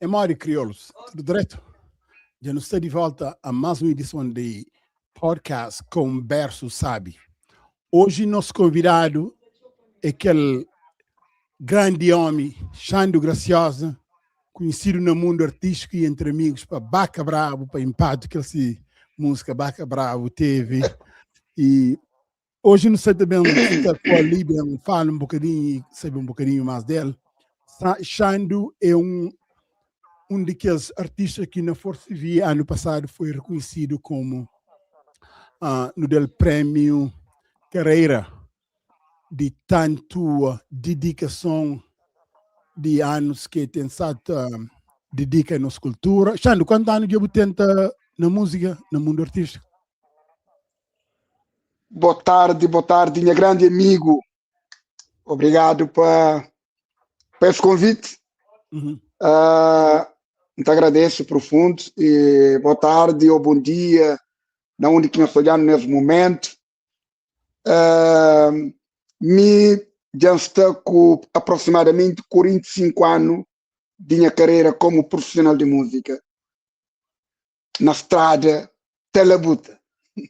É modi kriolus, tudu dretu? Dja nu sta di volta a más un edison di podcast Konbersu Sabi. Oji nos konvidadu é kel grandi omi Xandu Graciosa, konhisidu na mundu artístiku i entri amigus pa Baka Brabu, pa inpatu kel si múzika Baka Brabu tevi. I Oji nu sta ta ben fika ku Ali ben fala un bokadinhu i sabe un bokadinhu más del. Xandu é un un di kes artista ki na Força TV anu pasadu foi rekonhesidu komu uh, nu del prémiu Carreira di tantu dedikason di anus ki ten stadu ta dedika nos kultura. Xandu, kuantu anu dja bu tenta na múzika, na mundu artístiku? Boa tarde, boa tarde, nha grande amigo. Obrigado pa, pa esse convite. Uhum. Uh, te agradeço profundo. E boa tarde ou bom dia, na onde que nós olhando nesse momento. Uh, me já está com aproximadamente 45 anos de minha carreira como profissional de música. Na strada, talabuta.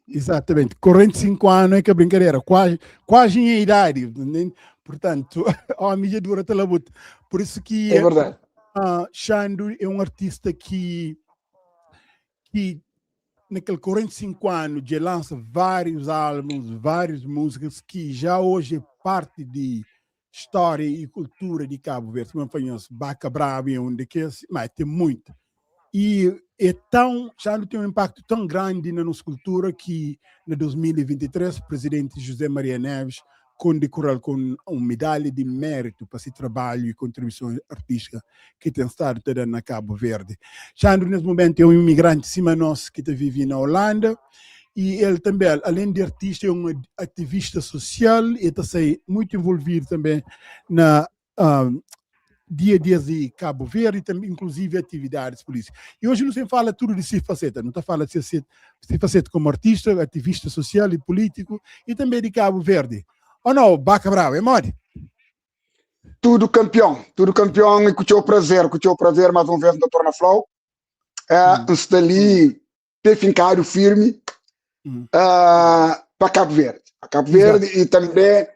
Exatamente. 45 anos é que é brincadeira. Quase, quase minha idade. Portanto, homem já dura talabuta. Por isso que é verdade. Xandu é um artista que, que naquele 45 anos já lança vários álbuns, várias músicas que já hoje é parte de história e cultura de Cabo Verde. Como eu conheço, Baca Brava é um daqueles, mas tem muito. E é tão, já não tem um impacto tão grande na nossa cultura que em 2023 o presidente José Maria Neves condecorou com uma medalha de mérito para esse trabalho e contribuição artística que tem estado dando na Cabo Verde. Xandro, nesse momento, é um imigrante cima nós que está vivendo na Holanda e ele também, além de artista, é um ativista social e está muito envolvido também na dia a dia de Cabo Verde e também, inclusive, atividades políticas. E hoje não se fala tudo de si faceta, não está falando de si, si faceta como artista, ativista social e político e também de Cabo Verde. Ou não, Baca Brava, é mole? Tudo campeão e com o teu prazer, com o teu prazer mais uma vez, doutor Naflau. É, está ali, pé fincado firme para Cabo Verde. Para Cabo Verde. Exato. E também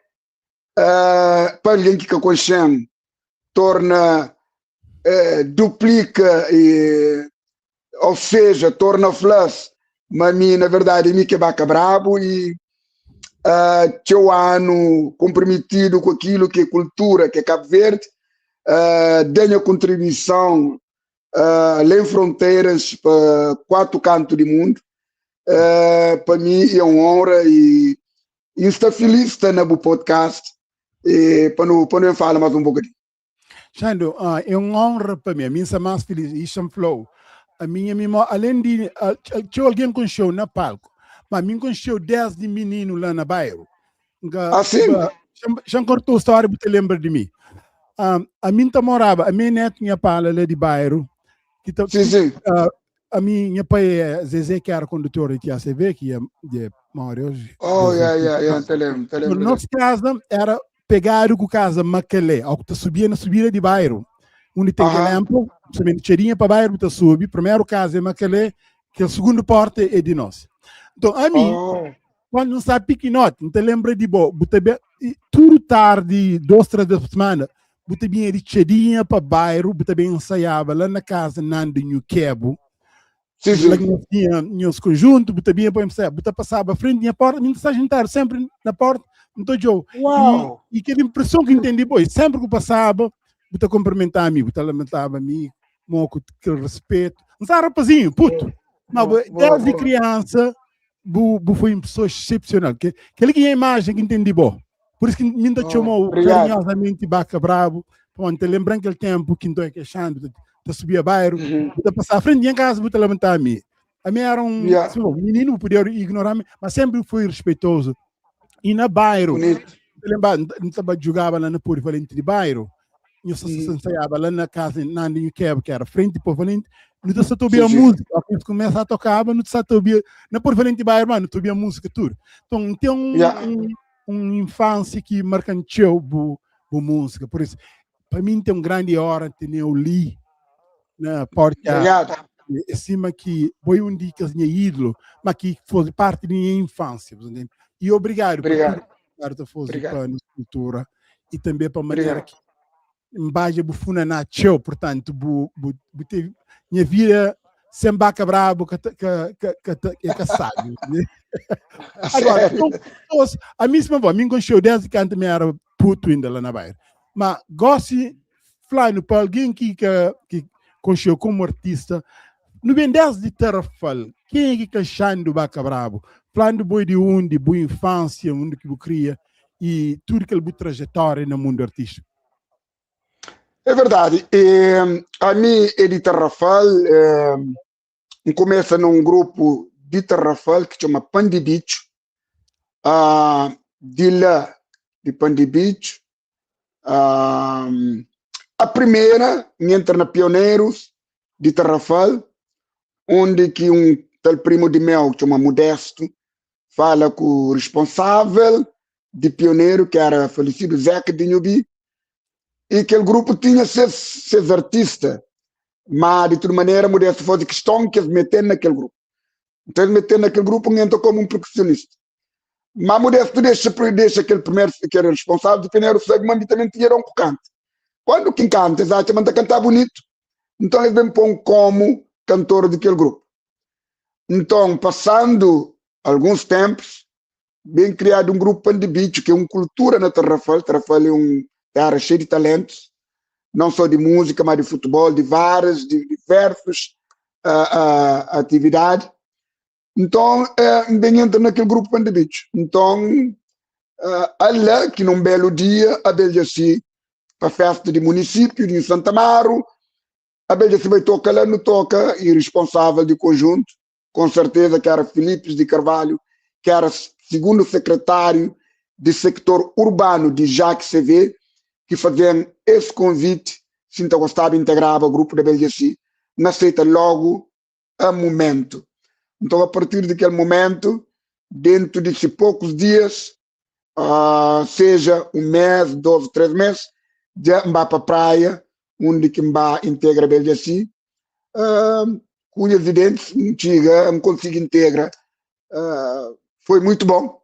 para alguém que conhece, torna, duplica, e, ou seja, torna flash, mas mim, na verdade, mim que é Baca Brabo e teu ano comprometido com aquilo que é cultura, que é Cabo Verde, dê a contribuição além fronteiras para quatro cantos do mundo. Para mim é uma honra e estou feliz de estar no podcast e para não falar mais um bocadinho. Xando, é uma honra para mim, a mim sou mais feliz, isso é flow. A minha memória, além de, tinha alguém conheceu na palco, mas mim conheceu desde menino lá na bairro. Ah, sim? Já cortou a história, você lembra de mim. A mim tá morava, a minha neto minha pala lá de bairro. Que tá, sim, sim. A minha pai é Zezé, que era condutor de ACV, que é de mora hoje. Oh, yeah, yeah, yeah, te lembro, te lembro. Nossa casa era pegado com casa Macalé, ao que subia na subida de bairro. Onde tem aquele amplo, somente cheirinha para bairro, tá sobe. Primeiro casa é Macalé, que a segunda porta é de nós. Então, a mim, quando não sabe pequenote, não te lembra de bo, tudo tarde, duas, três vezes por semana, bota bem de cheirinha para bairro, bota bem ensaiava lá na casa Nando Nhuquebo. Sim, sim. Lá tinha meus conjuntos, bota bem para ensaiar, bota passava à frente da porta, me está jantar sempre na porta, então eu. Uau. E aquela impressão que entendi, boi, sempre que eu passava, bota cumprimentar a mim, bota lamentava a mim, com aquele respeito. Não sabe, rapazinho, puto. Mas desde criança, bu, bu foi uma pessoa excepcional. Que, aquele que é a imagem que entendi, bom. Por isso que me chamou carinhosamente Baca Brabo. Pronto, lembrando aquele tempo que estou queixando, de subir a bairro, de passar à frente de casa, vou levantar a mim. A mim era um assim, um menino, podia ignorar-me, mas sempre fui respeitoso. E na bairro, lembra, não jogava lá na Puri Valente de bairro, eu só ensaiava lá na casa, na Ninho Quebra, que era frente para Valente, não só ouvia música, a começa a tocar, não só ouvia, na Puri Valente de bairro, mano, não ouvia música tudo. Então, tem um infância que marcanteou bu, bu música, por isso, para mim tem uma grande hora ter eu li. Na porta. Obrigado. É sima ki bo é um di kes nha ídolo, ma ki foze parte di nha infância, bu entende? E obrigado, obrigado. Por tudo que foze pa nos cultura e também pa maneira que mbaja bu funaná txeu, portanto, bu, bu, bu teve nha vida sem Baca Brabo ka, ka, ka, ka, ka, é ka sabe. Né? Agora, então, a mim, se a mim conheceu desde que antes me era puto ainda lá na Bairro. Mas gosto Flanu, pa algen ki ka ki konxeu komu artista, nu ben desdi Tarrafal, kenha ki ka Xandu Baca Brabu? Flandu bo é di undi, bu infansia, undi ki bu kria i tudu kel bu trajetória na mundu artístiku. É verdadi, e, ami é di Tarrafal, e, N kumesa na un grupu di Tarrafal ki txoma Pan di Bitxu. Uh, di la, di Pan di Bitxu, uh, a primeira, N entra na Pioneiros di Tarrafal, onde ki un tal primo di meu, ki txoma Modesto, fala ku responsável di Pioneiro, ki era falecido Zeca de Nhubi, e kel grupo tinha ses, ses artista, ma di tudu manera Modesto faze kiston ki es mete na kel grupo. Então es mete na kel grupo, N entra como um percussionista. Ma Modesto deixa, deixa aquele primeiro que era responsável de primeiro sabe, mas também tinha um cante. Quando quem canta, eles acham que cantar bonito. Então eles vêm pôr como cantor daquele grupo. Então, passando alguns tempos, bem criado um grupo Pan de Bicho, que é uma cultura na Tarrafal. Tarrafal é uma terra cheia de talentos, não só de música, mas de futebol, de várias, de diversas uh, uh, atividades. Então, uh, bem entra naquele grupo Pan de Bicho. Então, uh, lá que num belo dia, a Beljaci, para a festa de município de Santa Amaro, a Beljaci vai tocar lá no toca e responsável de conjunto, com certeza que era Filipe de Carvalho, que era segundo secretário de sector urbano de Jacques CV, que faziam esse convite, Sinta gostava, integrava o grupo da BLGC, não aceita logo a momento. Então, a partir daquele momento, dentro de poucos dias, seja um mês, 2, 3 meses, já vá para a praia, onde que vá integra a BLGC, com unhas e dentes, não chega, não consigo integra. Foi muito bom.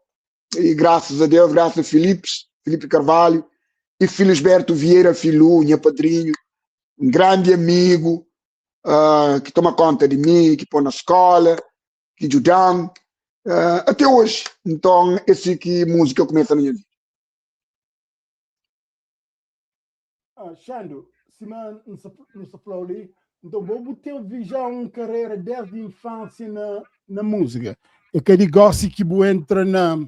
E graças a Deus, graças a Filipe, Filipe Carvalho e Felisberto Vieira Filu, meu padrinho, um grande amigo, que toma conta de mim, que põe na escola, que ajuda, até hoje. Então, esse que música começa na minha vida. Xandu, sima N sa fla-u li, nton bo bu teve já un karera desdi infánsia na na múzika. É ka di gósi ki bu entra na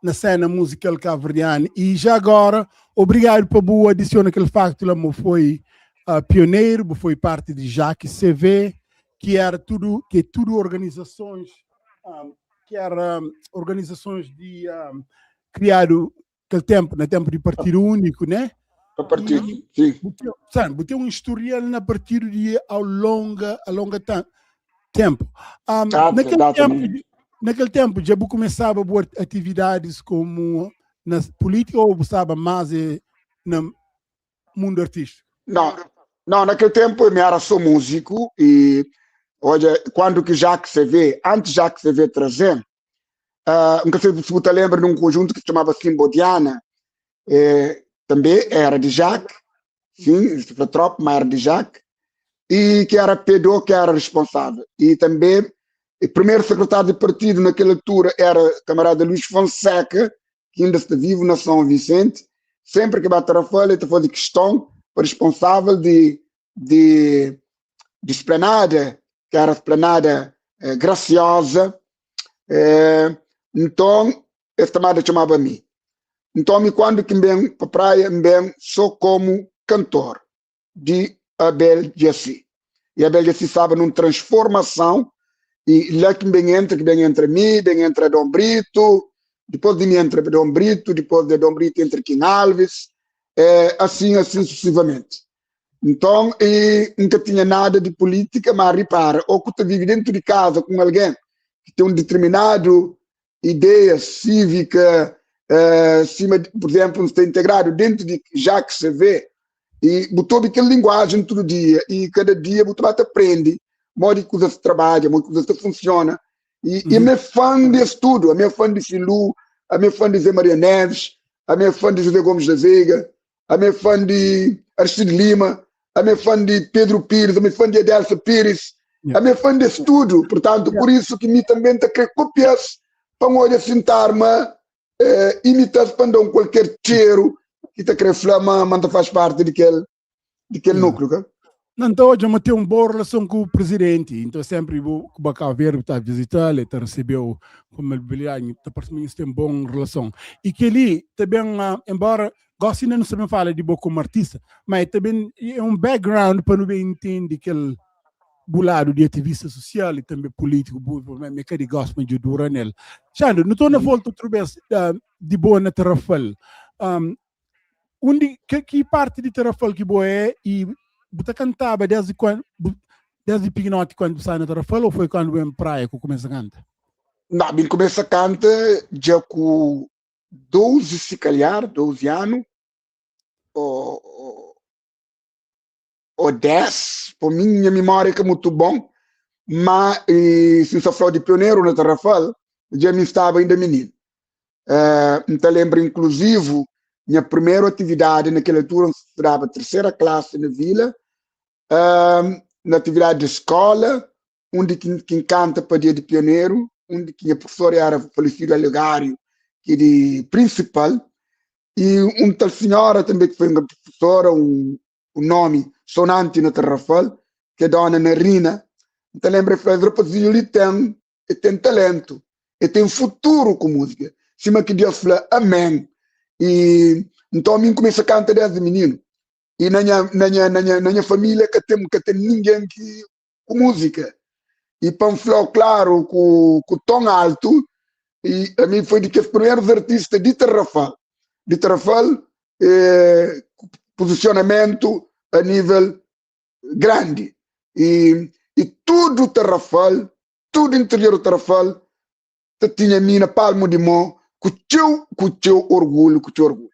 na sena muzikal kabuverdianu. I já agora, obrigadu pa bu adisiona kel faktu la ma bu foi pioneru, bu foi parti di Jacques CV, ki era tudu, ki é tudu organizasons, ki era organizasons di kriadu kel tempo, na tempo di Partido Único, né? Pa partido, e, sim. Bu tem, sabe, bu tem um historial na partido de ao longa, a longa tempo. Naquele tempo, naquele tempo já bu começava boas atividades como na política ou estava mais no mundo artístico? Não, não, naquele tempo eu era só músico e olha, quando que já que se vê, antes já que se vê trazer, nunca sei se você lembra de um conjunto que se chamava Simbodiana, também era de Jacques, sim, tropa, mas era de Jacques, e que era Pedro que era responsável. E também, o primeiro secretário de partido naquela altura era o camarada Luís Fonseca, que ainda está vivo na São Vicente. Sempre que bate a folha, ele fazia questão para responsável de esplanada, que era a esplanada graciosa. Então, essa chamada chamava a mim. Então, me quando que vem para a praia, vem só como cantor de Abel Jaci. E Abel Jaci estava numa transformação, e lá que vem entra, que vem entre mim, vem entra Dom Brito, depois de mim entra Dom Brito, depois de Dom Brito entra Kim Alves, assim, assim sucessivamente. Então, e nunca tinha nada de política, mas repara, ou que tu vive dentro de casa com alguém que tem um determinado ideia cívica, cima de, por exemplo, está integrado dentro de já que se vê, E bu ta obi kel linguajen tudu dia e kada dia bu ta ba ta prende modi ki kuzas ta trabadja, modi ki kuzas ta funsiona. E, e mi é fã di es tudu, ami é fã di Filú, ami é fã di Zé Maria Neves, ami é fã di José Gomes da Veiga, ami é fã di Aristide Lima, ami é fã di Pedro Pires, ami é fã di Adelsa Pires, ami é fã di es tudu. Portanto, por isso ki mi também ta kre kopia-s pa N odja si N ta arma eh, imita-s pa N da un kualker txeru ki ta kre fla ma ma N ta faz parti di kel di kel núcleo, ka? Não, então hoje eu tenho uma boa relação com o presidente, então sempre vou com o Cabo Verde está a visitar, ele está recebeu com amabilidade, está parece que tem uma boa relação. E que ali também, embora gosto ainda não sabem falar de boa como artista, mas também é um background para não bem entender aquele lado de ativista social e também político, mas que de gosto de dura nele. Xandro, não estou na volta outra vez de boa na Tarrafal. Undi, ki parti di Tarrafal ki bo é e bu ta kantaba desde quando, desde pikinoti quando bu sai na Tarrafal ou foi quando bu em praia que começa a canta? Não, bem começa a canta já com 12, se calhar, 12 anos, ou 10, por minha memória que é muito bom, mas e, se só falou de pioneiro na Tarrafal, já me estava ainda menino. Então lembro, inclusive, minha primeira atividade naquela altura, eu estudava terceira classe na vila, na atividade de escola, onde quem canta para dia de pioneiro, onde que a professora era falecido Alegário, que de principal, e um tal senhora também que foi uma professora, um nome sonante na Tarrafal, que é Dona Narina. Então lembra, falou, rapazinho ali tem talento, ele tem futuro com música. Cima que Deus fala, amém. E então a mim começa a cantar desde menino. E na minha família que tem ninguém que com música. E para um falar claro, com tom alto, e a mim foi de que os primeiros artistas de Tarrafal. De Tarrafal, posicionamento a nível grande. E tudo Tarrafal, tudo interior do Tarrafal, tinha mina palmo de mão, com teu orgulho, com teu orgulho.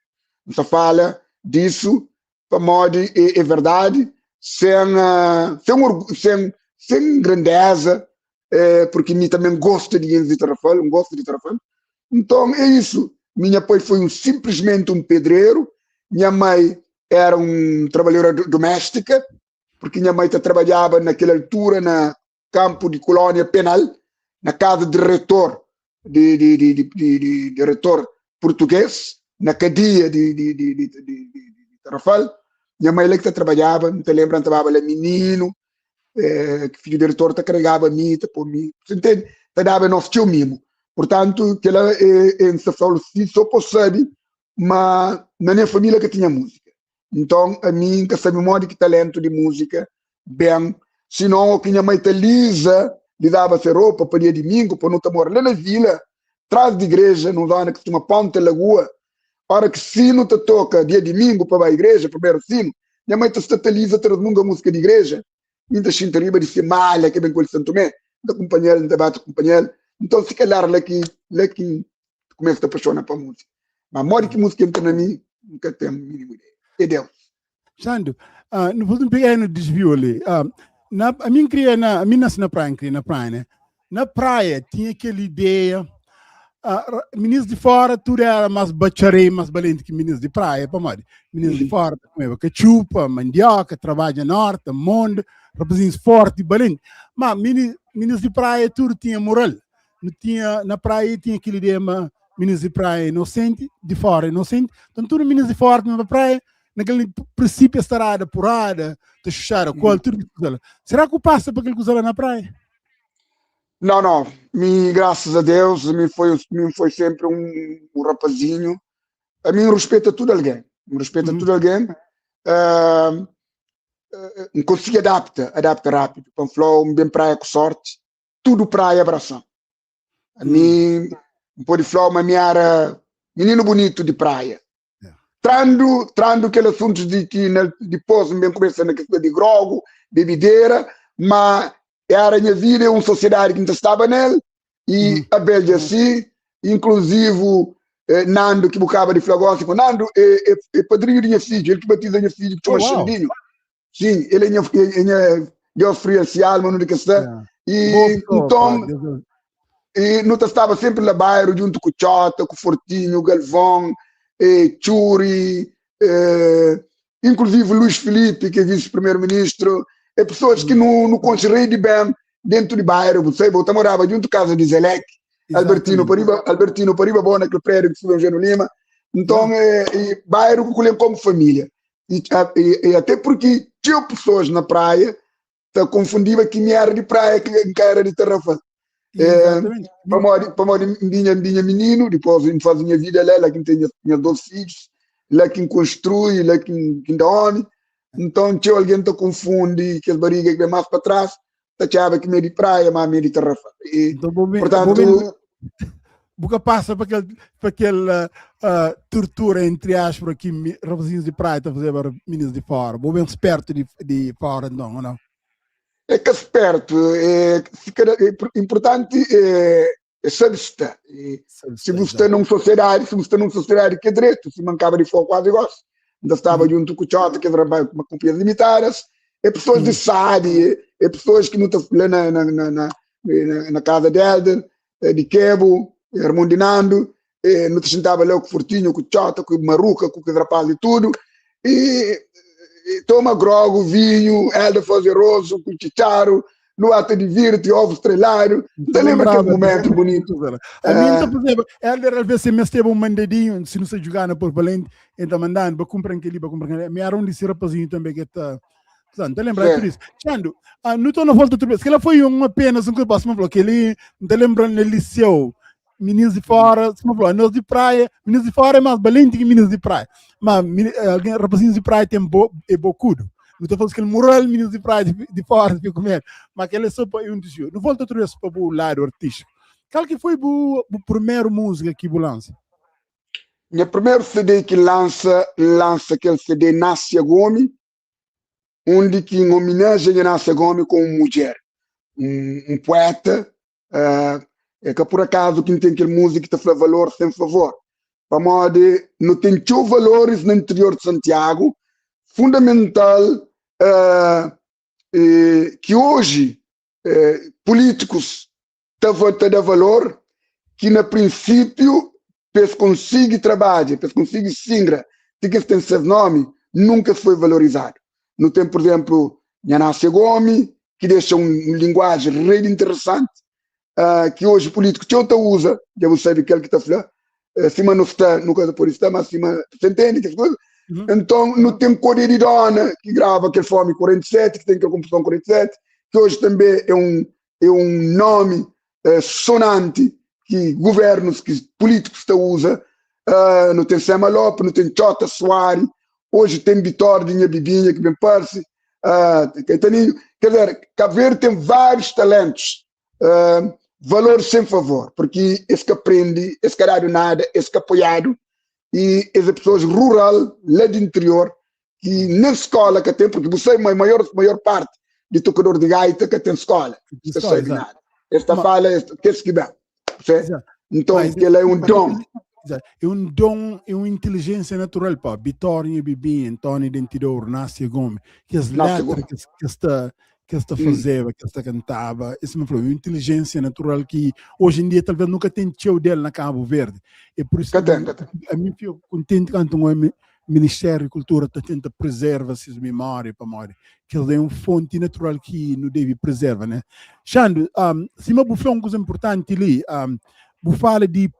Não se fala disso, para modo é verdade, sem grandeza, porque mim também gosto de Tarrafal, um gosto de Tarrafal. Então é isso. Minha pai foi simplesmente um pedreiro, minha mãe era um trabalhadora doméstica, porque minha mãe trabalhava naquela altura na campo de colônia penal, na casa de reitor, de reitor português, na cadeia de Tarrafal. Minha mãe lá que trabalhava, não te lembro, trabalhava lá menino, que filho do diretor te carregava a mim, te pôr mim, você entende? Te dava nosso tio mimo. Portanto, que ela é, em São só posso saber, mas na minha família que tinha música. Então, a mim, que sabe modo que talento de música, bem, senão que minha mãe te lisa, lhe dava ser roupa para dia domingo, para não te morar lá na vila, atrás de igreja, numa zona que se chama Ponte Lagoa. Hora que sino te toca dia domingo para a igreja, primeiro sino, minha mãe te estataliza todo mundo a música de igreja. Ainda sinto riba de se malha que vem com o Santo Tomé, da companheiro, da bate companheiro. Então, se calhar lá que começa a apaixonar para a música. Mas modo que música entra na mim, nunca tenho a mínima ideia. É Deus. Xando, não vou pegar no desvio ali. A mim queria na, a mim nasce na praia, queria na praia, né? Na praia tinha aquela ideia, meninos de fora tudo era mais bacharei, mais valente que meninos de praia, para mais. Meninos de fora comia cachupa, mandioca, trabalha norte, monde, rapazinhos forte e valente. Mas meninos de praia tudo tinha moral. Não tinha, na praia tinha aquela ideia, mas meninos de praia inocente, de fora inocente. Então tudo meninos de fora na praia, naquele princípio estarada, porrada, te chuchar, qual tudo que Será que passa para aquele que lá na praia? Não, não. Me, graças a Deus, me foi sempre um rapazinho. A mim respeita tudo alguém. Me respeita tudo alguém. Consigo adapta, adapta rápido. Para flow, bem praia com sorte. Tudo praia abração. A mim, pode falar, mas me era menino bonito de praia. Trando aquele assunto de que depois me começa na questão de grogo, bebedeira, mas era a minha vida, uma sociedade que não estava nele, e a Bélgica assim, inclusive. Eh, Nando, ki bu kaba di fla gosi, ku Nando é, é, é padrinho di nha fidju, el ki batiza nha fidju, ki txoma Oh, wow. Xandinho. Sim, ele é nha, é, é nha Deus fria se alma, onde que está. Yeah. Boa E pessoa, pá. então, Deus, e nu ta staba sempre lá bairro, junto com Txota, com Fortinho, Galvão, eh, Txuri, eh, inclusive Luís Filipe, que é vice-primeiro-ministro, é pessoas que não, não considerei de bem dentro de bairro, você, eu morava junto à casa de Zelec, Albertino Pariba, Albertino Pariba, bom naquele prédio que subiu Eugênio Lima. Então, é, e bairro que colhem como família. E, e, e até porque tinha pessoas na praia, tá confundindo que me era de praia, que era de Tarrafal. É, para minha, minha menino, depois eu faz minha vida lá, lá quem tem minha dois filhos, lá quem construi, lá quem, quem dá homem. Então, tinha alguém que confunde, que as barrigas que vem mais para trás, tá chava que meio de praia, mas meio de Tarrafal. E, Então, vou portanto, vou Buca passa para aquele, para aquele tortura, entre aspas, que rapazinhos de praia estão a fazer para meninos de fora. Vou bem esperto de fora, não, ou não? É que esperto, é, fica, é importante é, é saber estar. E, se você está numa sociedade, se você está numa sociedade que é direito, se mancava de fora quase gosta. Ainda estava junto com o Chota, que trabalha com companhias limitadas, é pessoas de SAD, é, é pessoas que não estão lá na, na, na, na, na casa de Elder, de Quebo, Armando Nando, não te sentava lá com o Fortinho, com o Chota, com o Maruca, com o rapaz e tudo, e, e toma grogo, vinho, Elder faz arroz, com o chicharo, no ato de divirte, ovo estrelado. Você lembra aquele momento bonito? A mim, então, por exemplo, Elder às vezes me esteve um mandadinho, se não sei jogar na Porto Valente, ele tá mandando, para comprar aquele, para comprar aquele. Me era um desse rapazinho também que está. Portanto, lembrar tudo isso. Xando, não estou na volta outra vez, que ela foi uma pena, assim, que eu posso falar, que ele, não te lembrando no liceu, meninos de fora, se me falou, nós de praia, meninos de fora é mais valente que meninos de praia. Mas alguém, rapazinhos de praia tem bo, é bocudo. Não estou falando que ele moral meninos de praia de fora, de comer, mas que ele é só para um desvio. Não volta outra vez para o lado artístico. Qual que foi o primeiro música que você lança? Meu primeiro CD que lança, lança aquele CD Nácia Gomes, onde que em homenagem a Nácia Gomes com uma mulher, um poeta, é que por acaso quem tem aquele música que te fala valor sem favor. Para modo, não tem tio valores no interior de Santiago, fundamental que hoje políticos te te dá valor, que no princípio pes consiga trabalhar, pes consiga singra, tem que tem seu nome, nunca foi valorizado. Não tem, por exemplo, Nhanácia Gomes, que deixa um linguagem really interessante, que hoje o político te usa, já você sabe aquele que está falando, cima não está, nunca por isso está, mas cima, você entende que coisa? Então, não tem Código de Dona, que grava aquele Fome 47, que tem aquela composição 47, que hoje também é um nome sonante que governos, que políticos te usa. Não tem Sema Lopes, não tem Chota Soares, hoje tem Vitória de Minha Bibinha, que bem parece, Caetaninho. Quer dizer, Cabo Verde tem vários talentos, valores sem favor, porque esse que aprende, esse que dado nada, esse que apoiado, e essas pessoas rural, lá do interior, que nem escola que tem, porque você é a maior parte de tocador de gaita que tem escola, De não escola, sabe exato. nada. Esta fala, este, que esse que bem. Você? Então, Mas que ele é um dom. Exato. É um dom, é uma inteligência natural, pá. Vitória Bibinha, Antônio Dentidor, Nácia Gomes, que as Nácia letras Gomes. que esta fazia, que esta cantava, isso me falou, é uma inteligência natural que hoje em dia talvez nunca tenha tio dele na Cabo Verde. É por isso que Que tem, que tem. a mim fico contente quando um Ministério da Cultura tá tenta preservar essas memórias para memória, que ele é uma fonte natural que não deve preservar, né? Xando, se me bufou uma coisa importante ali, um, fala de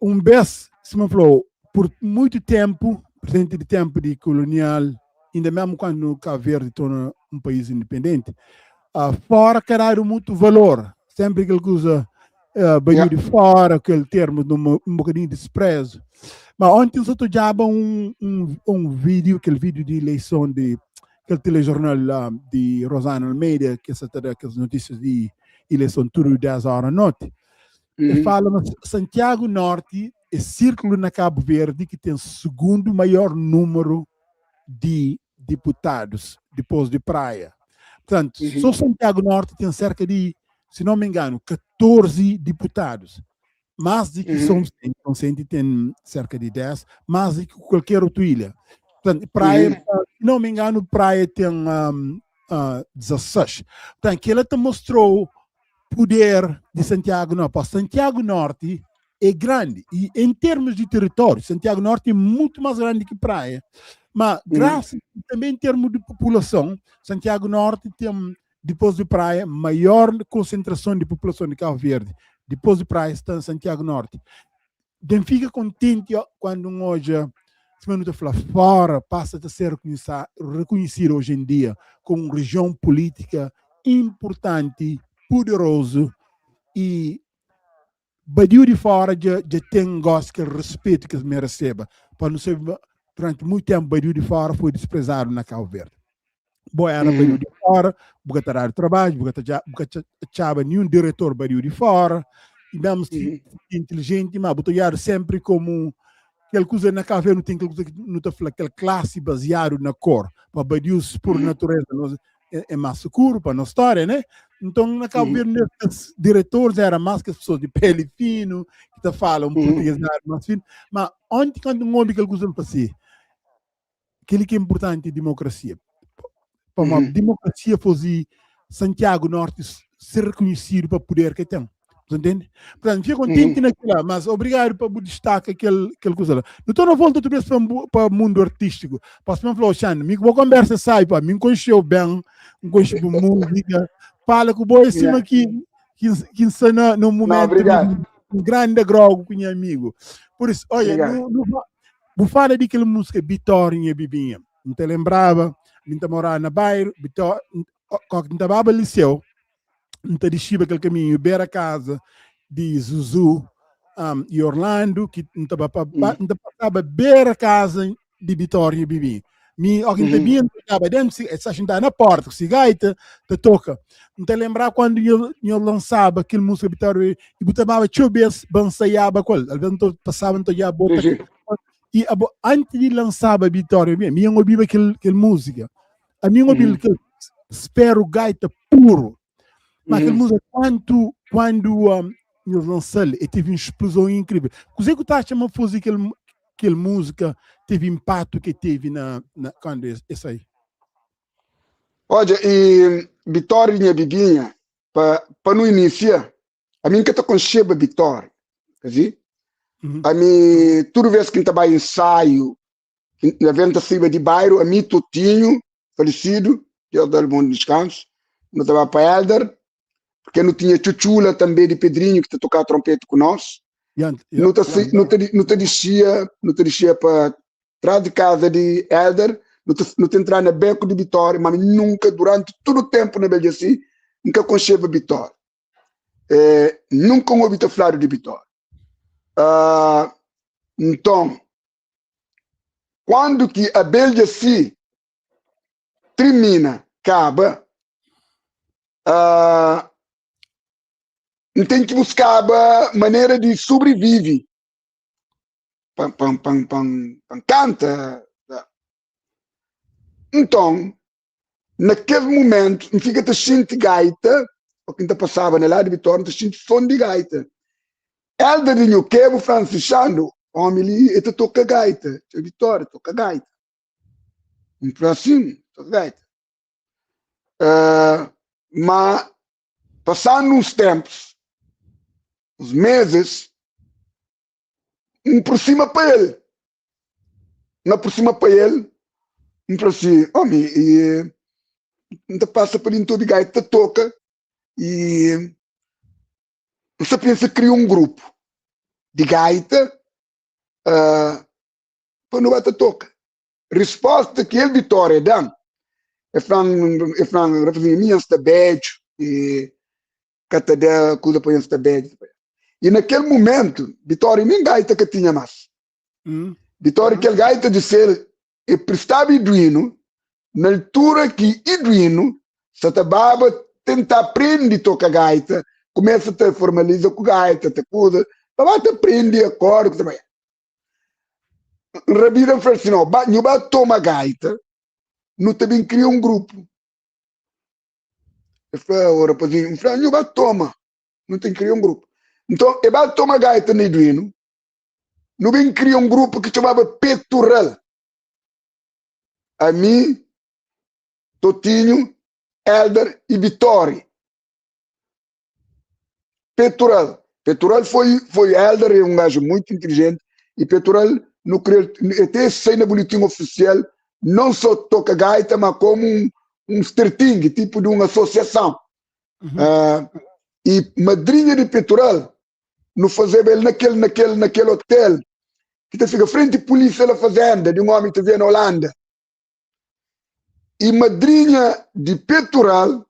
um vez, se me falou, por muito tempo, presente de tempo de colonial, ainda mesmo quando o Cabo Verde torna um país independente, fora caralho muito valor, sempre que ele usa banho de fora, aquele termo de um bocadinho de desprezo. Mas ontem eu só um vídeo, aquele vídeo de eleição de aquele telejornal lá de Rosana Almeida, que essa aquelas notícias de eleição tudo 10 horas da noite. E fala mas Santiago Norte é círculo na Cabo Verde que tem o segundo maior número de deputados depois de Praia. Portanto, só Santiago Norte tem cerca de, se não me engano, 14 deputados. Mais di ki São Vicente. São Vicente tem cerca de 10, mais di ki qualquer outra ilha. Portanto, Praia, se não me engano, Praia tem 16. Portanto, que ela te mostrou poder de Santiago Norte. Pá, Santiago Norte é grande e em termos de território, Santiago Norte é muito mais grande que Praia. Mas, graças também em termos de população, Santiago Norte tem, depois de Praia, maior concentração de população de Cabo Verde. Depois de Praia está Santiago Norte. Den fica contente quando um hoje, se não falar fora, passa a ser reconhecido hoje em dia como região política importante, poderoso e badiu de fora já tem gosto que respeito que mereceba. Para não ser, durante muito tempo, badiu de fora foi desprezado na Cabo Verde. Bo era badiu de fora, buka ta dadu trabalho, buka ta buka tchaba nenhum diretor badiu de fora, e mesmo se inteligente, mas botou sempre como aquela coisa na Cabo Verde não tem aquela coisa que não tá falando, aquela classe baseado na cor. Para badius por natureza nós, é mais seguro para a nossa história, né? Então, na Cabo Verde, esses diretores era mais que as pessoas de pele fino, que te falam um português mais fino. Mas ontem, quando um homem que ele usa para si, aquilo que é importante é democracia. Para uma democracia fosse Santiago Norte ser reconhecido para poder que tem. Você entende? Portanto, fico contente naquilo, mas obrigado por destaque aquele coisa lá. Não estou na volta outra vez para o mundo artístico. Posso me falar, Xande, me boa conversa sai, pá, me conheceu bem, me conheceu música, fala com o boi acima que ensina no momento Não, um grande grogo com meu amigo. Por isso, olha, no, no, vou falar de aquela música Vitória e Bibinha. Não te lembrava, não te morava na bairro, Vitória, quando estava liceu, não te descia aquele caminho, beira casa de Zuzu e Orlando, que não te passava beira casa de Vitória e Bibinha. Mi, alguém também estava dentro, essa gente na porta, se gaita, te toca. Não te lembrar quando eu lançava aquele música Vitória e botava deixa eu ensaiava com ele. Às vezes passava, então já bota. E antes de lançar a Vitória, minha ouvia aquele música. A minha ouvia aquele espero gaita puro. Mas aquela música, quando eu lancei, eu tive uma explosão incrível. Como é que tu acha que fazer aquele música teve impacto que teve na quando esse aí? Olha, e Vitória e Bibinha, para no início, a mim que te conceba Vitória, quer dizer? A mim, toda vez que a ensaio, na venda cima de bairro, a mim Totinho, falecido, Deus dá bom descanso, não estava para Elder, porque não tinha Chuchula também de Pedrinho que te tocava trompete com nós. Não te descia para trás de casa de Elder, não te entrar na beco de Vitória, mas nunca, durante todo o tempo na Belgique, nunca conceba Vitória. É, nunca ouvi falar de Vitória. Então, quando que a Bélgica se termina, acaba, tem que buscar a maneira de sobreviver. Pam, pam, pam, pam, pam, canta. Então, naquele momento, fica te sente gaita, o que passava na lá de Vitória, te sente som de gaita. Elder de Nhoquebo, Franciscano, homem ali, ele toca gaita. Vitória, toca gaita. Então, assim, toca gaita. Mas, passando uns tempos, uns meses, um por cima para ele. Não por cima para ele, um por assim, homem, e não passa por dentro de gaita, toca, e você pensa que cria um grupo de gaita para não bater toca. Resposta que ele Vitória dá é falando, rapazinho, minha está beijo e cada coisa para está beijo. E naquele momento, Vitória nem gaita que tinha mais. Vitória, aquele gaita de ser, e prestava Iduino, na altura que Iduino se acabava tentar aprender a tocar gaita, começa a te formaliza com gaita, te coisa, para te aprender acorde também. Rabida falou assim, não, não vai tomar gaita, não também cria um grupo. Eu falei, oh, rapazinho, eu falei, não vai toma, não tem que criar um grupo. Nton, e ba toma gaita na Iduínu, nu ben kria un grupu ki txomaba Petural. Ami, Totinhu, Elder i Bitori. Petural. Petural foi, foi Elder é um gajo muito inteligente e Petural no queria, até sai na boletim oficial, não só toca gaita, mas como um, um sterting, tipo de uma associação. Uhum. Uh, e madrinha de Petural, no fazer ele naquele, naquele, naquele hotel, que fica frente à polícia da fazenda, de um homem que vivia na Holanda. E madrinha de Petural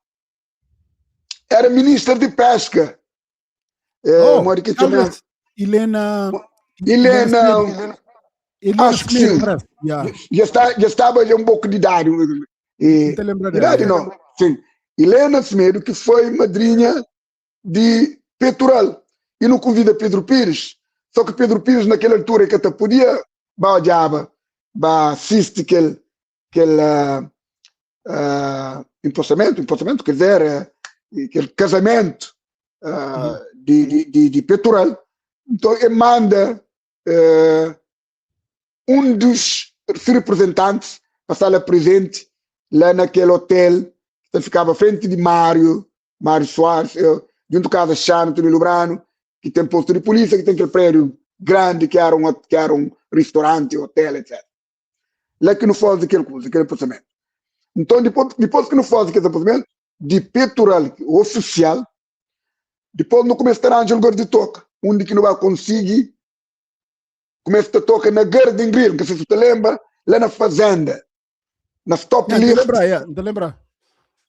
era ministra de pesca. É, oh, que chama... Helena. Helena. Helena acho que sim. Yeah. Já, está, já estava já um pouco de idade. E, idade não. Sim. Helena Semedo, que foi madrinha de Petural. E não convida Pedro Pires. Só que Pedro Pires, naquela altura, que até podia, ba diaba, ba assiste aquele, aquele uh, uh, empossamento, empossamento, quer dizer, uh, aquele casamento uh, de, de, de, de Petural. Então, ele manda uh, um dos representantes passar lá presente lá naquele hotel que ficava à frente de Mário, Mário Soares, eu, junto com a casa Chano, Tony Lubrano, que tem posto de polícia, que tem aquele prédio grande que era um, que era um restaurante, hotel, etc. Lá que não faz aquele curso, aquele processamento. Então, depois, depois que não faz aquele processamento, de peitoral oficial, depois não começa a arranjar lugar de toca, onde que não vai conseguir, começa a tocar na Garden Grill, que se você lembra, lá na fazenda, na Stop Não, te lembra, é, te lembra.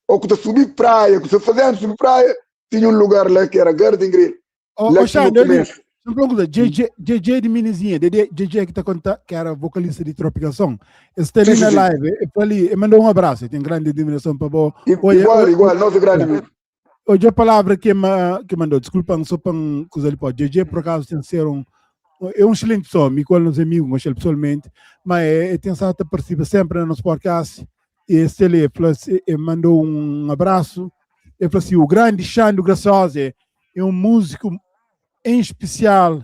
Ou que subir praia, que você fazenda subir praia, tinha um lugar lá que era Garden Grill. Oh, lá oh, Xande, uma coisa, JJ, JJ de Minizinha, JJ que tá conta, que era vocalista de Tropicação, está ali na live, ele ali, ele mandou um abraço, tem grande admiração para você. Igual, igual, nosso grande amigo. Hoje a palavra que, me, que mandou, desculpa, só para coisa ali, pô, JJ por acaso tem ser um, é um excelente pessoa, me qual nos amigos, gosto pessoalmente, mas é, é, tem estado participa sempre no nosso podcast, e esse ele, ele mandou um abraço, ele falou assim, o grande Xando Graciosa é um músico em especial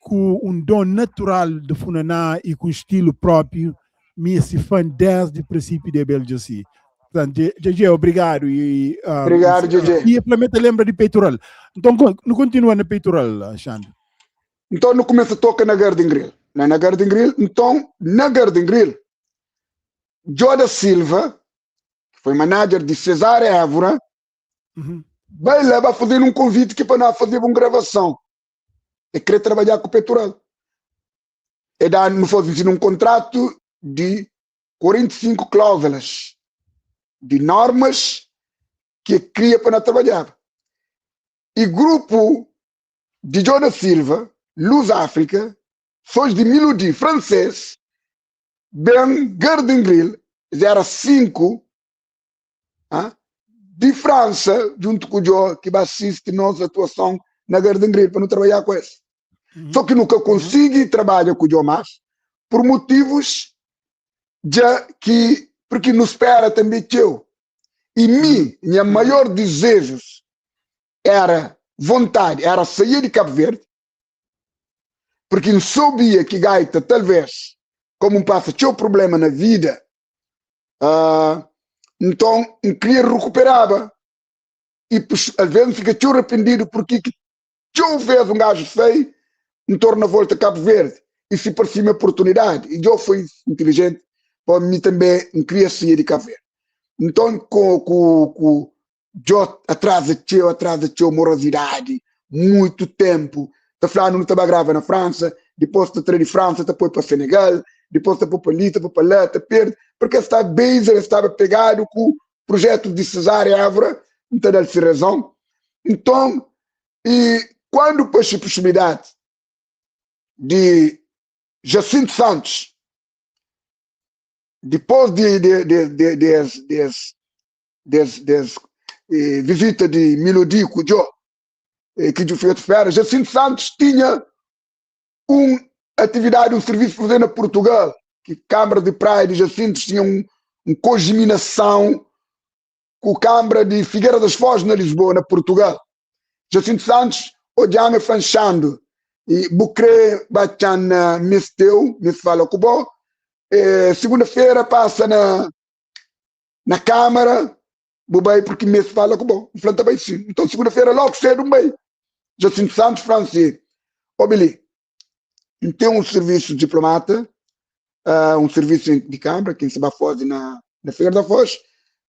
com um dom natural de funaná e com estilo próprio, me esse fã desde o princípio de Abel Jaci. Portanto, JJ, obrigado. E, um, obrigado, JJ. E a Planeta lembra de peitoral. Então, não continua na peitoral, Xando. Então, no começo toca na Garden Grill. Na, na Garden Grill, então, na Garden Grill, Joda Silva, que foi manager de Cesária Évora, uhum. vai lá vai fazer um convite que para nós fazer uma gravação. É querer trabalhar com o peitoral. É dar, no fazer um contrato de 45 cláusulas de normas que cria para nós trabalhar. E grupo de Jonas Silva, Luz África, sons de Melodie francês, Ben Garden Grill, era cinco, ah, de França, junto com o Joe, que vai assistir nossa atuação na Garden Grill, para não trabalhar com esse. Uhum. Só que nunca consegui uhum. trabalhar com o Joe mais, por motivos já que, porque nos espera também que eu. E mim, minha maior desejo era vontade, era sair de Cabo Verde, porque não sabia que gaita, talvez, como passa, tinha um problema na vida, uh, então eu queria recuperar. E às vezes fica tão arrependido porque que eu vez um gajo feio, me torna a volta a Cabo Verde. E se parecia uma oportunidade. E eu fui inteligente, para mim também não queria sair de Cabo Verde. Então, com, com, com eu atrás de teu, atrás de teu morosidade, muito tempo. Tá falando, não estava grava na França, depois tá de França, tá foi para Senegal, depois tá para ali, tá para lá, tá perde, porque está bem, estava pegado com o projeto de Cesária Évora, não está dando razão. Então, e quando pôs a possibilidade de Jacinto Santos, depois de, de, de, de, de, de, de, de, de visita de Melodie Cujó, eh, que de Feira, Jacinto Santos tinha uma atividade, um serviço fazer na Portugal, que Câmara de Praia de Jacinto tinha um, um cogeminação com a Câmara de Figueira das Foz, na Lisboa, na Portugal. Jacinto Santos, Odja-m fanxandu i bu kre ba txan na mis teu, mis fala ku bo. E, segunda-fera pasa na na Câmara, bu bai porque mis fala ku bo. N fla, N ta bai sim. Nton, segunda-fera logo cedu N bai. Jacinto Santos fla-m si, Ó Billy, N ten un servisu diplomata, uh, un servisu di Câmara, ki N sta ba faze na, na Figueira da Foz,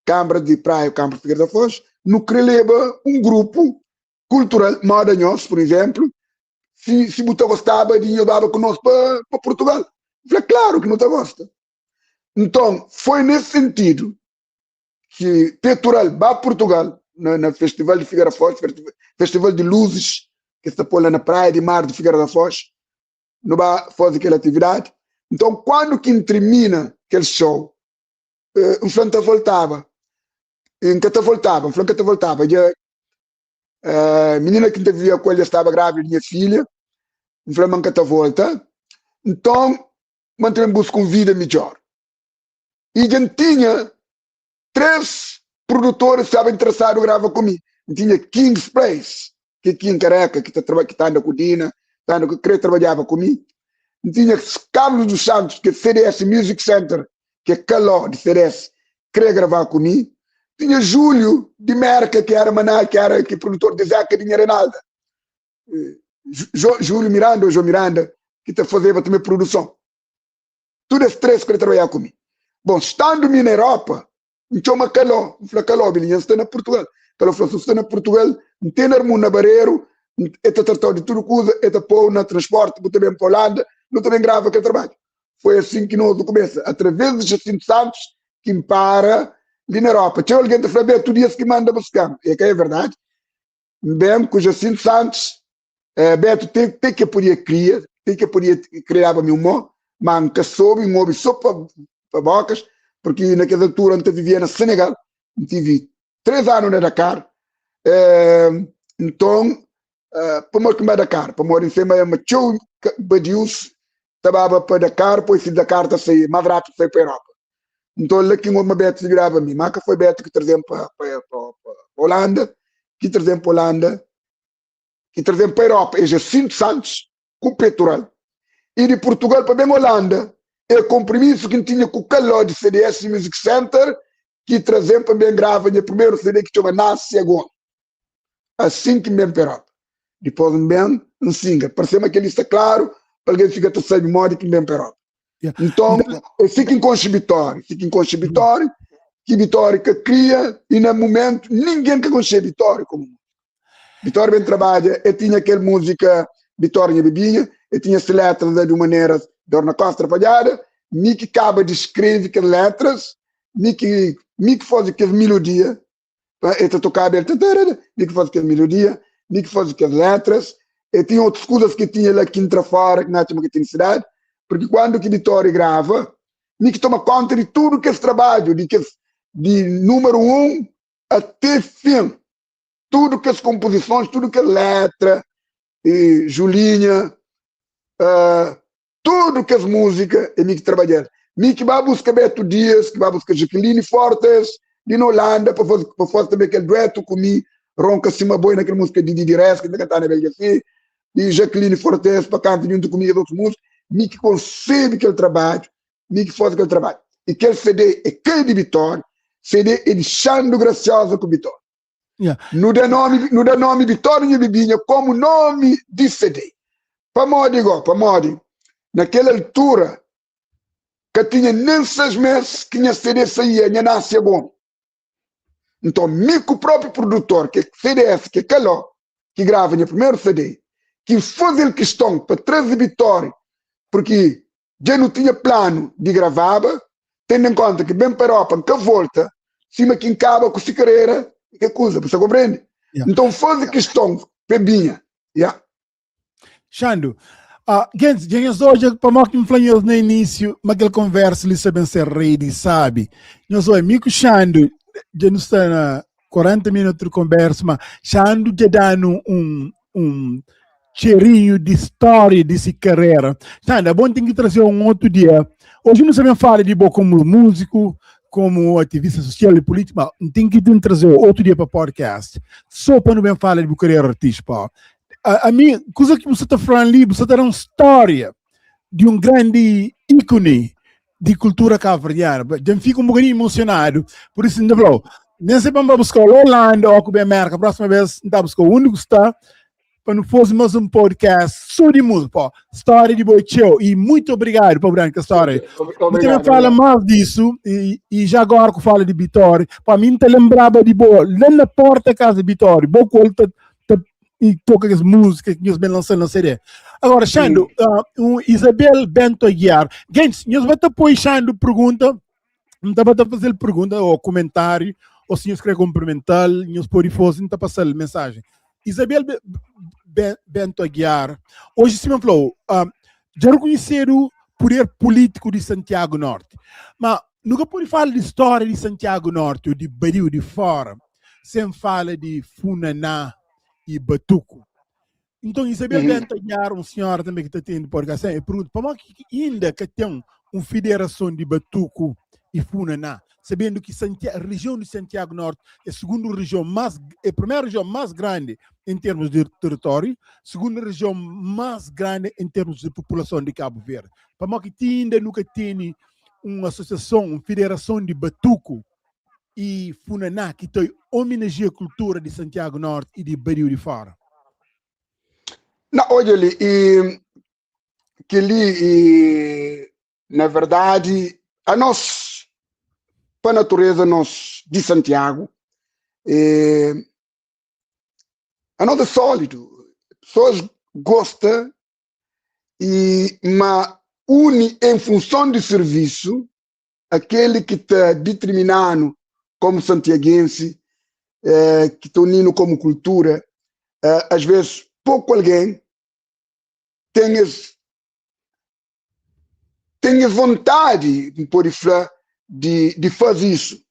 Câmara di Praia, Câmara Figueira da Foz, nu kre leba un grupu cultural, moda nhos, por exemplo, si, si bu ta gostaba di nho baba ku nos pa, pa Portugal. Fla, claro que não ta gosta. Então, foi nesse sentido que Petural ba Portugal, na, na Festival de Figueira Foz, Festival de Luzes, que está pô lá na praia de mar de Figueira da Foz, no ba fazer aquela atividade. Então, quando que termina aquele show, eh, um flan ta voltava. Nka ta voltava, um flan ka ta voltava. Já Uh, menina que vivia com ele estava grávida de minha filha. Me falou, man, que volta. Então, mantém busca uma vida melhor. E já tinha três produtores que estavam interessados em gravar comigo. Tinha King's Place, que é King Careca, que está que tá andando com Dina, tá andando, que trabalhava comigo. Tinha Carlos dos Santos, que é CDS Music Center, que é Caló de CDS, queria gravar comigo. Tinha Júlio de Merca, que era maná, que era que produtor de Zeca de Renalda. Júlio Miranda, ou João Miranda, que tá fazia também produção. Tudo esses três queriam trabalhar comigo. Bom, estando na Europa, me chama Caló, me fala Caló, Bilinha, está na Portugal. Caló falou, está na Portugal, não tem irmão na Barreiro, está tratado de tudo coisa, está pôr na transporte, também para Holanda, não também grava aquele trabalho. Foi assim que nós começa, através de Jacinto Santos, que para ali na Europa. Tinha alguém que falou, tu dias que manda buscar. E que é verdade. Bem, com Jacinto Santos, eh, Beto tem, tem que podia criar, tem que podia criar para meu irmão, mas nunca soube, um homem só para, para bocas, porque naquela altura eu vivia na Senegal, tive 3 anos na Dakar, eh, então, eh, para morrer que Dakar, para morrer em cima, é uma tchau, badius, estava para Dakar, pois se Dakar está sair mais rápido sair para a Europa. Então, lá que uma Beto se virava a mim, mas que foi Beto que trazemos para, para, para, para Holanda, que trazemos para Holanda, que trazemos para a Europa, é Jacinto Santos, com o Peitoral, e de Portugal para bem Holanda, é compromisso que tinha com o Caló de CDS Music Center, que trazemos para bem grava o primeiro CD que chama Nasce Agora. Assim que bem para a Europa. Depois bem um single. Parece-me que está claro, para alguém fica a saber modo que bem para a Europa. Yeah. Então, eu fico em Vitória, fico em Vitória, que Vitória que cria, e no momento ninguém que conhece Vitória como Vitória bem trabalha, eu tinha aquela música Vitória Bebinha, eu tinha as letras de uma maneira Dona Costa atrapalhada, mi que acaba de escrever aquelas letras, mi que faz aquela melodia, eu tocava ele, mi que faz aquela melodia, mi que faz aquelas letras, e tinha outras coisas que tinha lá que entra fora, que não tinha que tinha cidade, porque quando que Vitória grava, mi que toma conta de tudo que esse trabalho, de, que, de número 1 até fim, tudo que as composições, tudo que é letra, e Julinha, tudo que as músicas, é mim que trabalhar. Mim que vai buscar Beto Dias, que vai buscar Jaqueline Fortes, de na Holanda, para fazer também aquele dueto comigo, Ronca Cima Boi, naquela música de Didi Rez, que está cantando na Belga assim, e Jaqueline Fortes, para cantar junto comigo, outros músicos, mim que concebe aquele trabalho, mim que faz aquele trabalho. E aquele CD é aquele de Vitória, CD é de Xando Graciosa com Vitória. No dá nome, no dá nome Vitória e Bibinha como nome de CD. Para modo igual, para modo, naquela altura, que tinha nem 6 meses que minha CD saía, minha nasce bom. Então, mico o próprio produtor, que é CDS, que é Caló, que grava meu primeiro CD, que faz questão para trazer Vitória, porque já não tinha plano de gravar, tendo em conta que bem para a Europa, que volta, cima que acaba com a carreira, que coisa, você compreende? Yeah. Então faz questão, bebinha. Yeah. Xando, gente, gente, hoje, para nós que me falamos no início, mas aquela conversa ali sabem ser ready, sabe? Nós sou amigo Xando, já não está na 40 minutos de conversa, mas Xando já dando um cheirinho de história dessa carreira. Xando, é bom ter que trazer um outro dia. Hoje não sabemos falar de bom como músico, como ativista social e político, mas tem que trazer outro dia para podcast. Só para não bem falar de carreira artista. A, a mi, kusa ki bu ta falando li, bu ta da un história de um grande ícone de cultura cabo-verdiana. Já fico um bocadinho emocionado, por isso ainda falou, nem sei para buscar o Holanda ou a América, a próxima vez não buscar o único que está para não fosse mais um podcast só de música, pô, história de boi tcheu, e muito obrigado, pô, Branco, a história. Obrigado, também fala mais disso, e já agora que fala de Vitória, para mim te lembrava de boa, lá na porta da casa de Vitória, boa tá, tá, e toca as músicas que nós bem lançando na CD. Agora, Xando, Isabel Bento Aguiar, gente, nós vai estar Xando pergunta, não está para fazer pergunta ou comentário, ou se nós quer cumprimentar, nós pode fazer, não está passando mensagem. Isabel Bento Aguiar, hoje se me falou, já reconhecer o poder político de Santiago Norte, mas nunca pode falar de história de Santiago Norte ou de Bariu de fora, sem fala de Funaná e Batuco. Então, Isabel Bento Aguiar, uma senhora também que está tendo podcast, eu pergunto, como é que ainda que tem uma federação de Batuco e Funaná, sabendo que Santiago, a região de Santiago Norte é a segunda região mais, é a primeira região mais grande em termos de território, segunda região mais grande em termos de população de Cabo Verde. Para que ainda nunca tem uma associação, uma federação de Batuco e Funaná que tem homenageia a cultura de Santiago Norte e de Bariu de fora. Não, olha ali, e, que ali, e, na verdade, a nós, para a natureza, nós de Santiago, a nós é sólido, pessoas gostam, e, mas une em função de serviço aquele que está determinando como santiaguense, que está unindo como cultura, às vezes pouco alguém tem vontade de fazer isso.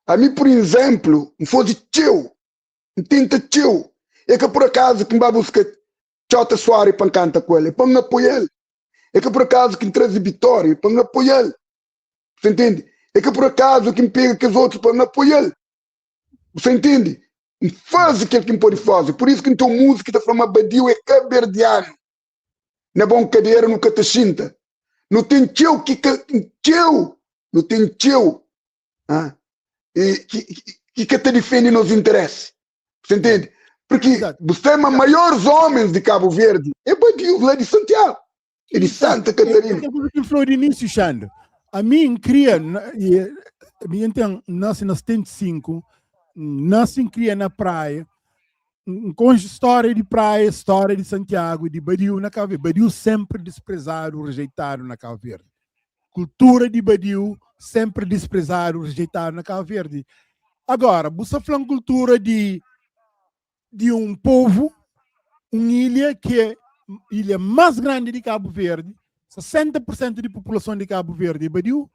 A mim, por exemplo, me fosse teu, me tenta teu. É que por acaso que me vai buscar Tchota Soares para cantar com ele, para me apoiar. É que por acaso que me traz vitória para me apoiar. Você entende? É que por acaso que me pega com os outros para me apoiar. Você entende? Faz aquilo que me pode fazer. Por isso que então música está falando badio é caberdiano. Na bom cadeira nunca te sinta. Não tem teu que teu, não tem teu, ah, e que te defende nos interesses. Você entende? Porque Exato. você é os maiores homens de Cabo Verde. É badio lá de Santiago. É de Santa Catarina. É que falou de início, Xando. A mim cria, a minha tem, nasce na 75, nasce e cria na praia, com história de praia, história de Santiago, de Badiu na Cabo Verde. Badiu sempre desprezado, rejeitado na Cabo Verde. Cultura de Badiu sempre desprezado, rejeitado na Cabo Verde. Agora, você fala cultura de um povo, uma ilha que é a ilha mais grande de Cabo Verde, 60% da população de Cabo Verde é Badiu,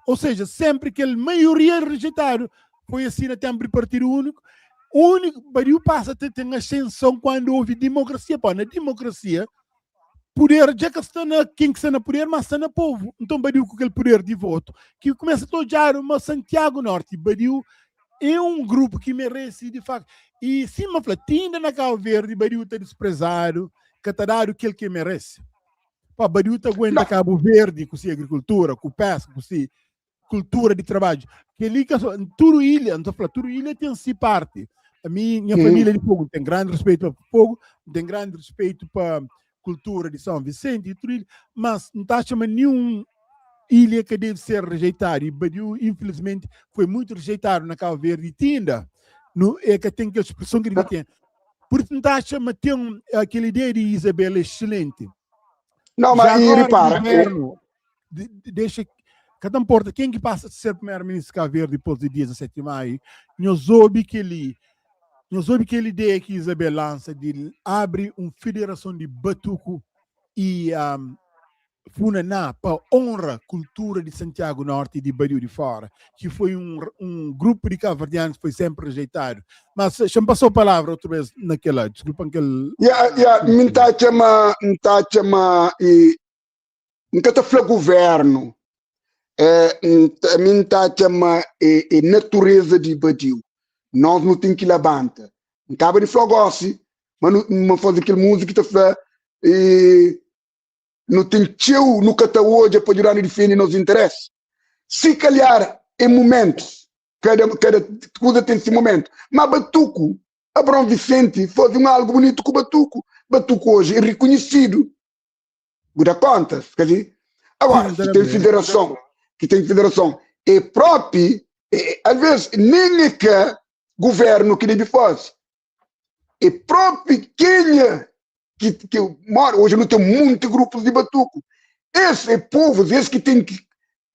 ou seja, sempre que a maioria é rejeitado, foi assim na tempo de Partido Único, o único Badiu passa a ter ascensão quando houve democracia. Pô, na democracia, poder, já que está na, quem que está na poder, mas está na povo. Então Badiu com aquele poder de voto, que começa a olhar uma Santiago Norte. Badiu é um grupo que merece, de facto. E sim, uma flatinda na Cabo Verde, Badiu está desprezado, que está dado aquilo que merece. Pá, Badiu tá aguenta Não. Cabo Verde com sua agricultura, com pesca, com sua cultura de trabalho. Que ali, que só, tudo ilha, não estou falando, tudo ilha tem si parte. A minha família de Fogo tem grande respeito para Fogo, tem grande respeito para a cultura de São Vicente e tudo ilha, mas não está chamando nenhum ilha que deve ser rejeitada. E Badiu, infelizmente, foi muito rejeitado na Cabo Verde e Tinda. No, é que tem aquela expressão que ele tem. Por isso não está chamando, tem aquela ideia de Isabel excelente. Não, mas Já e agora, repara, governo, deixa, cada um porta, quem que passa a ser primeiro-ministro de Cabo Verde depois de 17 de maio, nós soube que ele, nós soube que ele ideia que Isabel lança de abre uma federação de batuco e Funaná para honra a cultura de Santiago Norte e de Bariu de Fora, que foi um grupo de cabo-verdianos que foi sempre rejeitado. Mas já me passou a palavra outra vez naquela, desculpa aquele... Yeah, yeah, me tá chama, me tá chama e nunca tá falando governo, me tá chama e natureza de Badiu. Nós não tem que levantar. Não cabe de flogossi, Ma nu ma faze kel múzika ta fla e, nu ten txeu nu ka ta odja pa djuda-nu difende nos interesi. Si kalhar é momentus, kada, kada kuza ten si momentu. Ma batuku, Abraão Vicente faze un algu bunitu ku batuku. Batuku oji é rikonhisidu. Bu da konta, quer dizer? Agora, ki ten federason, ki ten federason, é propi, é, às vezes, nem é ka governo ki debe faze. É propi kenha que, que mora. Hoje não tem muitos grupos de batuco. Esse é povos, esse que tem que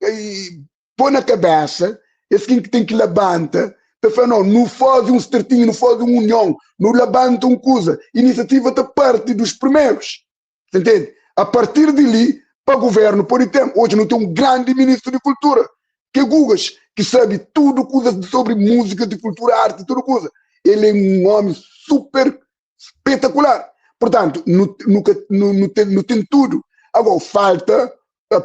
eh, pôr na cabeça, esse que tem que levanta, para falar, não, não faz um certinho, não faz uma união, não levanta uma coisa. Iniciativa da parte dos primeiros. Você entende? A partir de ali, para o governo, por tempo, hoje não tem um grande ministro de cultura, que é Gugas, que sabe tudo coisa sobre música, de cultura, arte, tudo coisa. Ele é um homem super espetacular. Portanto, não, não, não, não, tem, não tem tudo. Agora, falta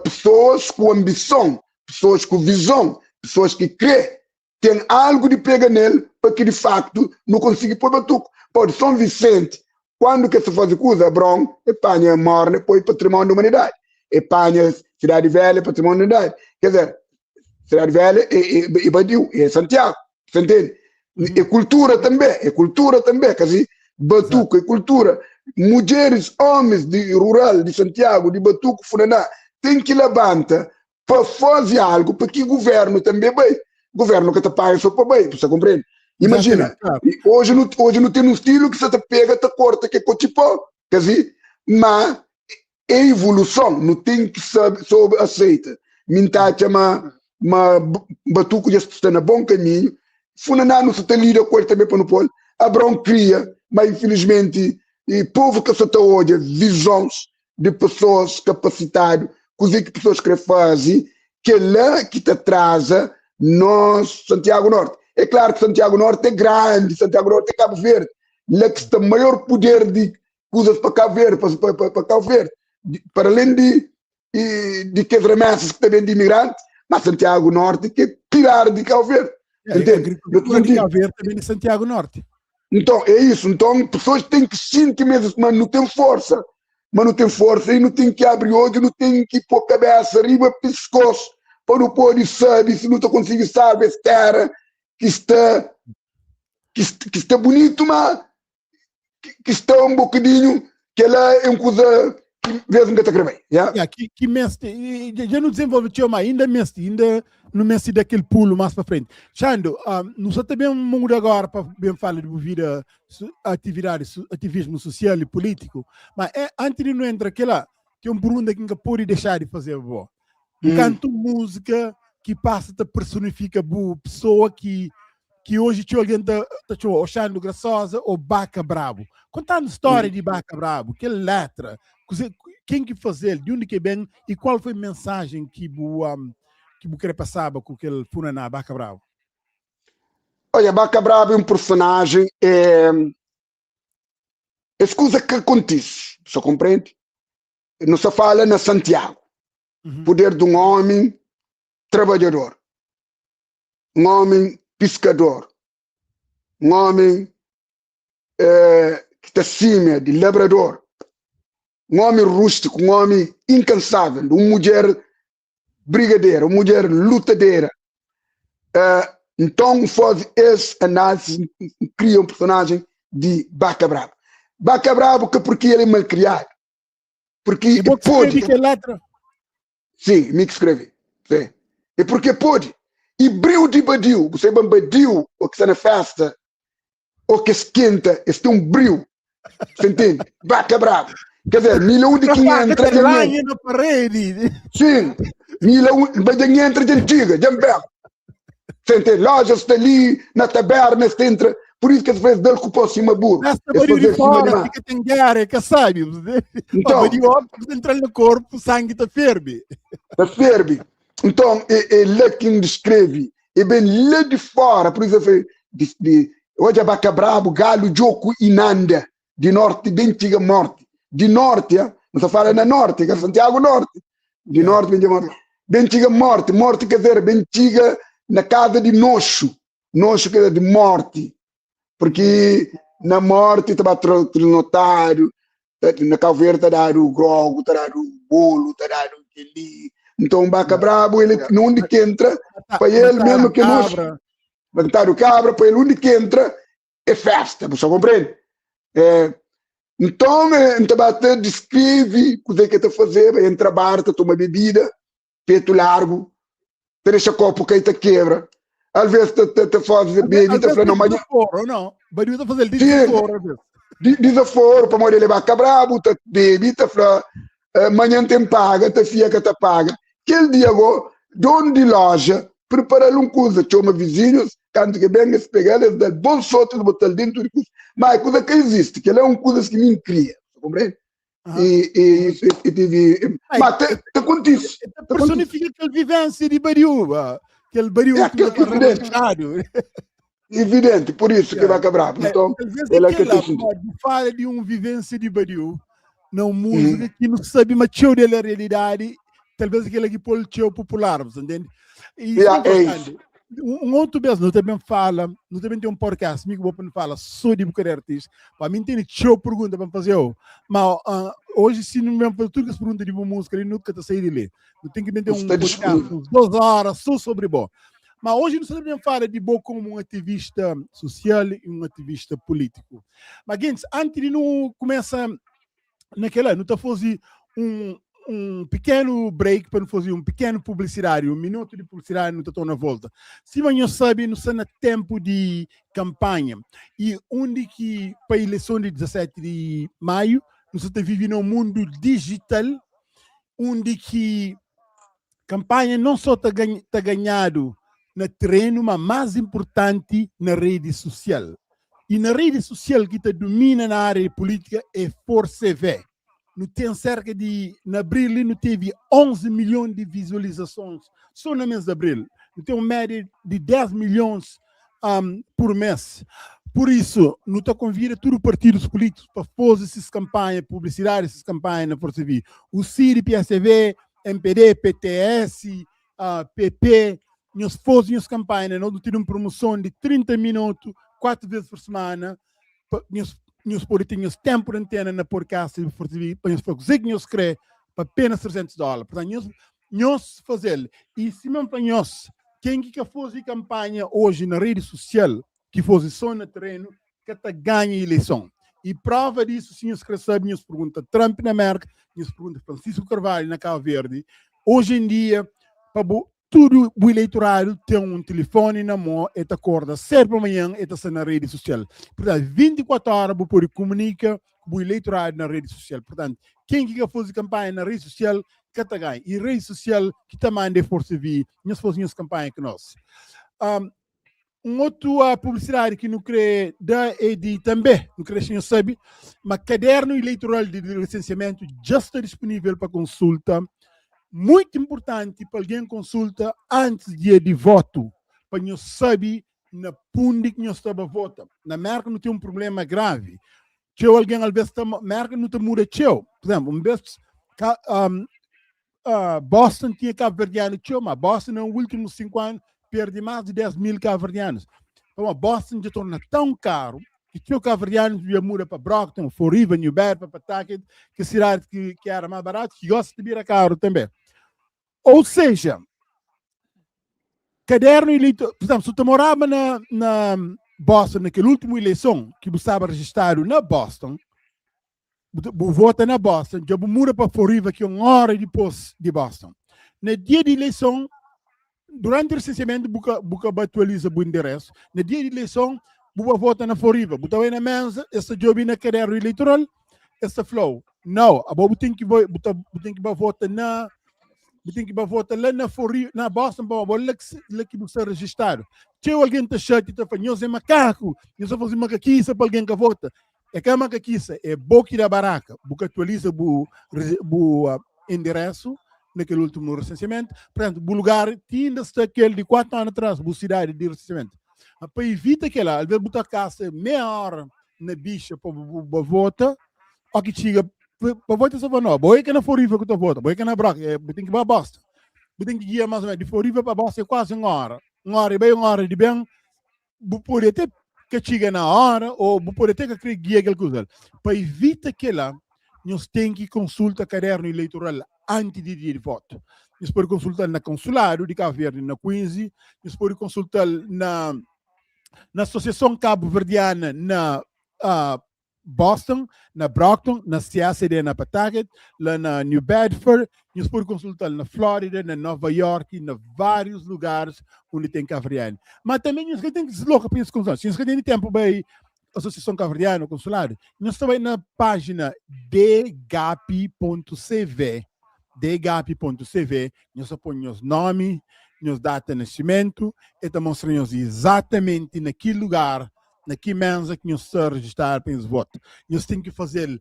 pessoas com ambição, pessoas com visão, pessoas que crê, tem algo de pega nele para que de facto não consiga pôr batuco. Pode São Vicente, quando que se faz coisa, Abrão, e panha morne, põe patrimônio da humanidade. E panha Cidade Velha, patrimônio da humanidade. Quer dizer, Cidade Velha e, e, e Badiu, e Santiago, você entende? E cultura também, é cultura também, quer dizer, batuco é cultura. Mulheres, homens de rural de Santiago, de Batuco, Funaná, tem que levantar para fazer algo para que o governo também bem. Governo que te paga só para bem, você compreende? Imagina, hoje não, hoje não tem um estilo que você te pega, te corta, que é cotipó, quer dizer, mas é evolução, não tem que saber, sobre aceita. Minta chama, mas Batuco já está no bom caminho, Funaná não se tem lida com ele também para não pôr. Abraão cria, mas infelizmente, e povo que só está hoje, visões de pessoas capacitadas, coisa que pessoas querem fazer, que é lá que te atrasa nós, Santiago Norte. É claro que Santiago Norte é grande, Santiago Norte é Cabo Verde. Lá que está o maior poder de coisas para Cabo Verde, para, para, para Cabo Verde. Para além de, de que as remessas que também de imigrantes, mas Santiago Norte que é pilar de Cabo Verde. É, Entende? De Cabo Verde também de Santiago Norte. Então, é isso. Então, pessoas têm que sentir mesmo, mas não tem força. Mas não tem força e não tem que abrir olho, não tem que pôr cabeça arriba, pescoço, para não pôr sabe, se não está conseguindo sabe, essa terra que está, que, que está bonito, mas que, que está um bocadinho, que ela é uma coisa que vez nunca está bem. Yeah? Yeah, que, que mestre, já não desenvolve mas ainda mestre, ainda no mestre daquele pulo mais para frente. Xando, um, não só também muda agora para bem falar de vida, atividade, ativismo social e político, mas é, antes de não entrar aquela, tem um pergunta que nunca pode deixar de fazer, boa. Canto música que passa te personifica a pessoa que que hoje tinha alguém tá, tá achando graçosa ou Baca Brabo. Contando história de Baca Brabo, que letra, quem que fazer, de onde que vem e qual foi a mensagem que bu um, que bu querer passava com aquele funaná Baca Brabo? Olha, Baca Brabo é um personagem é, é coisa que acontece, você compreende? Não se fala na Santiago. Poder de um homem trabalhador, um homem pescador, um homem eh, que está acima de labrador, um homem rústico, um homem incansável, uma mulher brigadeira, uma mulher lutadeira. Uh, então faz esse análise, cria um personagem de Baca Brabo. Baca Brabo que porque ele é malcriado. Porque E pode. Que letra? Sim, me que escrevi. Sim. E porque pode. E brilho de badiu, você é badiu, ou que está na festa, ou que esquenta, esse tem um brilho. Você entende? Baca bravo. Quer dizer, milhão de quem entra de na parede. Sim, milhão de quem entra de antiga, de ambel. Você entende? Lojas está ali, na taberna, você entra. Por isso que às vezes dele culpou cima burro. Essa barulho de fora, fica tem guerra, que sabe? Então, o entra no corpo, sangue está ferve. Está ferve. Então, é, é lá quem descreve. É bem lá de fora, por isso de, de, hoje é Baca Brabo, Galo, Joco e Nanda, de norte, de antiga morte. De norte, não se fala na norte, que é Santiago Norte. De norte, bem de morte. De antiga morte, morte quer dizer, bem antiga na casa de Nocho. Nocho quer dizer de morte. Porque Na morti ta ba trinotadu, na Cabo Verde ta dadu grogu, ta dadu bolo, ta dadu kel-li. Nton, Baka Brabu, ele, na undi ki entra, pa el mesmo que nos, matadu cabra, pa el undi ki entra, é festa, bu sa komprende? É, nton, N ta ba ta descreve kuzê ki el ta fazeba, entra bar, ta toma bebida, petu largu, ta dexa kopu kai ta kebra, alvês ta ta ta faze bebe ta fla, não, mas Desaforo, não. Badiu ta fazer desaforo, às vezes. Desaforo, pamodi ele baka brabu, ta bebe, ta fla, manhã tem paga, ta fia ka ta paga. Kel dia go, dono di loja prepara-l un kuza, txoma vizinhus, kantu ke ben, es pega-l, es da-l bon sotu, es bota-l dentu di kuza. Ma é kuza ka izisti, kel é un kuzas ki mi N kria, komprende? E, e, e, e tive. Mas te, te kontise. Te personifica aquela vivência de Bariúba. Aquele Bariúba é, que tá evidente. Evidente, por isso que vai quebrar. Então, ela é que tem fala de uma vivência de Bariú na música que não sabe, mas teu dele a realidade, talvez aquele que pôr teu popular, você entende? E isso yeah, é importante. Um outro vez, nós também fala, nós também tem um podcast, amigo bom fala só de bocadinho artista. Para mim tem show pergunta para fazer eu. Mas hoje se não mesmo fazer tudo que as perguntas de boa música, ele nunca tá saindo de ali. Não tem que meter um podcast, uns 2 horas só sobre bom. Mas hoje nós também fala de bom como um ativista social e um ativista político. Mas, gente, antes de não começar naquela, não tá fazer um pequeno break para fazer um pequeno publicidade, um minuto de publicidade, não está na volta. Se você sabe, não está no tempo de campanha. E onde que, para a eleição de 17 de maio, nós está vivendo num mundo digital, onde que campanha não só está ganha, tá ganhado na terreno, mas mais importante na rede social. E na rede social que te domina na área política é Força TV. No tem cerca de, na abril, não teve 11 milhões de visualizações, só no mês de abril. Não tem uma média de 10 milhões por mês. Por isso, não te convida todos os partidos políticos para fazer essas campanhas, publicidade, essas campanhas na Força TV. O CIR, PSV, MPD, PTS, PP, nós fazemos campanha, nós temos uma promoção de 30 minutos, quatro vezes por semana, nós podemos ter tempo de antena na podcast para nós fazer o que nós queremos, para apenas US$ 300. Portanto, nós fazer. E se mesmo para nós, quem que fazer campanha hoje na rede social, que fosse só no terreno, que tá ganha eleição. E prova disso, se nós sabe, nós pergunta Trump na América, nós pergunta Francisco Carvalho na Cabo Verde. Hoje em dia, para tudo o eleitorado tem um telefone na mão e te acorda cedo para manhã e está na rede social. Portanto, 24 horas você pode comunicar com o eleitorado na rede social. Portanto, quem quer fazer campanha na rede social, que tá ganha. E rede social que também é força vir, nós fazemos campanha com nós. Um outro publicidade que não quer dar é de também, não quer que sabe, mas caderno eleitoral de licenciamento já está disponível para consulta. Muito importante para alguém consulta antes dia de voto, para nós saber na punde que nós estava vota. Na América não tem um problema grave. Que alguém às vezes está, América não te muda tcheu. Por exemplo, um vez Boston tinha cabo-verdiano tcheu, mas Boston nos últimos 5 anos perde mais de 10 mil cabo-verdianos. Então, Boston já torna tão caro que tinha cabo-verdianos ia mudar para Brockton, Fall River, New Bedford, Pawtucket, que cidade que era mais barato, que gosta de vir caro também. Ou seja, caderno eleitoral, por exemplo, se tu morava na Boston, naquela última eleição que você estava registrado na Boston, você vota na Boston, já muda para Fall River, que é uma hora depois de Boston. No dia de eleição, durante o recenseamento, você atualiza o endereço. No dia de eleição, você vota na Fall River, você vai na mesa, esse job na caderno eleitoral, esse flow. Não, agora você tem que votar na você tem que votar lá na Fall River, na Boston, bom, lá que você registrado. Se alguém está chato e está falando, nós é macaco, nós fazemos macaquiça para alguém que vota. É que a macaquiça é boca da barraca, você atualiza o endereço naquele último recenseamento. Portanto, o lugar ainda está aquele de 4 anos atrás, a cidade de recenseamento. Para evitar que lá, às vezes botar casa meia hora na bicha para votar, ou que chega para votar só não, boy que na Fall River que tu vota, boy que na Brock, é, tem que ir para Boston. Tem que guiar mais ou menos de Fall River para Boston é quase uma hora. Uma hora e bem, uma hora de bem, pode até ka txiga na óra ô bu pode até ka krê gia kel kuza. Pa ivita kela, nhos ten ki konsulta kadernu ileitoral anti di dia di votu. Nhos pode konsulta-l na konsuladu di Kabu Verdi na Queens, nhos pode konsulta-l na na Asosiason Kabuverdiana na uh, Boston, na Brockton, na CACD na Pawtucket, la na New Bedford, nhos pode konsulta-l na Flórida, na Nova York, na várius lugares undi ten kabuverdianu. Ma tanbê nhos ka ten ki disloka pa nhos konsulta. Si nhos ka tene tempu bai Asosiason Kabuverdianu, konsuladu, nhos ta bai na pájina dgap.cv, dgap.cv, nhos ta poi nhos nomi, nhos data nasimentu, e ta mostra nhos izatamenti na ki lugar, na ki menza ki nhos sta rejistadu pa nhos vota. Nhos ten ki fazel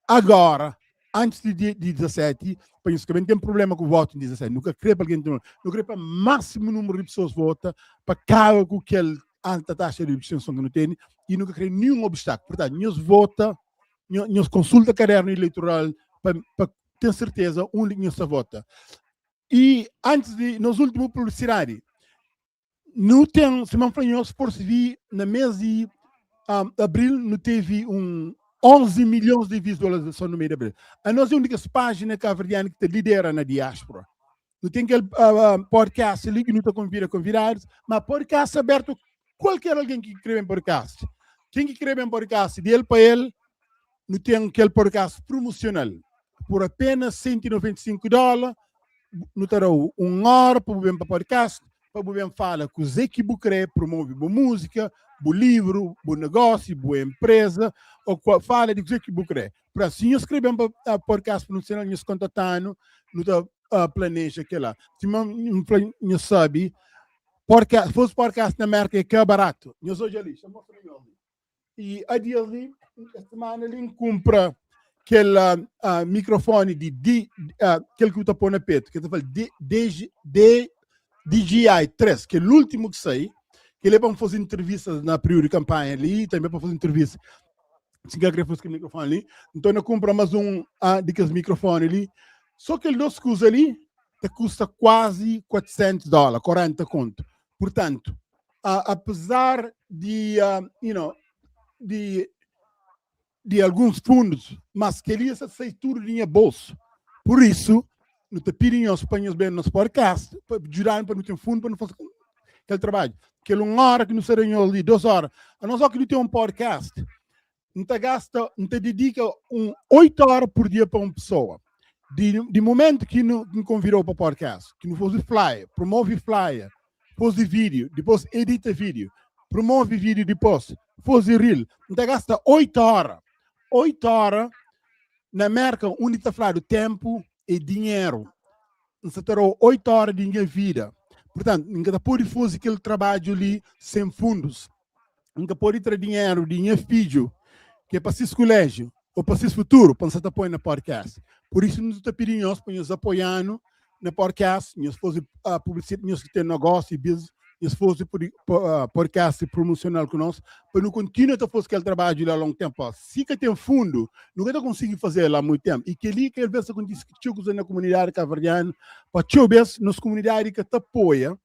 agora, antis di dia di 17, pa nhos ka ben ten problema ku votu di 17. Nu ka kre pa algen ten, nu kre pa másimu númeru di pesoas vota pa kaba ku kel alta taxa di abstenson ki nu tene i nu ka kre ninhun obstákulu. Purtantu, nhos vota, nhos konsulta kadernu ileitoral pa, pa ten serteza undi ki nhos ta vota. I antis di nos últimu publisidadi, nu ten, sima N fla nhos, Force Vi na mês di um, abril nu tevi un 11 milhons di visualizason no meio de abril. A nós é un di kes pájina kabuverdianu ki ta lidera na diáspora. Nu ten kel uh, podcast li ki nu ta konvida konvidadus, ma podcast abertu kualker algen ki kre ben podcast. Ken ki kre ben podcast, di el pa el, nu ten kel podcast promosional. Por apenas 195 dólar, nu ta dau un hora pa bu ben pa podcast, pa bu ben fala kuzê ki bu kre, promove bu múzika, bu livru, bu negósiu, bu empresa, ou fala di kuzê ki bu kre. Pra si nhos kre ben pa uh, podcast promosional, nhos kontatanu, nu ta uh, planeja kela. Sima N fla, nhos sabe, podcast, fosse podcast na Amérika é ka barato. Nhos odja ali, xa mostra nhos ali. E a dias li, esta semana li, N kumpra kel uh, uh, microfone di, di uh, kel ki bu ta pô na peto, que ta fala D, D, D, DJI 3, que é o último que sai, que ele é para fazer entrevistas na período de campanha ali, também para fazer entrevista. Se quer querer fazer microfone ali, então eu compro mais um uh, de aqueles microfone ali. Só que dois custa ali, te custa quase 400 dólares, 40 conto. Portanto, apesar de, you know, de, de alguns fundos, mas queria sair tudo de minha bolso. Por isso, não te pedem aos panhos bem no nosso podcast, para ajudar para não ter fundo, para não fazer aquele trabalho. Que uma hora que não será ali, 2 horas. A nós só que não tem um podcast, não te gasta, não te dedica um 8 horas por dia para uma pessoa. De momento que não me convidou para o podcast, que não fosse flyer, promove flyer, faz vídeo, depois edita vídeo, promove vídeo depois, faz reel, não te gasta 8 horas. 8 horas na América, onde está falando tempo e dinheiro. Você terá 8 horas de minha vida. Portanto, ninguém pode fazer aquele trabalho ali sem fundos. Nunca pode ter dinheiro de minha filho, que é para esse colégio, ou para esse futuro, para você apoiar na podcast. Por isso, nós estamos pedindo nós para nos apoiar na podcast, nós fazer a publicidade, nós que tem negócio e business, nós fazer podcast promocional conosco, para não continuar a fazer aquele trabalho lá há longo tempo. Se que tem fundo, nunca conseguir fazer lá há muito tempo. E que ali que às vezes acontece que tinha na comunidade cabo-verdiana, para ver nas comunidade que te apoia,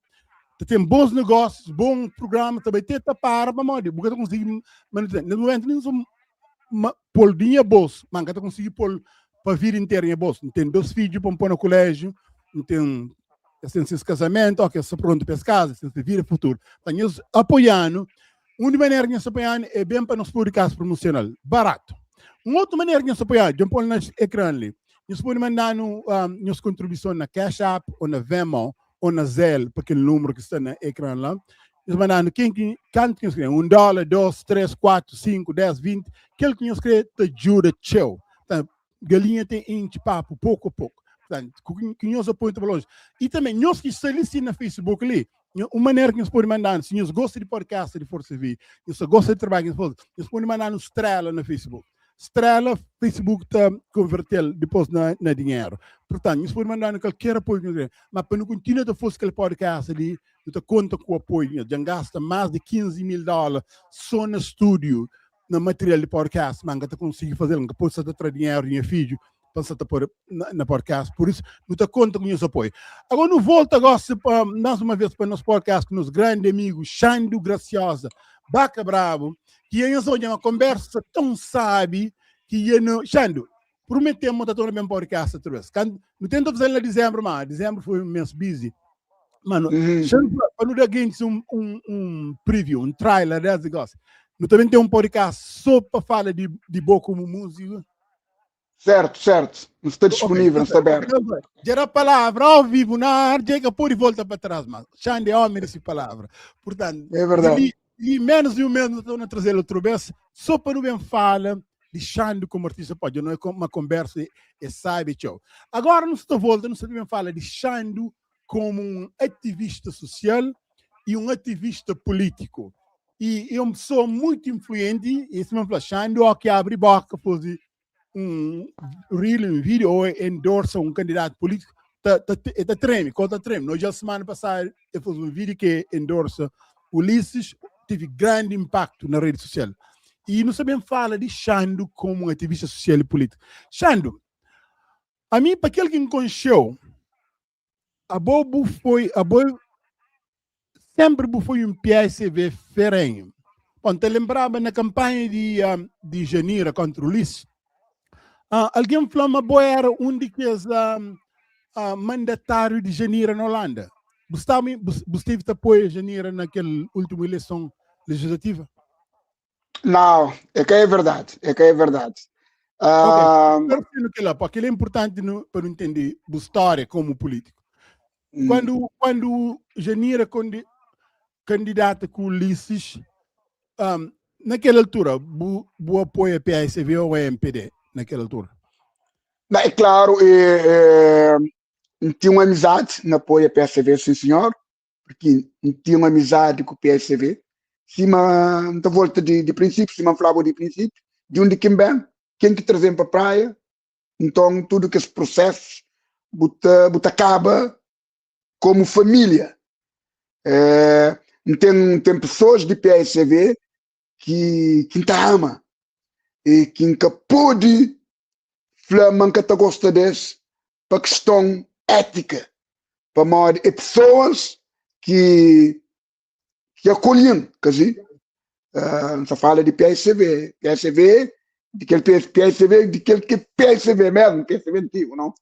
tem bons negócios, bom programa, também tenta para, para modo, porque eu conseguir manter. No momento, nem sou pôr dinheiro bolso, mas eu consegui pôr para a vida inteira em bolso. Não tem dois filhos para pôr no colégio, não tem tem seus casamento, ok, estou pronto para as casas, tem vida futuro. Então, nós apoiando, uma maneira que nós apoiando é bem para nós podcast promocional, barato. Uma outra maneira que nós apoiando, eu pôr no ecrã ali, nós podemos mandar no, um, nossa contribuição na Cash App, ou na Venmo, ou na Zelle, para aquele número que está no ecrã lá. Nós mandando quem que quanto que nós queremos, 1 dólar, 2, 3, 4, 5, 10, 20, aquele que nós queremos te ajuda, tchau. Então, galinha tem intxi papu pouco a pouco. Portanto, que nós apoiamos para longe. E também, nós que estamos ali na Facebook ali, uma maneira que nós podemos mandar, se nós gostam de podcast de Força V, nós gostam de trabalho, nós podemos mandar uma estrela no Facebook. Estrela, Facebook está converter depois na dinheiro. Portanto, nós podemos mandar qualquer apoio que nós queremos. Mas para não continuar a fazer aquele podcast ali, nós conta com o apoio. Já gasta mais de 15 mil dólares só no estúdio, no material de podcast, mas não consegue fazer, não pode estar dinheiro, dinheiro filho, pa N sa ta poi na, na podcast, por isso nu ta konta ku nhos apoio. Agora nu volta gosi pa mais uma vez pa nos podcast ku nos grandi amigo Xandu Graciosa, Baca Brabo, ki ia nhos odja uma conversa tão sabe ki ia no Xandu, prometemos ma ta torna ben podcast outra vez. Kan, nu tenta fazer na dezembro, mas dezembro foi um mês busy. Mano, Xandu, pa nu da gentis um, um, um preview, um trailer desse negócio. Nu também tem um podcast só pa fala de, de bo como músico. Certo, certo. Não está disponível, não está aberto. Gera palavra ao vivo na ar, chega por e volta para trás, mas Xande é homem desse palavra. Portanto, é verdade. E, e menos de um mês nós estamos a trazer outra vez, só para o bem fala, deixando como artista pode, não é uma conversa, é sabe, tchau. Agora, não está volta, não se bem fala, deixando como um ativista social e um ativista político. E é uma pessoa muito influente, e se me fala, Xando, que abre boca, fazer um reel, um vídeo, ou endorsa um candidato político, tá, tá, tá treme, conta treme. Nós já semana passada eu fiz um vídeo que endorsa Ulisses, teve grande impacto na rede social. E nós também fala de Xando como um ativista social e político. Xando, a mim, para aquele que me conheceu, a Bobo foi, a Bobo sempre foi um PSV ferrenho. Bom, te lembrava na campanha de, um, de Janira contra o Ulisses, alguém falou que Bo era um de que um, mandatário de Janira na Holanda. Você, você teve apoio a Janira naquela última eleição legislativa? Não, é que é verdade, é que é verdade. Okay. Lá, porque ele é importante no, para entender a história como político. Quando, quando Janira candidata com Ulisses, um, naquela altura, bu, bu apoia PSV ou MPD naquela altura? Não, é claro, é, é, tinha uma amizade na apoio a PSV, sim senhor, porque tinha uma amizade com o PSV, cima da volta de, de princípio, cima falava de princípio, de onde quem vem, quem que trazem para a praia, então tudo que esse processo buta, buta acaba como família. É, tem, tem pessoas de PSV que, que te ama e que nunca pode falar que te gosta desse para questão ética, para modo, é pessoas que que acolhem, quer dizer, uh, se fala de PSV, PSV, de aquele PSV, de aquele que PSV mesmo, PSV antigo, não?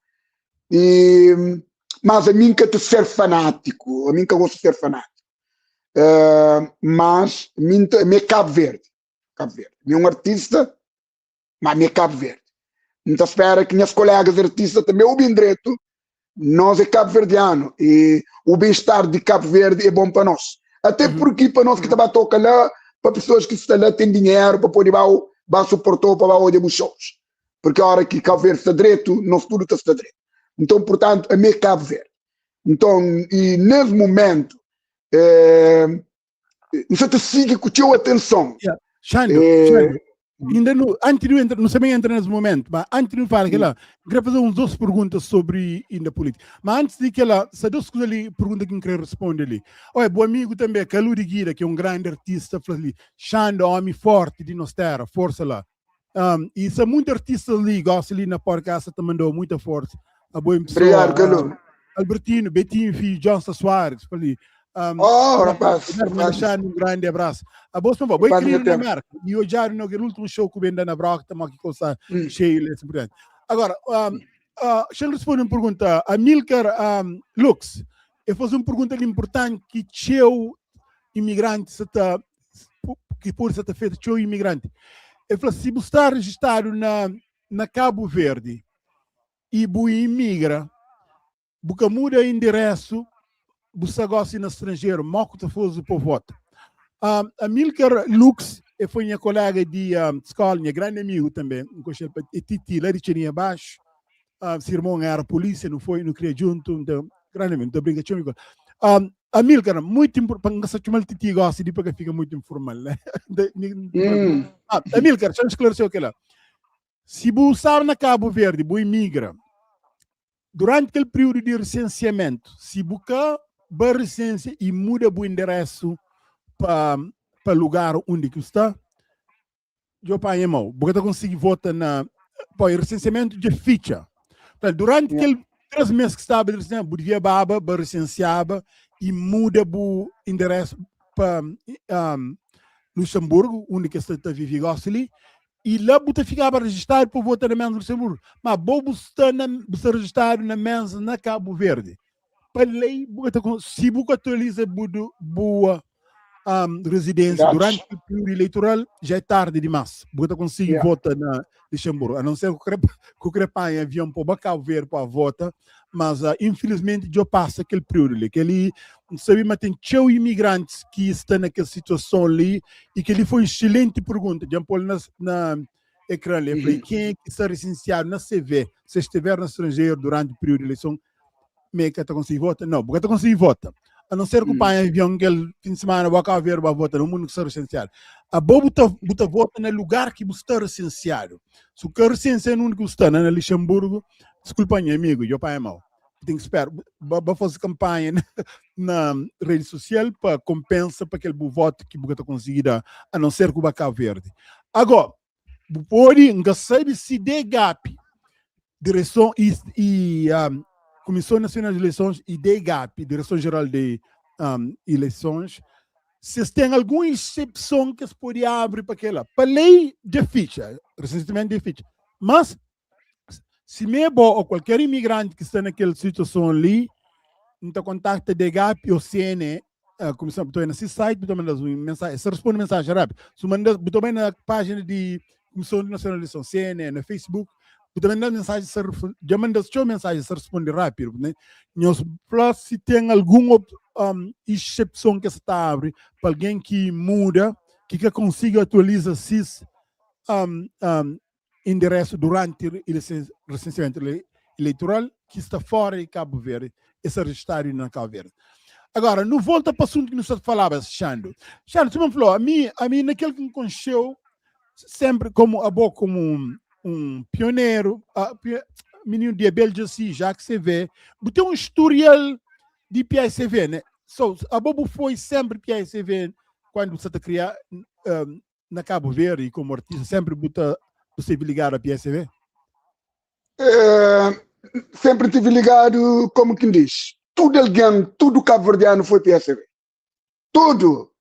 E, mas a mim que te ser fanático, a mim que gosto de ser fanático. Uh, mas mim, me é Cabo Verde, Cabo Verde. Me um artista, mas me é Cabo Verde. Então espera que minhas colegas artistas também ouvem direito, nós é cabo-verdiano e o bem-estar de Cabo Verde é bom para nós. Até porque para nós que estamos a tocar lá, para pessoas que estão lá têm dinheiro para poder ir suportar para ir os shows. Porque a hora que Cabo Verde está direito, nós tudo está direito. Então, portanto, a minha Cabo Verde. Então, e nesse momento, é, você te siga com a tua atenção. Yeah. Xando, é, Xando, ainda no, antes de entrar, não sei bem entrar nesse momento, mas antes de falar, hum. queria fazer umas duas perguntas sobre ainda política. Mas antes de que ela, se duas coisas ali, pergunta que eu queria responder ali. Olha, bom amigo também, Calu de Guida, que é um grande artista, fala ali, Xando, homem forte de nossa terra, força lá. Um, e são muitos artistas ali, gosto ali na podcast, te mandou muita força. A boa pessoa, Obrigado, Calu. Albertino, Betinho, filho, Johnson Soares, falei. Um, oh, rapaz. Deixar um grande abraço. A bolsa não vai. Querido na América. E hoje já no último show que vem na Broca, estamos aqui com o cheio, assim por diante. Agora, um, uh, deixa eu responder uma pergunta. A Milker um, Lux, eu faço uma pergunta importante que teu imigrante está que por estar feito teu imigrante. Eu falo, se você está registrado na, na Cabo Verde e você imigra, você muda endereço, você gosta no estrangeiro, moco te fosse o voto. Um, a Milker Lux foi minha colega de um, escola, minha grande amigo também, um e Titi, lá de Tirinha abaixo. Uh, seu irmão era polícia, não foi, não queria junto, então, grande amigo, então brinca comigo. Um, a Milker, muito importante, para chamar Titi gosta de porque fica muito informal, né? hum. Ah, a Milker, deixa eu esclarecer o que lá. Se você sabe na Cabo Verde, você imigra, durante aquele período de recenseamento, se você ba recência e muda o endereço para para lugar onde que está, eu pai irmão, você consegue votar na Poi recenseamento dja fitxa. Portanto, durante kel 3 mês ki staba di recenseamento, bu devia baba ba recenseaba e muda bu endereço pa um, Luxemburgo, undi ki es ta vive gosi li, e la bu ta fikaba registado pa vota na mesa Luxemburgo. Ma bo bu sta na bu sta registado na mesa na Cabo Verde. Pa lei bu ka ta si bu ka atualiza bu bu um, residência durante o período eleitoral, já é tarde demais. Bu ka ta konsigi vota na Luxemburgo, a não ser que ku kre panha avião pa Cabo Verde pa vota, mas infelizmente já passa aquele período ali. Que ali sabe, mas tem txeu imigrantes que está naquela situação ali e que ali foi excelente pergunta. Já pôr na ecrã ali, falei, quem é que está recenseado na CV, se estiver no estrangeiro durante o período de eleição, me ka ta konsigi vota? Não, bu ka ta konsigi vota. A não ser que panha avião aquele fim de semana, bu Cabo Verde, bu vota no mundo que está recenseado. A bo bu ta vota na lugar que bu está recenseado. Se o ka recenseia no onde que bu está, na Luxemburgo, desculpa meu amigo, eu pai mal. Tem que esperar, ba fazer campanha na rede social para compensa para aquele bu voto que bu ka ta conseguir dar, a não ser que o Cabo Verde. Agora, bu pode, nunca sabe se DGAP, Direção e Comissão Nacional de Eleições e DGAP, Direção Geral de Eleições, se tem alguma exceção que se pode abrir para aquela. Para lei de ficha, recentemente de ficha. Mas, se me ou qualquer imigrante que está naquela situação ali, então contacta DGAP ou CNE, a comissão, estou nesse site, estou mandando uma mensagem, se responde mensagem rápido. Se manda, estou bem na página de Comissão Nacional de Eleições, CNE, no Facebook, estou mandando mensagem, se já manda sua mensagem, se responde rápido, né? Nós, se tem alguma exceção que se está abre para alguém que muda, que consiga atualizar SIS endereço durante o recenseamento eleitoral, que está fora de Cabo Verde, esse registrado na Cabo Verde. Agora, não volta para o assunto que nós falava, Xando. Xando, você me falou, a mim naquele que me conheceu, sempre como a boca como um pioneiro, menino de Abel assim, já que você vê, tem um historial de PICV, né? So, a Bobo foi sempre PICV quando você está criar na Cabo Verde e como artista, sempre bota, você ligado a PICV? É, sempre tive ligado, como quem diz, tudo alguém, tudo cabo-verdiano foi PSV. Tudo.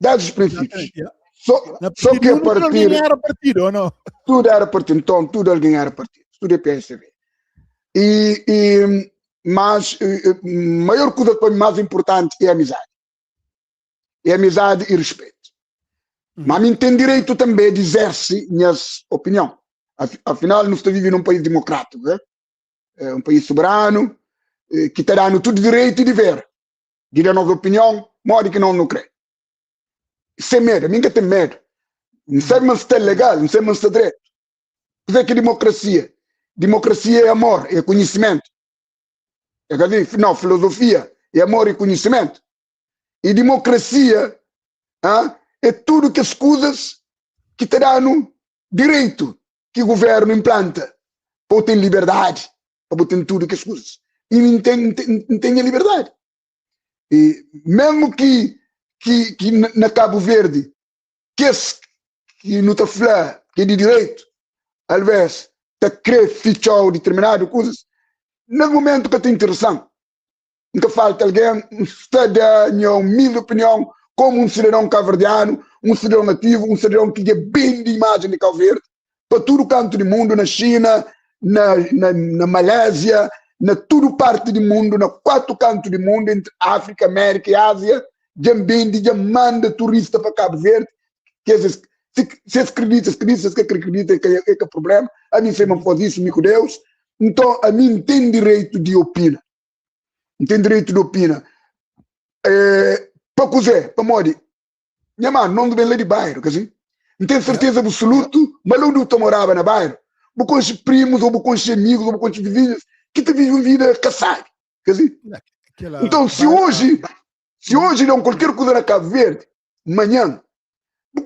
Dados os princípios. Só que a partir. Alguém era partido ou não? Tudo era partido. Então, tudo alguém era partido. Tudo é PSV. E mas maior coisa para mim mais importante é a amizade. É amizade e respeito. Mas a mim tem direito também de exercer minha opinião. Afinal, nós estamos vivendo num país democrático, né? É um país soberano, que está dando tudo direito e dever. De dar nossa opinião, modo que não não crê. Sem medo, a mim que tem medo. Não sei se está legal, não sei se está direito. O que é que é democracia? Democracia é amor, é conhecimento. É, quer dizer, não, filosofia é amor e conhecimento. E democracia é tudo que as coisas que te dão direito que o governo implanta para ter liberdade, para ter tudo que as coisas. E não tem a liberdade. E mesmo que na Cabo Verde, que, esse, que não está falando, que é de direito, às vezes, está querer fichar determinado coisas, no momento que está interessante, nunca falta alguém está da minha humilde opinião, como um cidadão cabo-verdiano, um cidadão nativo, um cidadão que é bem de imagem de Cabo Verde, para todo canto do mundo, na China, na Malésia, na toda parte do mundo, na quatro cantos do mundo, entre África, América e Ásia, já vende, já manda turista para Cabo Verde, quer dizer, se acredita, se acredita, se acredita, é que é problema, a mim sempre faz isso, meu Deus, então a mim tem direito de opinar, tem direito de opinar. É, para cozer, para morrer, minha mãe não vem lá de bairro, quer dizer, não tenho certeza absoluta, mas não morava na bairro, vou conhecer primos, ou vou conhecer amigos, ou vou conhecer vizinhos, que te vivem vida caçada, quer dizer, então se hoje não qualquer coisa na Cabo Verde, amanhã,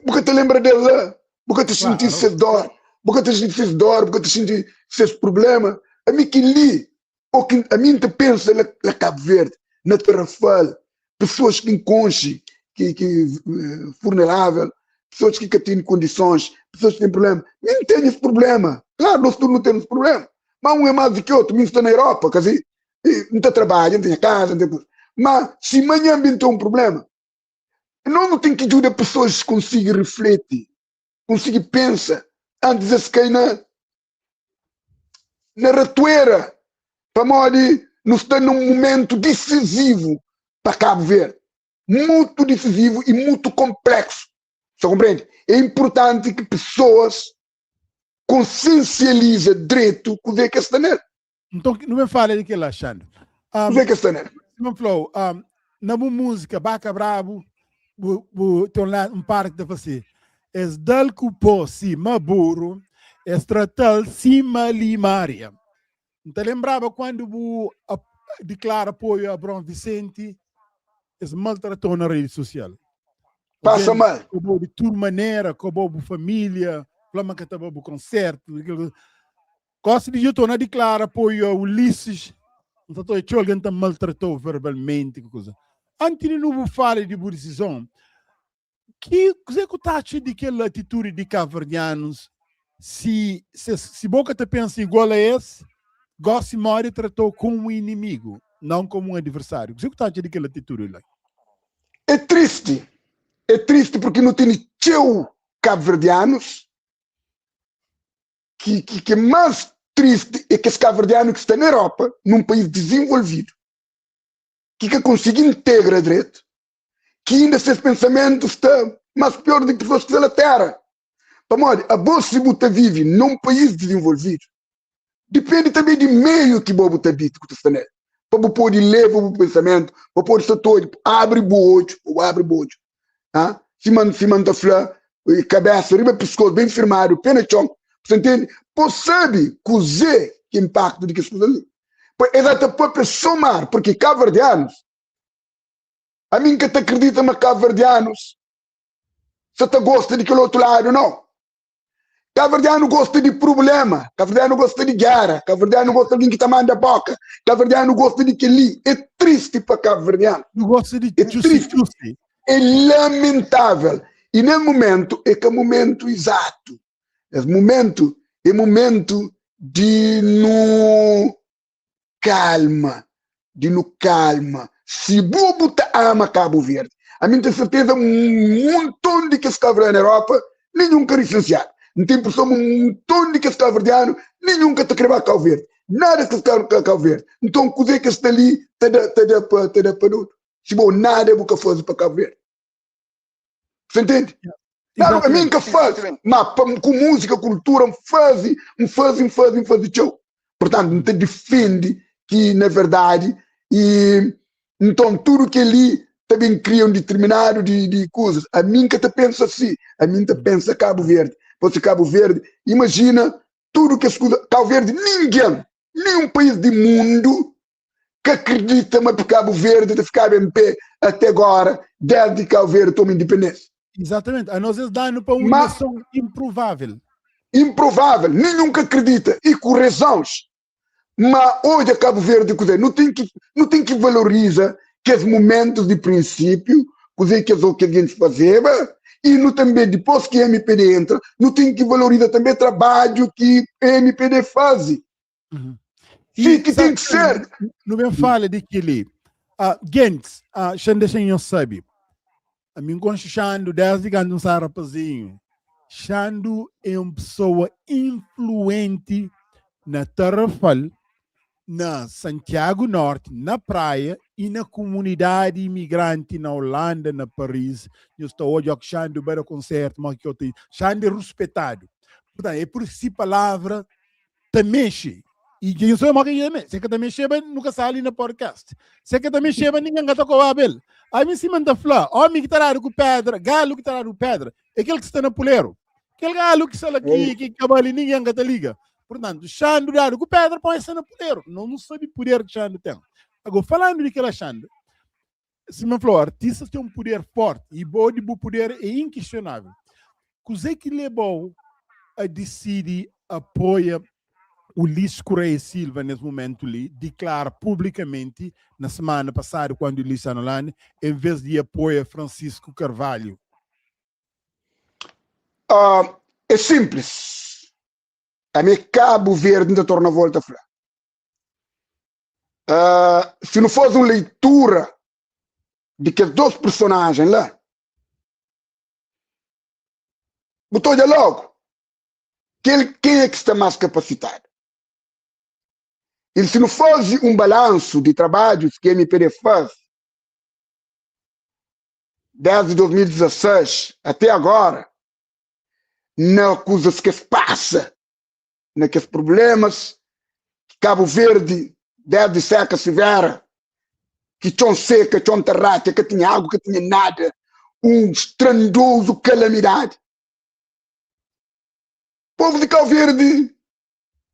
porque te lembra dele lá, porque te sentir claro. Dor, porque te sentir dor, porque te sentir seus problema, a mim que li, ou que a mim te pensa na Cabo Verde, na Tarrafal, pessoas que inconscientes, que vulnerável, pessoas ki ka tene kondisons, pessoas ki ten problema. Mi N ten es problema. Klaru, nos tudu nu ten es problema. Ma un é más di ki otu. Mi N sta na Europa, kasi, N ta trabadja, N ten nha kaza, N ten kuza. Ma si manhan ben ten un problema, nos nu ten ki djuda pessoas konsigi rifleti, konsigi pensa antis es kai na na ratoeira, pamodi nu sta num momento decisivo pa Cabo Verde, mutu decisivo e mutu complexo, sa compreende? É importante que pessoas consciencializa dretu kuzê ke sta nel. Nton, nu ben fala di kel-la, Xandru. Kuzê ke sta nel? Simon fla-u, na bu múzika Baka Brabu, bu, bu ten un, un parti ki ta fla si, Es da-l ku pó sima buru, es trata-l sima limaria. N ta lenbraba kandu bu diklara apoiu a Abraão Vicente, es maltratou na redi sosial. Pasa mal. Kobou di tudu manera, kobou bu família, fla ma ka ta ba bu konsertu. Gosi di dja torna diklara apoiu a Ulisses, N sa ta odja txeu algen ta maltratou verbalmenti ku kuza. Anti di nu bu fala di bu disizon, ki kuzê ku ta atxa di kel atitudi di kabuverdianus si ses si bo ka ta pensa igual a es, gosi modi tratou komu inimigu, non komu un adversariu. Kuzê ku ta atxa di kel atitudi la? É tristi, é tristi porque nu tene txeu kabuverdianus ki, ki, ki é más triste é kes kabuverdianu ki sta na Europa, num país desenvolvido, ki ka konsigi integra dretu, ki inda ses pensamentu sta más pior di ki pessoas ki sta na tera. Pamodi abo si bu ta vive num país desenvolvido, dipende tanbe di meio ki bo bu ta habita, ku ta sta nel, pa bu pode leva bu pensamentu, pa pode sta todo, abri bu odju, bu abri bu odju. Ah, sima, sima N ta fla, kabesa riba piskos, ben firmadu, pé na txon. Você entende? Pô sabe kuzê ki impaktu di kes kuza li. Pa es ata papia só mar, porque kabuverdianus, ami N ka ta akredita ma kabuverdianus sa ta gosta di kel otu ladu, nau. Kabuverdianu gosta di problema, kabuverdianu gosta di gera, kabuverdianu gosta di algen ki ta manda boka, kabuverdianu gosta di kel-li. É tristi pa kabuverdianu. Nu gosta di É tristi. txusi-txusi. É lamentável. E nes momentu é ka momentu izatu. Es momentu é momentu di nu kalma, di nu kalma. Si bo bu ta ama Cabo Verde, ami N ten serteza un monton di kes kabuverdianu na Europa, ninhun ka lisensiadu. N ten impreson ma un monton di kes kabuverdianu, ninhun ka ta kre ba Cabo Verde. Nada kes ka Cabo Verde. Nton kuzê ki es sta li ta da ta da pa ta da pa dodu? Si bo nada bu ka faze pa Cabo Verde. Você entende? Claro, a mim que faz, mas com música, cultura, faz, faz, faz, faz tchau. Portanto, não te defende que, na verdade, e então tudo que ali também cria um determinado de, de coisas. A mim que te pensa assim, a mim te pensa Cabo Verde. Você Cabo Verde, imagina tudo que as coisas, Cabo Verde, ninguém, nenhum país do mundo que acredita ma Cabo Verde ta ficaba em pé até agora, desde que Cabo Verde toma independência. Exatamente. A nós eles dão para uma nação improvável. Improvável. Nenhum que acredita. E com razões. Mas hoje a Cabo Verde, não tem que, não tem que valorizar que os momentos de princípio, que as que a gente fazia, e no também, depois que a MPD entra, não tem que valorizar também o trabalho que a MPD faz. Uhum. Sim, que tem que ser. Não me fala de que ali. Gente, xan deixa eu sabe. A mim com Xando, desde que ando um rapazinho. Xando é uma pessoa influente na Tarrafal, na Santiago Norte, na praia e na comunidade imigrante na Holanda, na Paris. Eu estou hoje ao Xando para concerto, mas que eu tenho. Xando é respeitado. Portanto, é por si palavra ta mexe. E dja nhu sabe mo ki ta mexe. Se ka ta mexeba, nu ka sta li na podcast. Se ka ta mexeba, ningen ka ta kobaba el. Ami sima N ta fla, omi ki ta dadu ku pedra, galu ki ta dadu ku pedra, é kel ki sta na puleru. Kel galu ki sta la ki, ki ka bali, ningen ka ta liga. Purtantu, Xandu dadu ku pedra pamodi el sta na puleru. Nos nu sabe puder ki Xandu ten. Ago, falandu di kel-la, Xandu, sima N fla-u, artistas ten un puder forti i bo di bu puder é inkisionável. Kuzê ki leba-u a disidi apoia Ulisses Correia Silva nes mumentu li, diklara publikamenti na semana pasadu kuandu Ulisses sta na Holanda, en vez di apoia Francisco Carvalho? Uh, é simples. Ami é Cabo Verde, N ta torna volta a fla. Uh, se não fosse uma leitura de que dois personagens lá, botou logo que quem é que está mais capacitado. E se não fosse um balanço de trabalhos que a MPD faz, desde 2016 até agora, na coisas que se passa, naqueles problemas que Cabo Verde, desde seca severa, que chão seca, chão terráquea, que tinha água, que tinha nada, um estrondoso calamidade. Povo de Cabo Verde,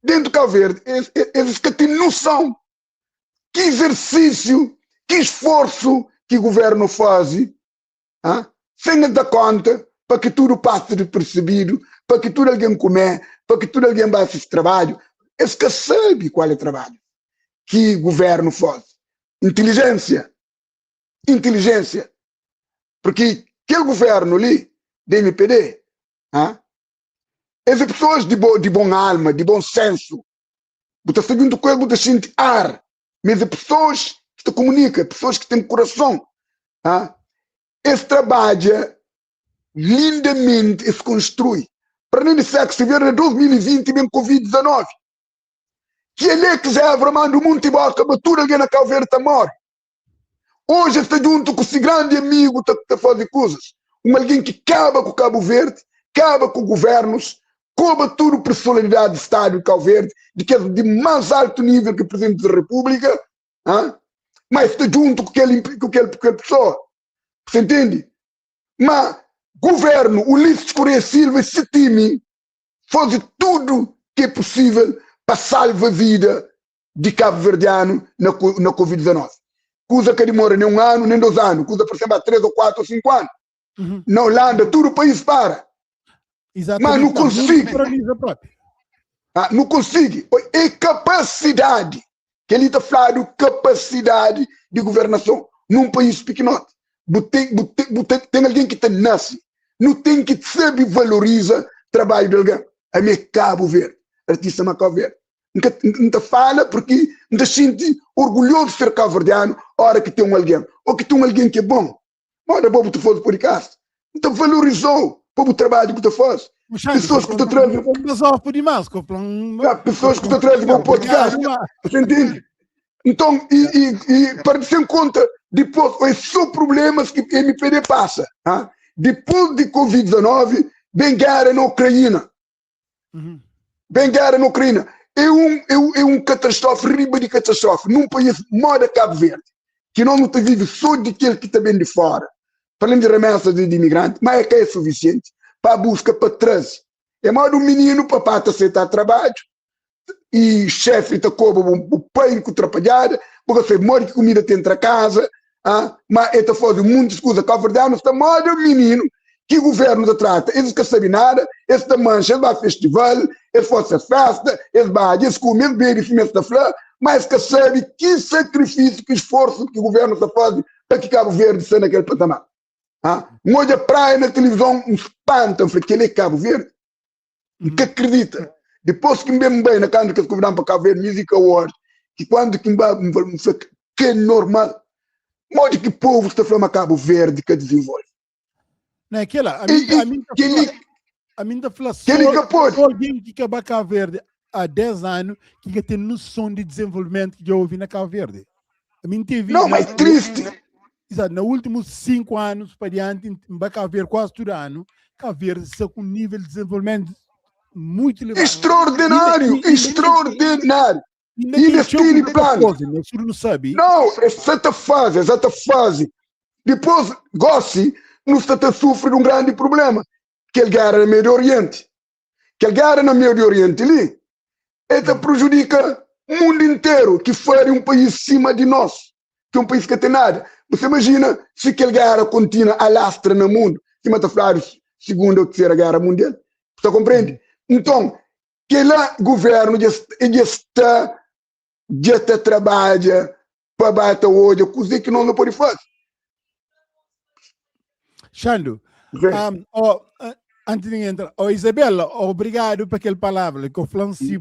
dentro de Cabo Verde, eles, eles que têm noção que exercício, que esforço que o governo faz, ah, sem dar conta, para que tudo passe despercebido, para que tudo alguém come, para que tudo alguém faça esse trabalho. Eles que sabem qual é o trabalho que o governo faz. Inteligência. Inteligência. Porque aquele governo ali, da MPD, ah, essas pessoas de, bo, de bom alma, de bom senso, você está junto com ele, você sente ar. Mas é pessoas que te comunicam, pessoas que têm coração. Ah? Esse trabalha lindamente, se construi. Para nem dizer que se vê em 2020 bem Covid-19. Que ele é que já manda o mundo embora, mas tudo alguém na Cabo Verde está morre. Hoje está junto com esse grande amigo que está fazendo coisas. Um alguém que acaba com o Cabo Verde, acaba com governos, cobra tudo personalidade do Estado de Cabo Verde, de que é de mais alto nível que o Presidente da República, hein? mas está junto com aquele, com aquele, com aquela pessoa. Você entende? Mas governo, Ulisses Correia Silva, esse time, faz tudo que é possível para salvar a vida de cabo-verdiano na, na Covid-19. Coisa que demora nem um ano, nem dois anos. Coisa, por exemplo, há 3 ou 4 ou 5 anos. Na Holanda, tudo o país para. Exatamente. Mas não consigo. Ah, não consigo. É capacidade. Que ele está falando capacidade de governação num país pequenote. Tem, tem, tem alguém que tem nasce. Não tem que saber valoriza trabalho de alguém. A minha Cabo Verde. Artista Cabo Verde. Não te fala porque não te sente orgulhoso de ser cabo-verdiano hora que tem um alguém. Ou que tem um alguém que é bom. Olha, bobo, tu fosse podcast. Então valorizou o trabalho que tu faz. Pessoas que te trazem. Pessoas que te trazem bom podcast. Você entende? Então, e para ter em conta, depois, é só problemas que o MPD passa. Ah? Depois de Covid-19, vem guerra na Ucrânia. Vem guerra na Ucrânia. É um catástrofe, riba de catástrofe, num país moda Cabo Verde, que não te vive só daquele que está bem de fora, falando de remessas de imigrantes, mas é que é suficiente para a busca para trás. É mais um menino, papá te aceitar trabalho, e chefe te cobra o pão com atrapalhada, porque você morre que comida tem entra casa, ah, mas ele está fazendo muitas coisas. Cabo Verdeano está moda menino que o governo te trata. Eles não sabem nada, eles te mancham, eles vão a festival, eles fazem festa, eles vão, eles comem, eles bebem, eles da flor, mas que sabe que sacrifício, que esforço que o governo está fazendo para que Cabo Verde esteja naquele patamar. Ah? Um olha praia na televisão, um espanta, falei, que ele é Cabo Verde. Que acredita. Depois que me bem na canto que eles convidaram para Cabo Verde Music Awards, que quando que me que é normal. Modo que o povo está falando Cabo Verde que desenvolve. Não é aquela, a mim tá falando só alguém que acaba Cabo Verde há 10 anos que tem noção de desenvolvimento que já ouvi na Cabo Verde. A mim teve, Não, mas triste. Exato, nos últimos 5 anos para diante, em Cabo Verde, quase todo ano, Cabo Verde está com um nível de desenvolvimento muito elevado. Extraordinário, extraordinário. E nesse plano. Não sabe. Não, exata fase, exata fase. Depois, Gossi, não está a sofrer um grande problema, que ele guerra no Médio Oriente. Que a guerra no Médio Oriente ali, esta prejudica o mundo inteiro, que faria um país cima de nós, que é um país que tem nada. Você imagina se aquela guerra continua alastra no mundo, se mata falar Segunda ou Terceira Guerra Mundial. Você compreende? Então, aquele governo já está trabalha para bater hoje, coisa que não pode fazer. Xando, um, oh, Antes de entra, oh Isabela, obrigado pa kel palavra que eu falo si,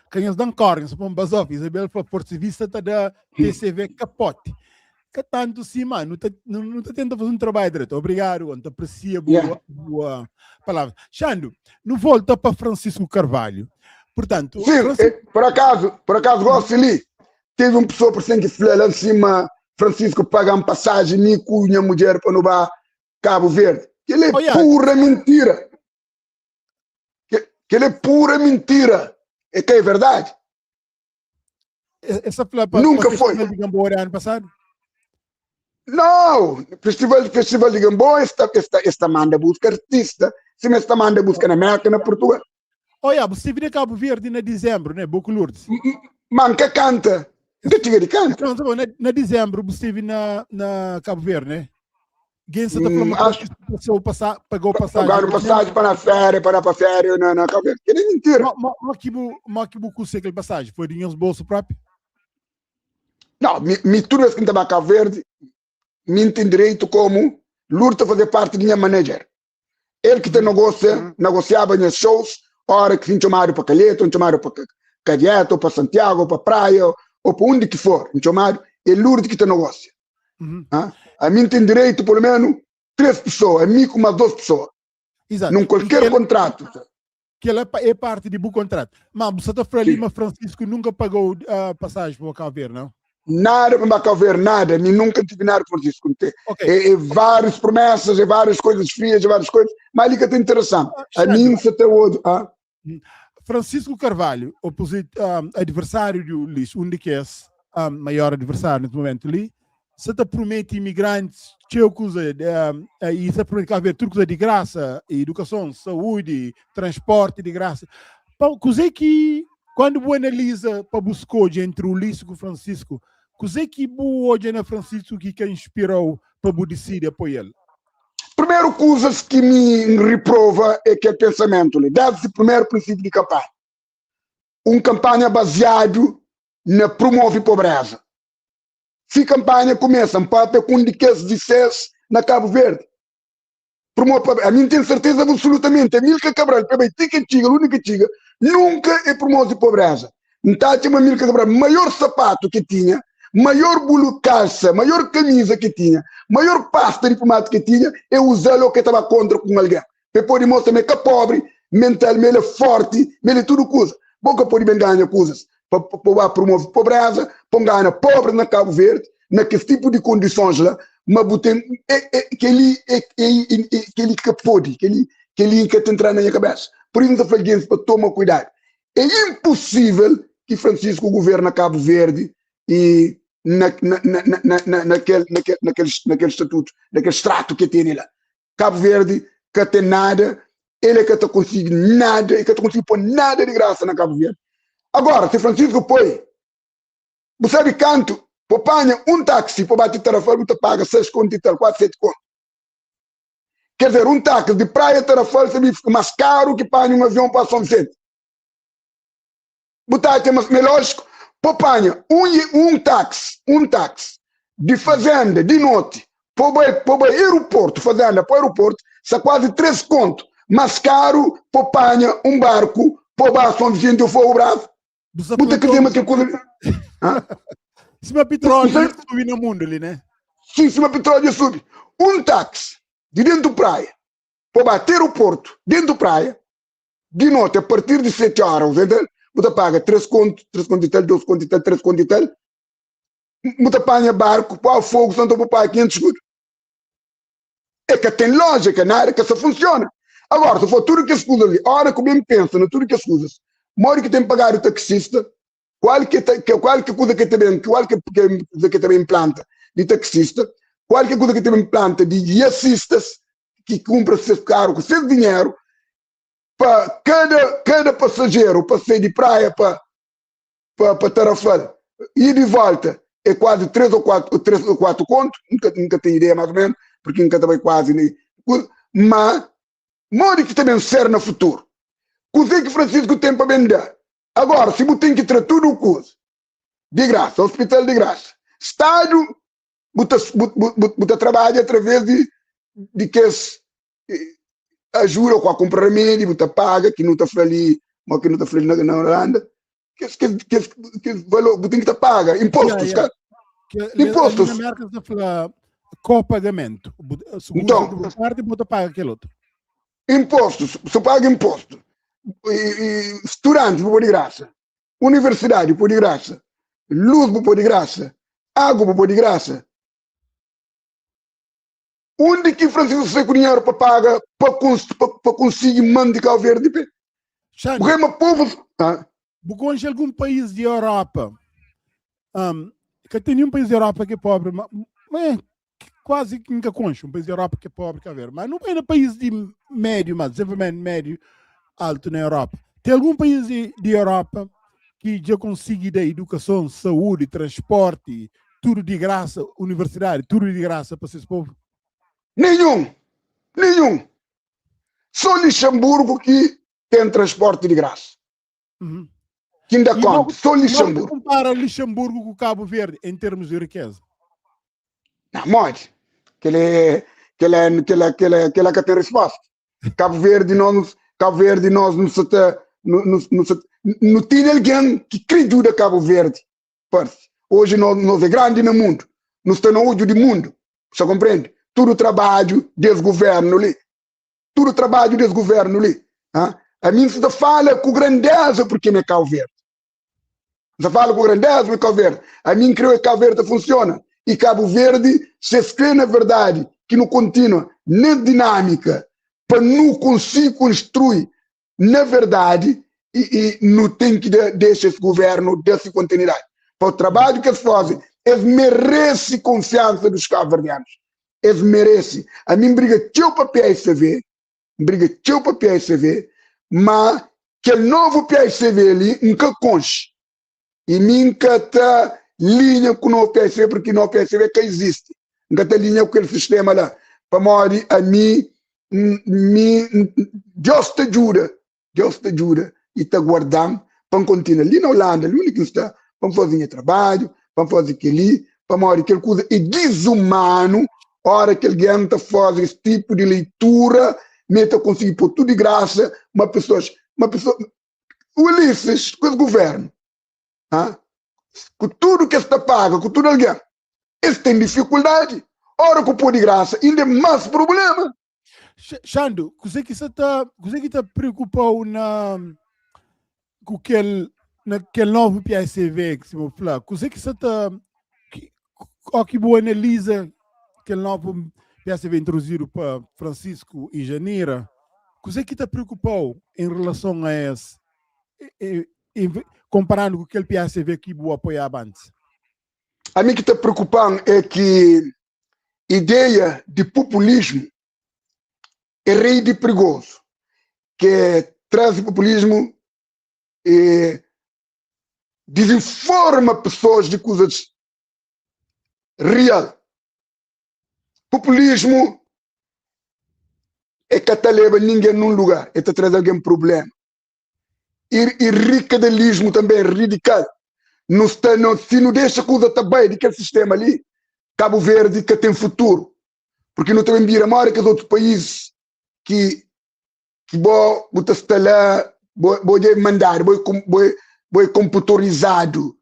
que nós dan corre, se pon basof, Isabel fala portivista tá da TCV capote. Que tanto sim, mano, não tá, não tá tenta fazer um trabalho direito. Obrigado, não aprecia boa, yeah. boa palavra. Xando, não volta para Francisco Carvalho. Portanto, Sim, Francisco... Eh, por acaso, gosto ali. Teve uma pessoa por que falou lá em cima, Francisco paga uma passagem, mi com minha mulher para no bar Cabo Verde. Que ele é oh, yeah. pura mentira. Que ele é pura mentira. É que é verdade. Essa foi Nunca foi. Festival de Gamboa ano passado? Não, festival de Gamboa esta manda busca artista, se me esta manda busca na América, na Portugal. Olha, você veio Cabo Verde em dezembro, né? Boco Lourdes. Manca canta. Nunca tinha de canta. Não, na dezembro você esteve na Cabo Verde, né? Quem você está falando acho, que passar, pagou passagem? Pagaram passagem para a férias, para férias na Cabo Verde. Que nem mentira. Mas que bu custa aquele passagem? Foi dinheiro do bolso próprio? Não, mi tudo vez que estava a Cabo Verde, me tem direito como Lourdes fazer parte de minha manager. Ele que tem negócio, negociava nos shows, hora que se chamado para Calheta, chamado para Calheta, ou para Santiago, ou para Praia, ou para onde que for, chamado, é Lourdes que tem negócio. Ah? A mim tem direito, pelo menos, três pessoas, a mim com mais duas pessoas. Exato. Num qualquer contrato. Que ela é parte de bom contrato. Mas você está falando Lima Francisco nunca pagou a passagem para o Cabo Verde, não? Nada para Cabo Verde, nada. Mim nunca tive nada com Francisco. É várias promessas, é várias coisas frias, é várias coisas, mas ali que está interessante. A mim, se até hoje. Ah? Francisco Carvalho, adversário do Ulisses, um de que é o maior adversário nesse momento ali, você te promete imigrantes, tcheu coisa, e você promete haver tudo coisa de graça, educação, saúde, transporte de graça. Coisa que, quando você analisa para buscar entre o Ulisses e o Francisco, coisa que hoje na Francisco que inspirou para decidir apoiar ele? Primeiro coisas que me reprova é que é pensamento. Deve-se primeiro princípio de campanha. Uma campanha baseado na promove pobreza. Se campanha começa, um papel com de que dissesse na Cabo Verde. Promove, a mim tenho certeza absolutamente, a Milka Cabral, tem que chega, a única que chega, nunca é promove pobreza. Então, tinha uma Milka Cabral, maior sapato que tinha, maior bolo calça, maior camisa que tinha, maior pasta de pomate que tinha, é usar o que estava contra com alguém. Depois de mostrar que é pobre, mentalmente é forte, ele é tudo coisa. Boca pode bem ganhar coisas. Para promover pobreza, para ganhar pobre na Cabo Verde, naquele tipo de condições lá, mas tem, é, que ele é, que ele que pode, que ele que entrar na minha cabeça. Por isso, eu falei para tomar cuidado. É impossível que Francisco governa Cabo Verde e na, na, naquele estatuto, naquele extrato que tem lá. Cabo Verde, que tem nada, ele é que não consegue nada, ele que não consegue pôr nada de graça na Cabo Verde. Agora, se Francisco põe, você sabe canto, panha um táxi para bater Tarrafal, você paga 6 conto e tal, 4, 7 conto. Quer dizer, um táxi de praia Tarrafal fica mais caro que panha um avião para São Vicente. Botar mas é lógico, panha um táxi de fazenda de noite para o aeroporto, fazenda para o aeroporto, está quase 3 conto. Mais caro, panha um barco para São Vicente ou Fogo Bravo. Muita que tem uma coisa. Se uma petróleo sobe no mundo ali, né? Sim, se uma petróleo sobe. Um táxi de dentro da praia para bater o porto dentro da praia, de noite, a partir de 7 horas, entendeu? Você paga 3 contos, 3 contos e tal, 2 contos e tal, 3 contos e tal. Você apanha barco, para o fogo, santo para pagar 500 escudos. É que tem lógica, nada que isso funciona. Agora, se for tudo que as coisas ali, hora que eu bem penso, na tudo que as coisas, mora que tem que pagar o taxista, qual que coisa que também, qual que também planta de taxista, qual que coisa que também planta de assistas que compra seu carro com seu dinheiro, para cada passageiro passeio de praia para Tarrafal e de volta é quase 3 ou 4, 3 ou 4 contos, nunca tenho ideia mais ou menos, porque nunca também quase nem. Mas, modo que também ser no futuro. Coisa que Francisco tem para vender. Agora, se você tem que ter tudo o coisa, de graça, hospital de graça, Estado, você trabalha através de que Ajuda ku a kumpra remedi, bu ta paga, ki nu ta fla li, mo ki nu ta fla li na, na Holanda, kes, kes, kes, kes valor, bu ten ki ta paga impostos, Yeah, ka? Que, ali Impostos. na América se fala copagamento. Seguro Então. de uma parte, bu ta paga aquele outro. Impostos, você paga imposto. E, e estudantes, bu pode graça. Universidade, bu pode graça. Luz, bu pode graça. Água, bu pode graça. Undi ki Francisco sai ku dinheru pa paga pa, pa, pa konsigi mante Cabo Verde di pé? Xande, Porque ma povo ah, bu conhece algum país de Europa? Um, ka tem nenhum país de Europa que é pobre, mas, mas quase que nunca conheço um país de Europa que é pobre, Cabo Verde. Mas não é no país de médio, mas desenvolvimento médio alto na Europa. Tem algum país de, de Europa que já consegue dar educação, saúde, transporte, tudo de graça, universidade, tudo de graça para esses povos? Nenhum. Nenhum. Só Luxemburgo que tem transporte de graça. Uhum. Que ainda E conta, logo, só logo Luxemburgo. compara Luxemburgo com Cabo Verde em termos de riqueza. Não, mode. Que ele, que ele, que ele, que ele, que ele que tem resposta. Cabo Verde nós, Cabo Verde nós não se tá, não, não, não, se, não tem alguém que quer ajuda Cabo Verde. Parece. Hoje nós, nós é grande no mundo. Nós está no olho do mundo. Você compreende? Tudo trabalho desse governo ali. Tudo trabalho desse governo ali. Ah? A mim se fala com grandeza porque é Cabo Verde. Você fala com grandeza porque é Cabo Verde. A mim creio que Cabo Verde funciona. E Cabo Verde se escreve na verdade que não continua nem dinâmica para não conseguir construir na verdade e, e não tem que de, deixar esse governo dessa continuidade. Para o trabalho que eles fazem, eles merecem confiança dos cabo-verdianos. Eles merecem. A mim briga teu para PSV, briga teu para PSV, mas aquele novo PSV ali nunca conche. E nunca está linha com o novo PSV, porque o novo PSV que existe. Nunca está linha com aquele sistema lá. Para morrer, a mim, mim, Deus te ajuda, Deus te ajuda e te guardando para continuar ali na Holanda, ali onde que está, para fazer trabalho, para fazer aquele, para morrer aquele coisa. É desumano, hora que alguém está fazendo esse tipo de leitura, meta conseguir pôr tudo de graça, uma pessoa, uma pessoa, Ulisses, com o governo, ah? com tudo que está paga, com tudo alguém, eles têm dificuldade. Ora com pôr de graça, ainda é mais problema. Xando, você que está, você que está preocupado na com aquele naquele novo PSV que se me fala, você que está que o que boa analisa aquele novo PSV introduzido para Francisco e Janira, você que está preocupado em relação a esse, e, e, comparando com aquele PSV que boa apoiava antes? A mim que está preocupando é que ideia de populismo é rei de perigoso, que traz o populismo e desinforma pessoas de coisas real. Populismo é que te leva ninguém num lugar, é te traz alguém problema. E, e radicalismo também é radical. Não está, não, se não deixa coisa também daquele sistema ali, Cabo Verde que tem futuro. Porque não também vira maior que os outros países que que bo bo está lá, bo bo de mandar, bo bo bo computorizado,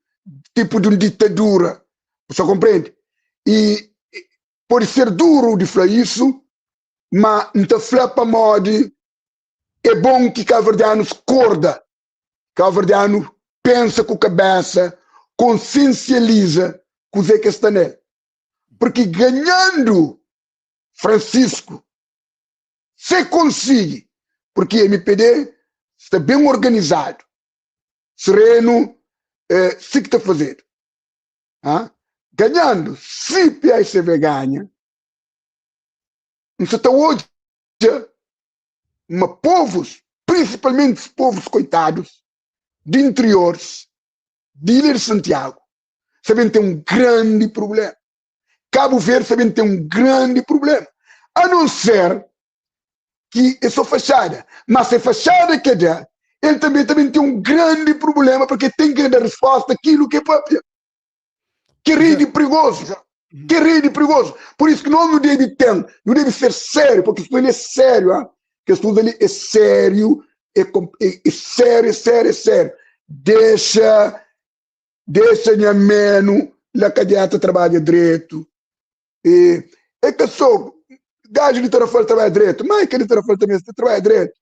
tipo de uma ditadura. Você compreende? E pode ser duro de falar isso, mas não te fala para modo é bom que cabo-verdianos corda, cabo-verdiano pensa com a cabeça, consciencializa com o que está nele. Porque ganhando Francisco, se consegue, porque MPD está bem organizado, sereno, eh, se que está fazendo. Ah? Ganhando, se PSV ganha, não se está hoje, mas povos, principalmente os povos coitados, de interiores, de Ilha de Santiago, sabem tem um grande problema. Cabo Verde sabem tem um grande problema. A não ser que é só fachada. Mas se fachada que dá, ele também, também tem um grande problema, porque tem que dar resposta àquilo que é próprio. Que rede perigoso. Que rede perigoso. Por isso que nós não deve ter, não deve ser sério, porque isso ele é sério. Hein? Kes kuza li é sériu, é, é, é sério, é sério, é sério. Dexa, dexa nha menu la kadiata trabadja dretu. E, é ka só gajo di Tarrafal trabalha dretu, mas ke di Tarrafal também ta trabalha dretu.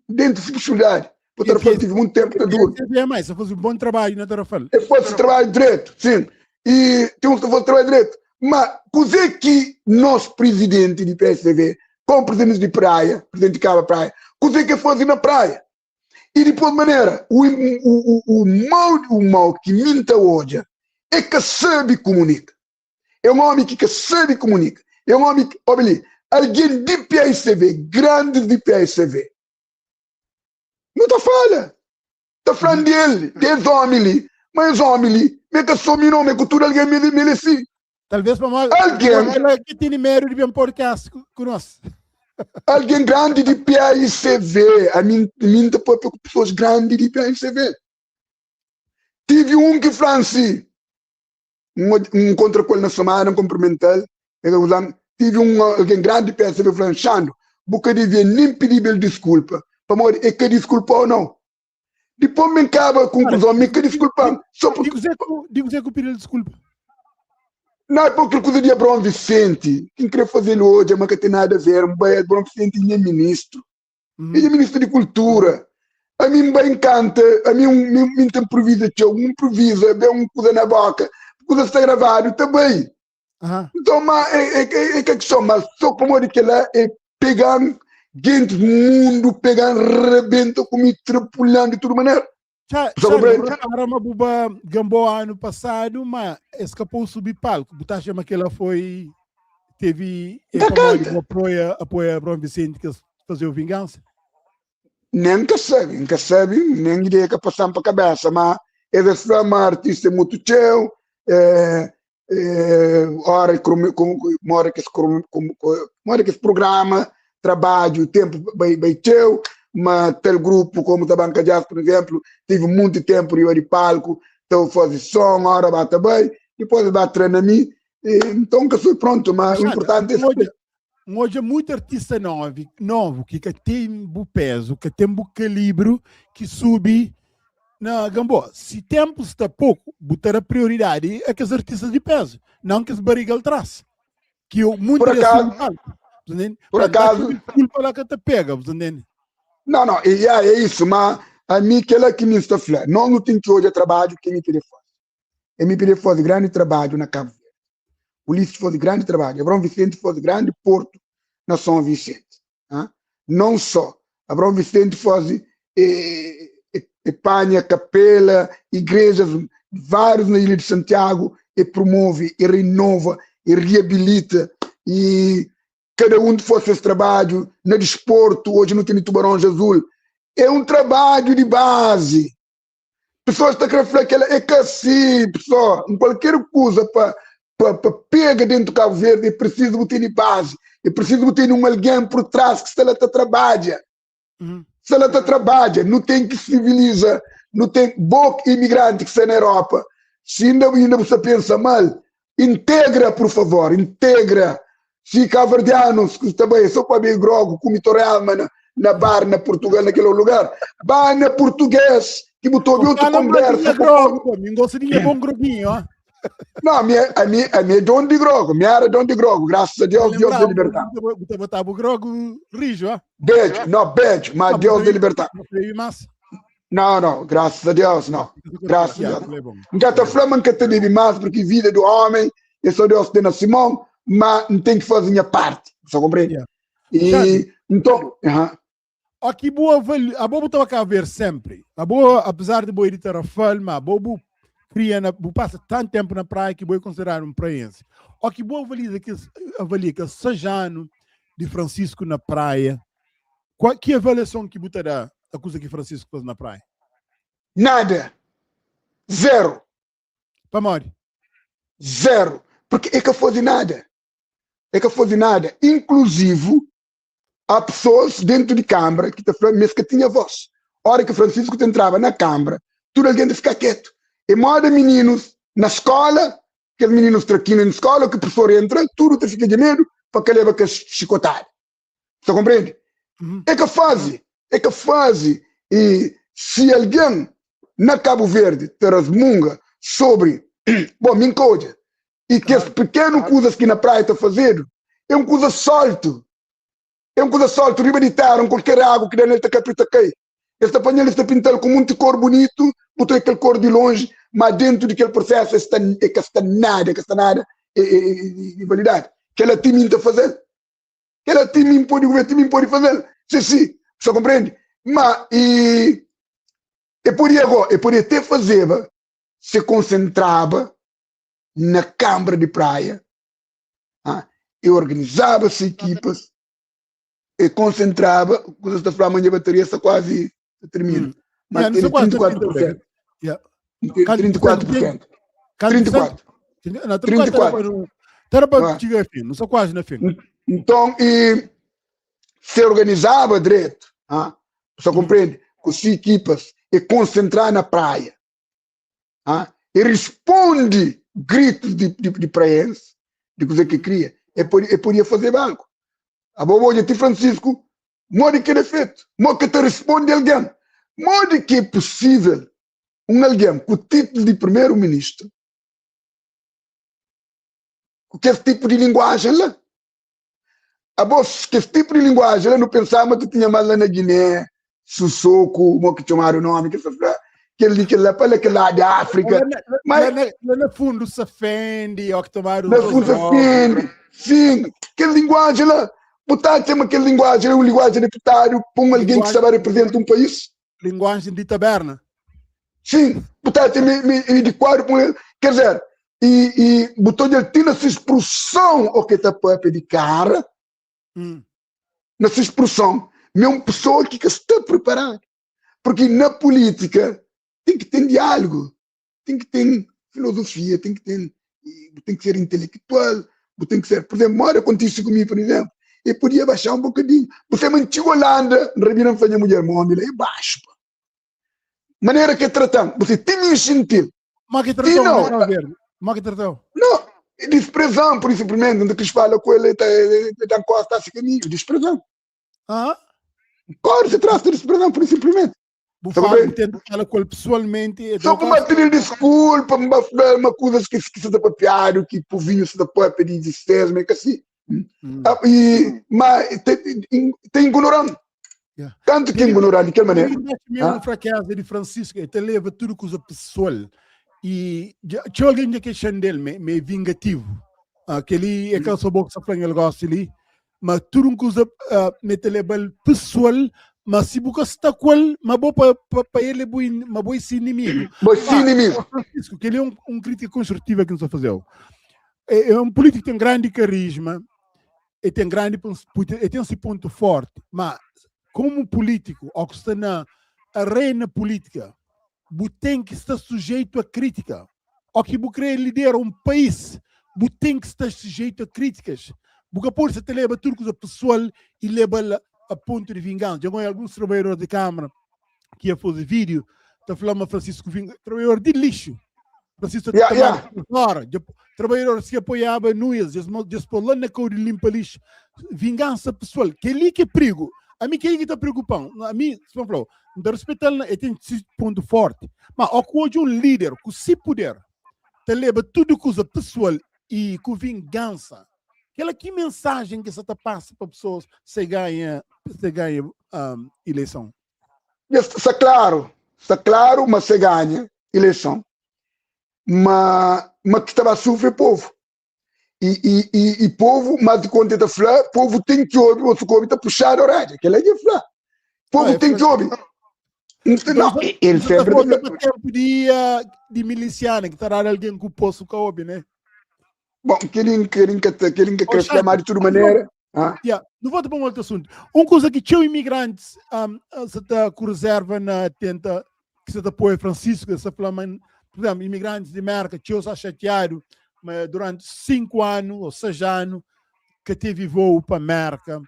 Dentro de possibilidade. O Tarrafal tive muito tempo ta duro. É mais, faz um bom trabalho na Tarrafal. É faz trabalho direito, sim. E tem uns que faz trabalho direito. Mas, coisa que nosso presidente de PSDB, como presidente de praia, presidente de Cabo Praia, coisa que faz na praia. E depois de maneira, o, o, o, o mal, o mal que minta hoje é que sabe comunica. É um homem que, que sabe comunica. É um homem que, olha ali, alguém de PSDB, grande de PSDB, não está falha. Está falando dele, desse homem ali. Mas homem ali, me que sou meu nome, que tudo alguém me merece. Talvez para mais. Alguém. Que tem mérito de um podcast conosco. Alguém grande de PAICV. A mim, mim tá com pessoas grandes de PAICV. Tive um que Franci, um, um contra com ele na semana, um cumprimental. Tive um, alguém grande de PAICV falando, Xando, boca devia nem pedir ele desculpa. Para morrer, é que desculpa ou não. Depois me acaba a conclusão, me que desculpa. Só porque... Digo dizer que eu pedi desculpa. Não é porque coisa de Abraão Vicente, quem queria fazer hoje, mas que tem nada a ver, Abraão Vicente é ministro. Ele é ministro de cultura. A mim me encanta, a mim me, me improvisa, um improvisa, vê um coisa na boca, coisa está gravado também. Então, mas é, é, é, é que a questão, mas só como de que lá é pegar gente do mundo, pegar rebenta comigo, tripulando de toda maneira. Já, já, buba Gamboa ano passado, mas escapou subir palco. Botar chama que ela foi teve apoia apoia Abraão Vicente que fazer o vingança. Nem que sabe, nunca sabe, nem ideia que passar para a cabeça, mas ele é uma artista muito cheio, é, é, hora com, com, mora que esse, com, mora que esse programa, trabalho, tempo bem, bem cheio, mas tal grupo como da Banca Jazz, por exemplo, tive muito tempo de palco, então fazer som, hora bate bem, depois bate treino a mim, então que sou pronto, mas o importante é... Hoje, hoje é muito artista novo, novo que tem o peso, que tem o calibre, que sube na Gamboa. Se tempo está pouco, botar a prioridade é que os artistas de peso, não que os barriga atrás. Que eu muito por acaso, por acaso, desculpa lá que te pega, entende? Não, não, e, é, é isso, mas a mim que ela que me está falando, não, não tem que hoje trabalho que me pede fazer. Eu me pede fazer grande trabalho na Cabo Verde. Ulisses fez grande trabalho, Abraão Vicente fez grande porto na São Vicente. Ah? Não só, Abraão Vicente faz eh, Epanha, capela, igrejas, vários na Ilha de Santiago, e promove, e renova, e reabilita, e cada um faz esse trabalho, no desporto, hoje não tem Tubarões Azul, é um trabalho de base. Pessoas estão querendo falar que ela é que assim, pessoal, em qualquer coisa para para pega dentro do Cabo Verde, é preciso botar de base, é preciso botar um alguém por trás que está lá a trabalha. Se ela está trabalha, não tem que civiliza, não tem bom imigrante que está na Europa. Se ainda, ainda você pensa mal, integra, por favor, integra. Se cabo-verdianos, que também só para beber grogo, come torrealma na, na bar, na Portugal, naquele lugar, vá na português, que botou outra conversa. Grogo, não gosto de bom groguinho, ó. Não, a minha, a minha, a minha é dono de grogo, minha era dono de grogo, graças a Deus, Deus de libertar. Você botava o grogo rijo, ó? Beijo, não, beijo, mas Deus de libertar. Não, não, graças a Deus, não. Graças a Deus. Não está falando que te bebe mais, porque vida do homem, é só Deus tem na Simão, mas não tem que fazer minha parte, você compreende? E, então, uh -huh. Aqui boa, a boa estava a ver sempre. A boa, apesar de boa editar a mas a boa cria na, passa tanto tempo na praia que vou considerar um praense. O que boa avalia que avalia que Sajano de Francisco na praia, qual, que avaliação que botará a coisa que Francisco faz na praia? Nada. Zero. Para Zero. Porque é que faz nada. É que faz nada. Inclusive, há pessoas dentro de câmara que está falando, mas que tinha voz. A hora que Francisco entrava na câmara, tudo alguém de ficar quieto. E moda meninos na escola, aqueles meninos traquinos na escola, que o professor entra, tudo te fica de medo, para que leva que chicotada. Você compreende? É ka faze, é ka faze. E si algen na Cabo Verde ta rasmunga sobri, bom, mi N ka odja. E kes pequeno kuzas ki na praia ta fazedu é un kuza soltu. É un kuza soltu riba di tera, un kualker agu ki da nel ta kapri ta kai. Es ta panha-l, es ta pinta-l ku munti kor bunitu, bu ta oja kel kor di lonji, má dentu di kel prosesu es sta, e ka sta nada, e ka sta nada e, e, e, di validadi. Kel-la ti mi N ta faze-l. Kel-la ti mi N pode, ti mi N pode faze-l. Si, si, bu sta konprende? Má, e, e podia go, e podia te fazeba se konsentraba na kanbra di praia, ah, e organizaba se ekipas, e concentraba, coisas ta fla ma nha bateria sta quase ta termina. Mas Yeah, tene 34%. Yeah. 34%. 34. Não, 34. Era para chegar a fim, não sou quase na fim. Então, e se organizava direito, ah, você compreende? Com as equipas e concentrar na praia. Ah, e responde gritos de, de, de praense, de coisa que queria. E podia, e podia fazer algo. A boa de Francisco, modo que ele é feito, modo que te responde alguém. Modo que é possível um alguém com o título de primeiro-ministro com que esse tipo de linguagem lá. A boss, que esse tipo de linguagem lá, não pensava que tinha mais lá na Guiné, Sussoco, como que chamaram o nome, que que ali, que lá, para aquele lá da África. Lá, na, Mas, lá, na, lá no fundo se ofende, ou que tomaram na fundo se ofende, sim, aquela linguagem lá, botar tema aquela linguagem, é uma linguagem de deputado, para um alguém que estava representando um país. Linguagem de taberna. Sim, botar me, me, de quadro com ele, quer dizer, e, e botou ele tinha sua expressão o que está para de cara, na sua expressão, mesmo pessoa que está preparada. Porque na política tem que ter diálogo, tem que ter filosofia, tem que ter, tem que ser intelectual, tem que ser, por exemplo, mora acontece comigo, por exemplo, eu podia baixar um bocadinho. Você me antigo Holanda, não fazer mulher, homem, lá é baixo. Pá. Maneira que tratamos, você tem me gentil. Mas que tratou, não, mas que tratou? Não, desprezando, por simplesmente, onde que fala com ele, está tá, encosta assim caminho, desprezando. Ah? Claro, se trata de desprezando, por simplesmente. Bufalo tenta falar com ele pessoalmente. Só para pedir desculpa, uma coisa que se está papiado, que o vinho se dá para pedir desistência, mas que assim. Ah, e, mas tem, tem ignorante. Yeah. Tanto que ignorante, de que maneira? Mesmo ah? fraqueza de Francisco, ele leva tudo coisa pessoal. E tinha alguém que queixando dele, me, me vingativo. Aquele é aquela sua boca, só ele gosta ali. Mas tudo uma coisa, me te leva pessoal, mas se você está com ele, mas bom para ele, mas bom esse inimigo. Bom esse inimigo. Francisco, que ele é um crítico construtivo que não está fazendo. É um político que tem grande carisma, ele tem grande, ele tem esse ponto forte, mas como político, ou que está na arena política, você tem que estar sujeito a crítica. Ou que você quer liderar um país, você tem que estar sujeito a críticas. Porque por isso te leva tudo coisa pessoal e leva a ponto de vingança. Já conheço alguns trabalhadores de câmara que ia fazer vídeo, tá falando Francisco Vinga, trabalhador de lixo. Francisco fora, trabalhadores que apoiava Nunes, depois lá na cor de limpa lixo. Vingança pessoal, que ali que é perigo. A mim que é que está preocupando? A mim, se falou, não respeitar, ele tem esse ponto forte. Mas hoje um líder com se poder, te leva tudo coisa pessoal e com vingança. Aquela que mensagem que você está passa para pessoas se ganha, se ganha eleição? Está claro, mas se ganha eleição. Mas que estava a sofrer povo. E povo, mas de conta da falar, povo tem que ouvir, o socorro está puxado a orelha, que ele é de falar. Povo tem que ouvir. Não, ele sempre. Tempo de miliciano, que estará alguém com o poço que ouve, né? Bom, querem que quer chamar de toda maneira. Ah? Yeah. Não volto para um outro assunto. Uma coisa que tinha imigrantes se está com reserva na tenta que se apoia Francisco, essa fala, por exemplo, imigrantes de América, tinha se chateado, mas durante 5 anos ou 6 anos que teve voo para América,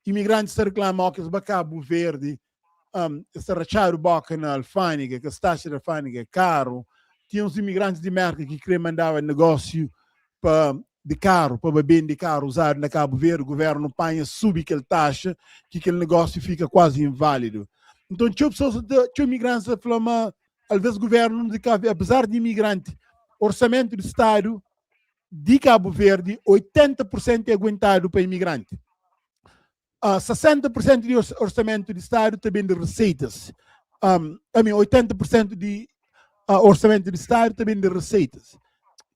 imigrantes se reclamam que eles Cabo Verde, se racharam boca na alfândega, que as taxas da alfândega é caro. Tinha uns imigrantes de América que queriam mandar negócio para di karu pa ba bende karu uzadu na Kabu Verdi, guvernu panha subi kel taxa ki kel negósiu fika kuazi inválidu. Nton txeu pesoas ta txeu imigrantis ta fla ma alvês guvernu di Kabu apezar di imigranti, orsamentu di stadu di Kabu Verdi 80 pur sentu é aguentadu pa imigranti. 60 pur sentu di orsamentu di stadu ta ben di reseitas. I mean, 80 pur sentu di orsamentu di stadu ta ben di reseitas.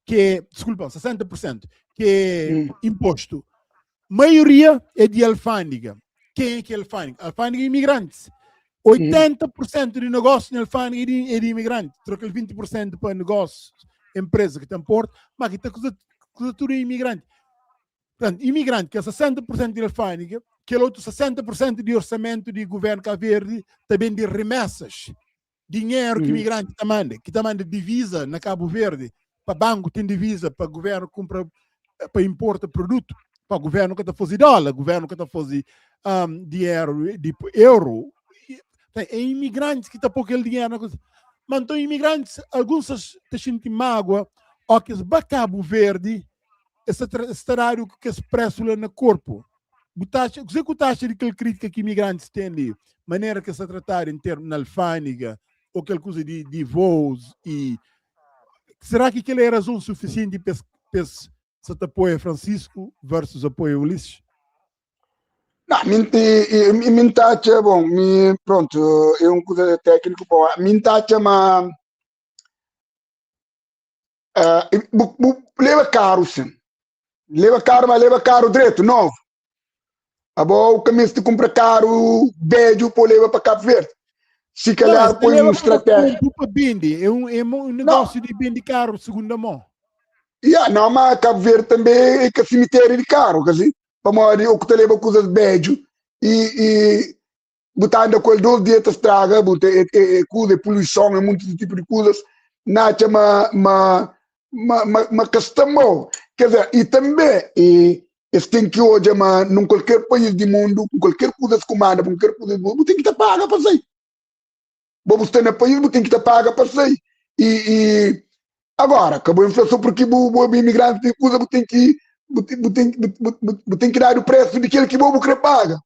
Ki é, desculpa, 60 pur sentu, ki é impostu. Maioria é di alfândega. Quem é que é alfândega? Alfândega é imigrantes. 80% di negócio na alfândega é di imigrante. Troca 20% pa negócio, empresa que tem porto, mas que tá coisa, coisa tudo é imigrante. Portanto, imigrante, que é 60% de alfândega, aquele outro 60% de orçamento de governo Cabo Verde também de remessas. Dinheiro que imigrante ta manda, que ta manda divisa na Cabo Verde, pa banco tem divisa, pa governo compra, pa importa produto, pa governo que ta fazer dólar, governo que ta fazer dinheiro de euro. É imigrantes que ta pôr aquele dinheiro na coisa. Mas então imigrantes, alguns ta sente mágoa, ou que ba Cabo Verde, es ta dadu ku kes présu la na korpu. Bu ta atxa, kuzê ku ta atxa di kel krítika ki imigrantis ten di manera ki es ta tratadu en termu na alfândega ô kel kuza di, di vôus i será ki kel é razon sufisienti pa es, pa es sa ta apoia Francisco versus apoia Ulisses? Não, mi, mi ta atxa, bom, mi, pronto, é um kuza tékniku, bom, mi ta atxa ma Bu, bu leba karu sim. Leba karu, mas leba karu dretu, novu. Abo o ka meste kumpra karu bedju pa leba pa Cabo Verde. Si calhar põe um estratégia. Pa bende, é um negócio de bende carro segunda mão. Yeah, não, mas Cabo Verde também é que cemitério de carro, quer dizer, pamodi o que te leva coisas bedju e bu ta anda ku el dos dia ta straga, bu ta, é kuza, é poluison, é monti di tipu di kuzas, N atxa ma, ma, ma, ma, ma ka sta mau. Quer dizer, e tanbe e, es ten ki odja ma nun kualker país di mundu, ku kualker kuzas ku manda, ku kualker kuzas, bu ten ki ta paga pa sai. Bo bu sta na país, bu ten ki ta paga pa sai. E agora, ka bu infla so porque bu é imigranti di kuza, bu ten ki, bu, bu ten, bu, bu, bu ten ki dadu presu di kel ki bo bu kre paga.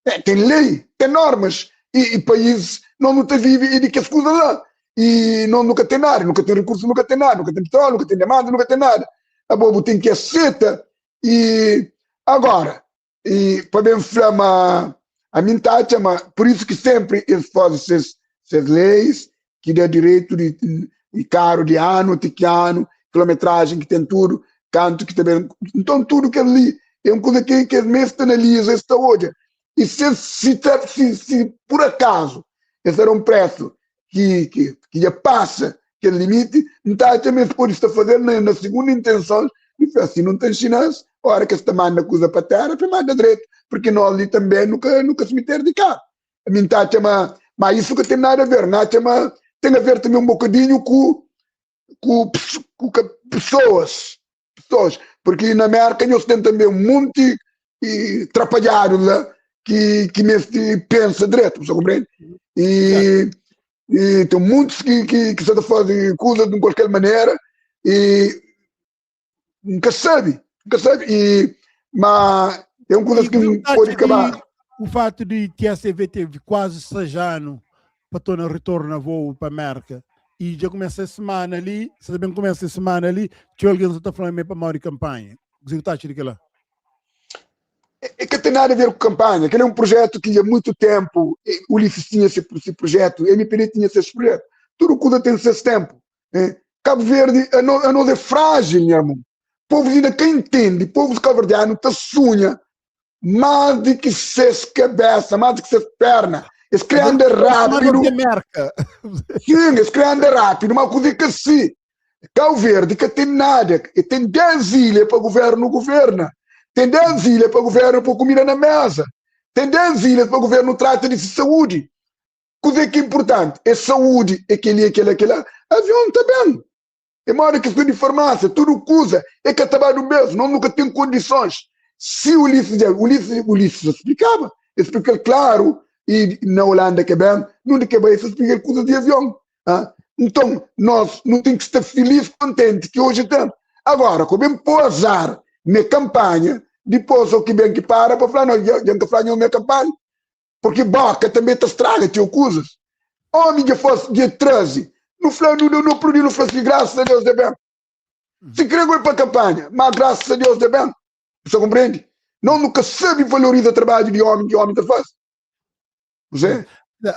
É, tem lei, tem normas. E país nós não tá vive e de que as coisas lá. E nós nunca tem nada, nunca tem recurso, nunca tem nada, nunca tem petróleo, nunca tem diamante, nunca tem nada. A bobo tem que aceita. E agora, e para bem flama, a mim tá chama, por isso que sempre eles fazem essas leis que dá direito de carro de ano, de que ano, quilometragem que tem tudo, canto que também. Então tudo que ali é uma coisa que eles mesmo analisa esta hoje. E se por acaso esse era um preço que já passa aquele limite, então também se pode estar fazendo na segunda intenção, e assim não tem chinês, a hora que se manda coisa para terra, você manda direito, porque nós ali também nunca cemitério de carro. A mim tá chama, mas isso que tem nada a ver, não chama, tem a ver também um bocadinho com pessoas, porque na América nós tem também um monte e atrapalhado lá que mesmo pensa direito, você compreende? E tem muitos que se fazem coisas de qualquer maneira e nunca sabe, e, mas é uma coisa que não pode acabar. O fato de TSV teve quase 6 anos para tornar retorno a voo para a América e já começa a semana ali, você também começa a semana ali, tinha alguém que está falando meio para mal de campanha. O que você acha de lá? É que tem nada a ver com campanha. Aquele é um projeto que há muito tempo o Ulisses tinha esse projeto, o MPD tinha esse projeto. Tudo coisa tem seu tempo. Né? Cabo Verde, a nós é frágil, meu irmão. O povo ainda quem entende, o povo cabo-verdiano está sonha mais do que seus cabeça, mais do que seus pernas. Eles querem andar rápido. Sim, eles querem andar rápido, mas coisa que assim. Cabo Verde que tem nada, tem 10 ilhas para o governo governa. Tem 10 ilhas para o governo pôr comida na mesa. Tem 10 ilhas para o governo trata de saúde. Coisa que é importante é saúde, é aquele, aquele, aquele. Avião está bem. É maior questão de farmácia, tudo coisa. É que está do mesmo, não nunca tem condições. Se o Ulisses explicava, explica claro, e na Holanda que é bem, não que é bem, explica coisa de avião. Ah? Então, nós não temos que estar feliz, contente que hoje tem. Agora, ku ben pô azar me kampanha, dipôs o ki ben ki para pa fla, no, dja N ka fla nho me kampanha, porque boka tanbe ta straga txeu kuzas. Omi dja faz, dja traze, nu fla, nu, nu apludi, nu fla si, graças a Deus dja ben. Si kre goi pa kampanha, ma graças a Deus dja ben. Bu sta komprendi? Nós nu ka sabe valoriza trabadju di omi ki omi ta faz. Você?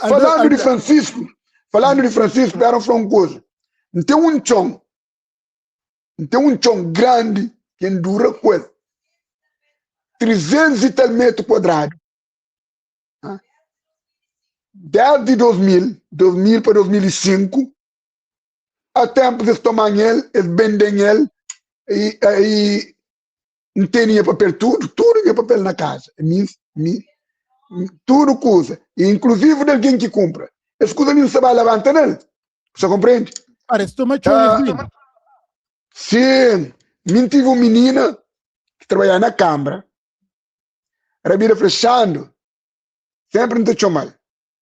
Falando di Francisco, falando di Francisco, pera N fla un kuza. N ten un txon, N ten un txon grandi ki N dura ku el. 300 e tal metru kuadradu. Desdi 2000, 2000 pa 2005, a tempu ki es toman el, es benden el, e, e N tene nha papel tudu, tudu nha papel na kaza. Mi, mi, tudu kuza, e inclusive di algen ki kumpra. Es kuza li N sta ba labanta nel. Você compreende? Parece toma txon es bem. Sim, mi N tive un minina ki trabalhaba na Kambra, Rabida Flexando, sempre N ta txomal.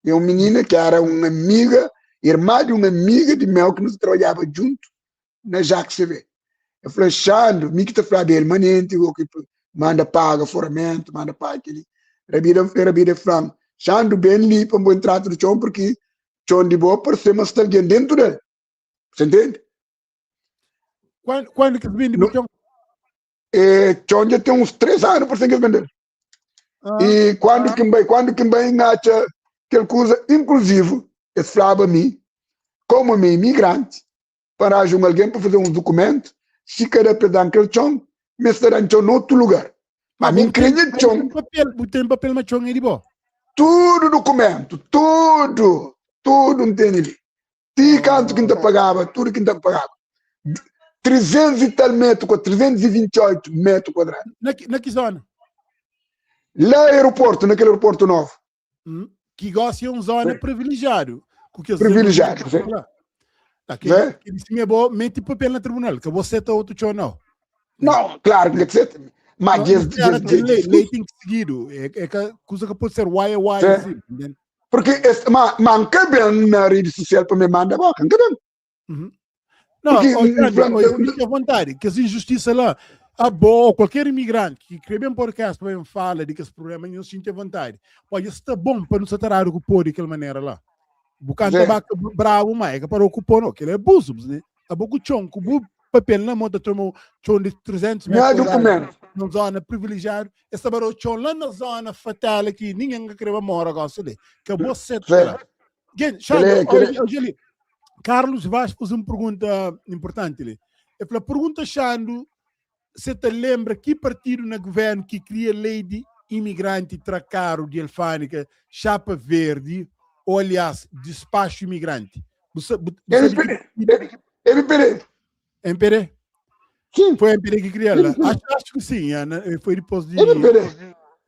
É un minina ki era un amiga, irmã di un amiga di meu ki nu ta trabalhaba djuntu na Jacques CV. El fla, Xandu, mi ki ta flaba el manenti, o ki manda paga foramentu, manda paga keli. Rabida, rabida fla-m, Xandu, ben li pa N bo entrata di txon, porque txon di bo parse ma sta algen dentu del. Você entende? Quando, quando que vende no, txon? É, txon dja ten uns 3 anu, parse que es vendel. Ah. E quando que bai, quando que bai engacha kel kuza, inclusive, es flaba mi, como mi imigrante, para arranja un alguém para fazer uns documentos, se cada pa dan kel txon, me sta dan txon noutro lugar. Mas mi kre nha txon. Papel, bu ten papel ma txon é di bo? Tudo documento, tudo, tudo n tene li. Ti kantu ki N ta pagaba, tudu ki N ta pagaba. 300 e tal metru kuadradu, 328 metru kuadradu. Na ki, na ki zona? La aeroportu, na kel aeroportu novu. Hum, ki gosi é un zona privilegiadu. Ku kes Privilegiadu, sim. lá. Tá, que, que se me bo mete papel na tribunal, que você tá outro chão não. Não, claro que você. Mas Não, des, mas des, des, lei, des, lei tem que seguir. É, é que coisa que pode ser why why Sim. assim, entende? Porque es, ma, ma N ka ben na rede social pa me manda boka, N ka ben. Uhum. Não, Porque ó, N Xande, fla, ó, N, fica à vontade, que as injustiças lá, a boa, qualquer imigrante que quer bem podcast para fala de que esse problema, não sente à vontade. Pode estar bom para não ser tarado com pôr daquela maneira lá. Bu canta Zé. vaca bravo, mas é que parou com pôr, não, que ele é abuso, né? A boca chão, com o papel na mão, tá tomando chão de 300 Nha metros quadrados, documento. numa zona privilegiada, esse barou chão lá na zona fatela que ninguém quer morar gosta ali. Acabou cedo Zé. lá. Gente, Xande, Kele, kele. hoje ali, Carlos Vaz fez uma pergunta importante ali. Ele falou, pergunta Xando, se te lembra que partido na governo que cria lei de imigrante tracaro de alfândega, chapa verde, ou aliás, despacho imigrante? Você, você MPD. MPD. MPD? Sim. Foi MPD que criou ela? Acho, acho que sim, Ana. Foi depois de. MPD.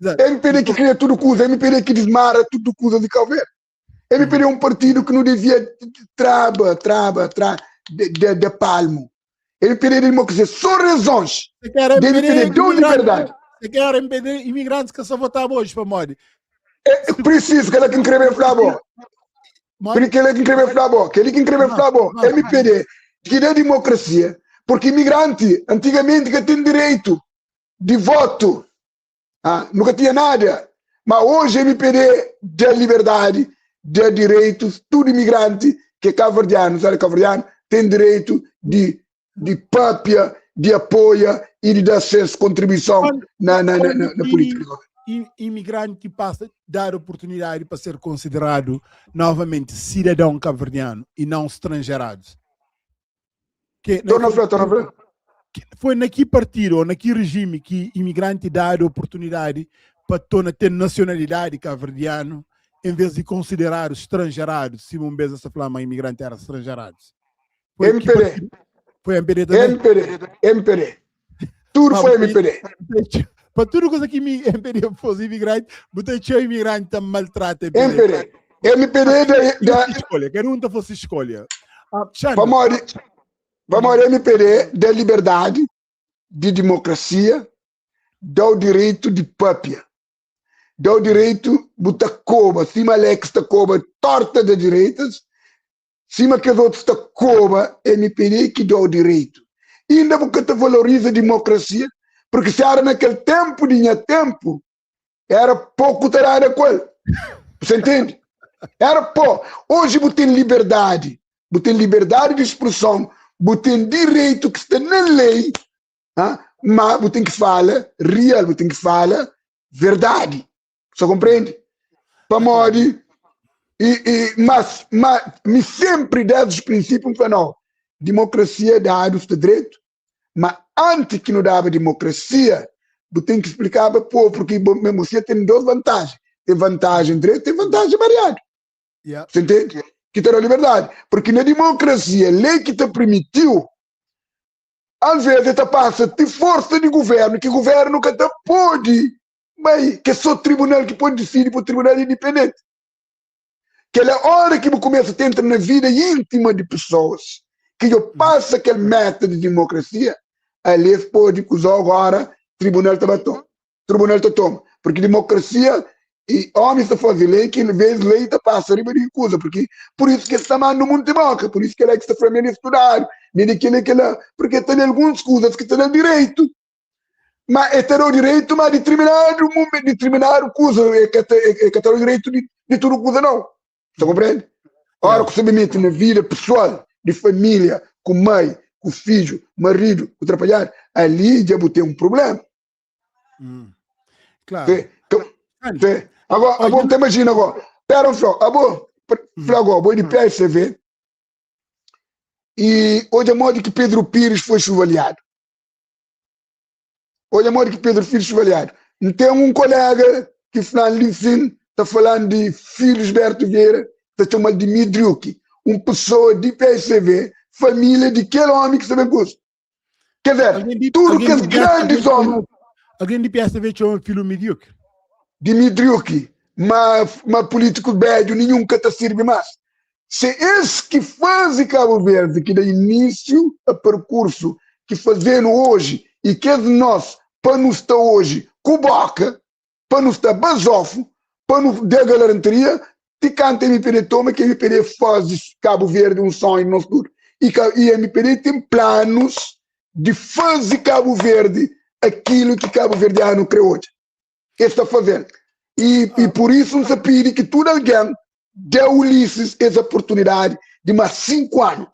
Exato. MPD que cria tudo coisa, MPD que desmara tudo coisa de Cabo Verde. MPD é um partido que não devia traba, traba, traba, de, de, de palmo. MPD é democracia, só razões. Você quer De MPD MPD deu liberdade. Você quer MPD imigrantes que só votavam hoje para Modi. É preciso que ela que escreve Flávio. Porque ele que escreve Flávio, que ele que escreve Flávio, MPD, que dá democracia, porque imigrante antigamente que tem direito de voto, ah, nunca tinha nada. Mas hoje MPD dá liberdade, dá direitos, tudo imigrante que é cabo-verdiano, sabe cabo-verdiano, tem direito de, de papia, de apoia e de dar sua contribuição Quando, na, na, na, quando na, na que política. imigrante passa a dar oportunidade para ser considerado novamente cidadão cabo-verdiano e não estrangeirado? Que, Torna a falar, torna a falar. foi naquele partido ou naquele regime que imigrante dado oportunidade para tornar ter nacionalidade cabo-verdiano em vez de considerar os estrangeirados, se um vez essa flama imigrante era estrangeirados. Foi que MPD. partido? Foi MPD também? MPD, MPD. Tudo Ah, foi você- MPD. Para tudo coisa que me MPD fosse imigrante, botei tinha imigrante também maltrata MPD. MPD. MPD da, da, Escolha, quero um fosse escolha. Ah, Xande, vamos ao MPD da liberdade, de democracia, dá o direito de papia, dá o direito botar coba, cima Alex tá coba torta da direitas, cima que os outros tá coba, MPD que dá o direito. Inda bu ka ta valoriza dimokrasia, porque se era naquele tempo di nha tempo, era pouco ta dada ku el. Você entende? Era pó. Hoje bu tem liberdade, bu tem liberdade de expressão, bu tem direito que está na lei, ah, mas bu tem que fala real, bu tem que fala verdade. Você compreende? Pamodi e, e, mas, mas me sempre desde os princípios me não, democracia dado está direito, mas antes que não dava democracia, você tem que explicar para o povo, porque democracia tem duas vantagens. Tem vantagem direito, tem vantagem variado. Você entende? Que terá liberdade. Porque na democracia, a lei que te permitiu, às vezes te passa de força de governo, que o governo nunca te pode, mas que é só o tribunal que pode decidir para o tribunal independente. Que é a hora que você começa a entrar na vida íntima de pessoas, que eu passo aquele método de democracia, ali pode usar agora, tribunal te batom, tribunal te toma. Porque democracia, e homem se faz lei, que em vez de lei te passa riba de coisa, porque por isso que está no mundo de boca, por isso que ele é que está fazendo estudar, nem daquele que lá, porque tem algumas coisas que tem direito. Mas é ter o direito, mas determinado momento, determinado coisa, é que é, é que ter o direito de, de tudo coisa não. Você compreende? Ora que você me mete na vida pessoal, de família, com mãe, com filho, marido, com atrapalhar, ali já vou ter um problema. Claro. Sim. Então, sim. Agora, agora, te imagina agora. Pera um só, agora, agora, vou de PSV e hoje a modo que Pedro Pires foi chuvaleado. Olha a modo que Pedro Pires foi chuvaleado. Tem um colega que falando sim, está falando de Felisberto Vieira, está chamando de Midriuki, uma pessoa de PSV, família de aquele homem que sabe curso. Quer dizer, tudo que os grandes homens. Alguém de PSV chama filho medíocre? De Midriuki, mas, mas político médio nenhum que te serve mais. Se esse que faz Cabo Verde, que dá início a percurso que fazendo hoje e que é de nós, para nos estar hoje com boca, para nos estar basofo, para nos dar galanteria, te canta MPD toma que MPD faz Cabo Verde um sonho no futuro. E, e MPD tem planos de fazer Cabo Verde aquilo que Cabo Verdeano criou hoje. Está fazendo. E, e por isso não se pede que todo alguém dê a Ulisses essa oportunidade de mais 5 anos.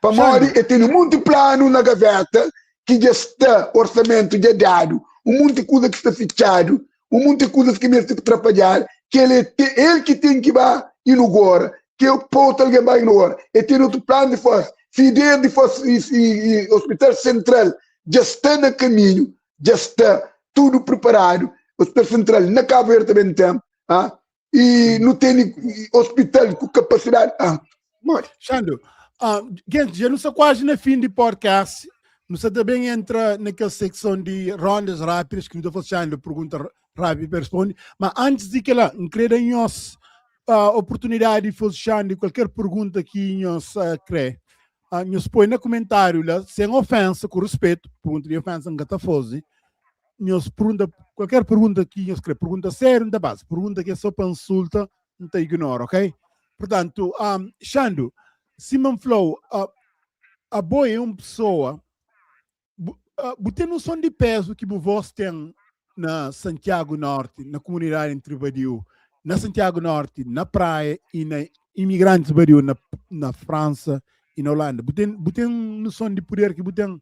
Para morrer, eu tenho muito plano na gaveta que já está orçamento já dado, um monte de coisa que está fechado, um monte de coisas que me tem que atrapalhar, que ele, é ele que tem que ir inaugurar, que eu posso alguém vai inaugurar. Eu tenho outro plano de fazer. Se ideia de fazer e, e, e, Hospital Central já está no caminho, já está tudo preparado. Hospital Central na Cabo Verde também tem. Ah? E não tem hospital com capacidade. Ah, morre. Xando, gente, já não está quase na fim de podcast. Você também entra naquela secção de rondas rápidas que não estou fazendo pergunta rápida e responde. Mas antes de que lá, creio em nós a oportunidade de fazer qualquer pergunta que nós crê. Nós põe no comentário lá, sem ofensa, com respeito, pergunta de ofensa, não está fazer. Nós pergunta, qualquer pergunta que nós crê, pergunta séria, não dá base, pergunta que é só para insulta, não te ignora, ok? Portanto, Xando, Simon Flow, a boa é uma pessoa, uh, tem noção de peso que voz tem na Santiago Norte, na comunidade entre Badiu, na Santiago Norte, na praia e na imigrantes Badiu, na, na França e na Holanda. Você tem, tem noção de poder que você tem?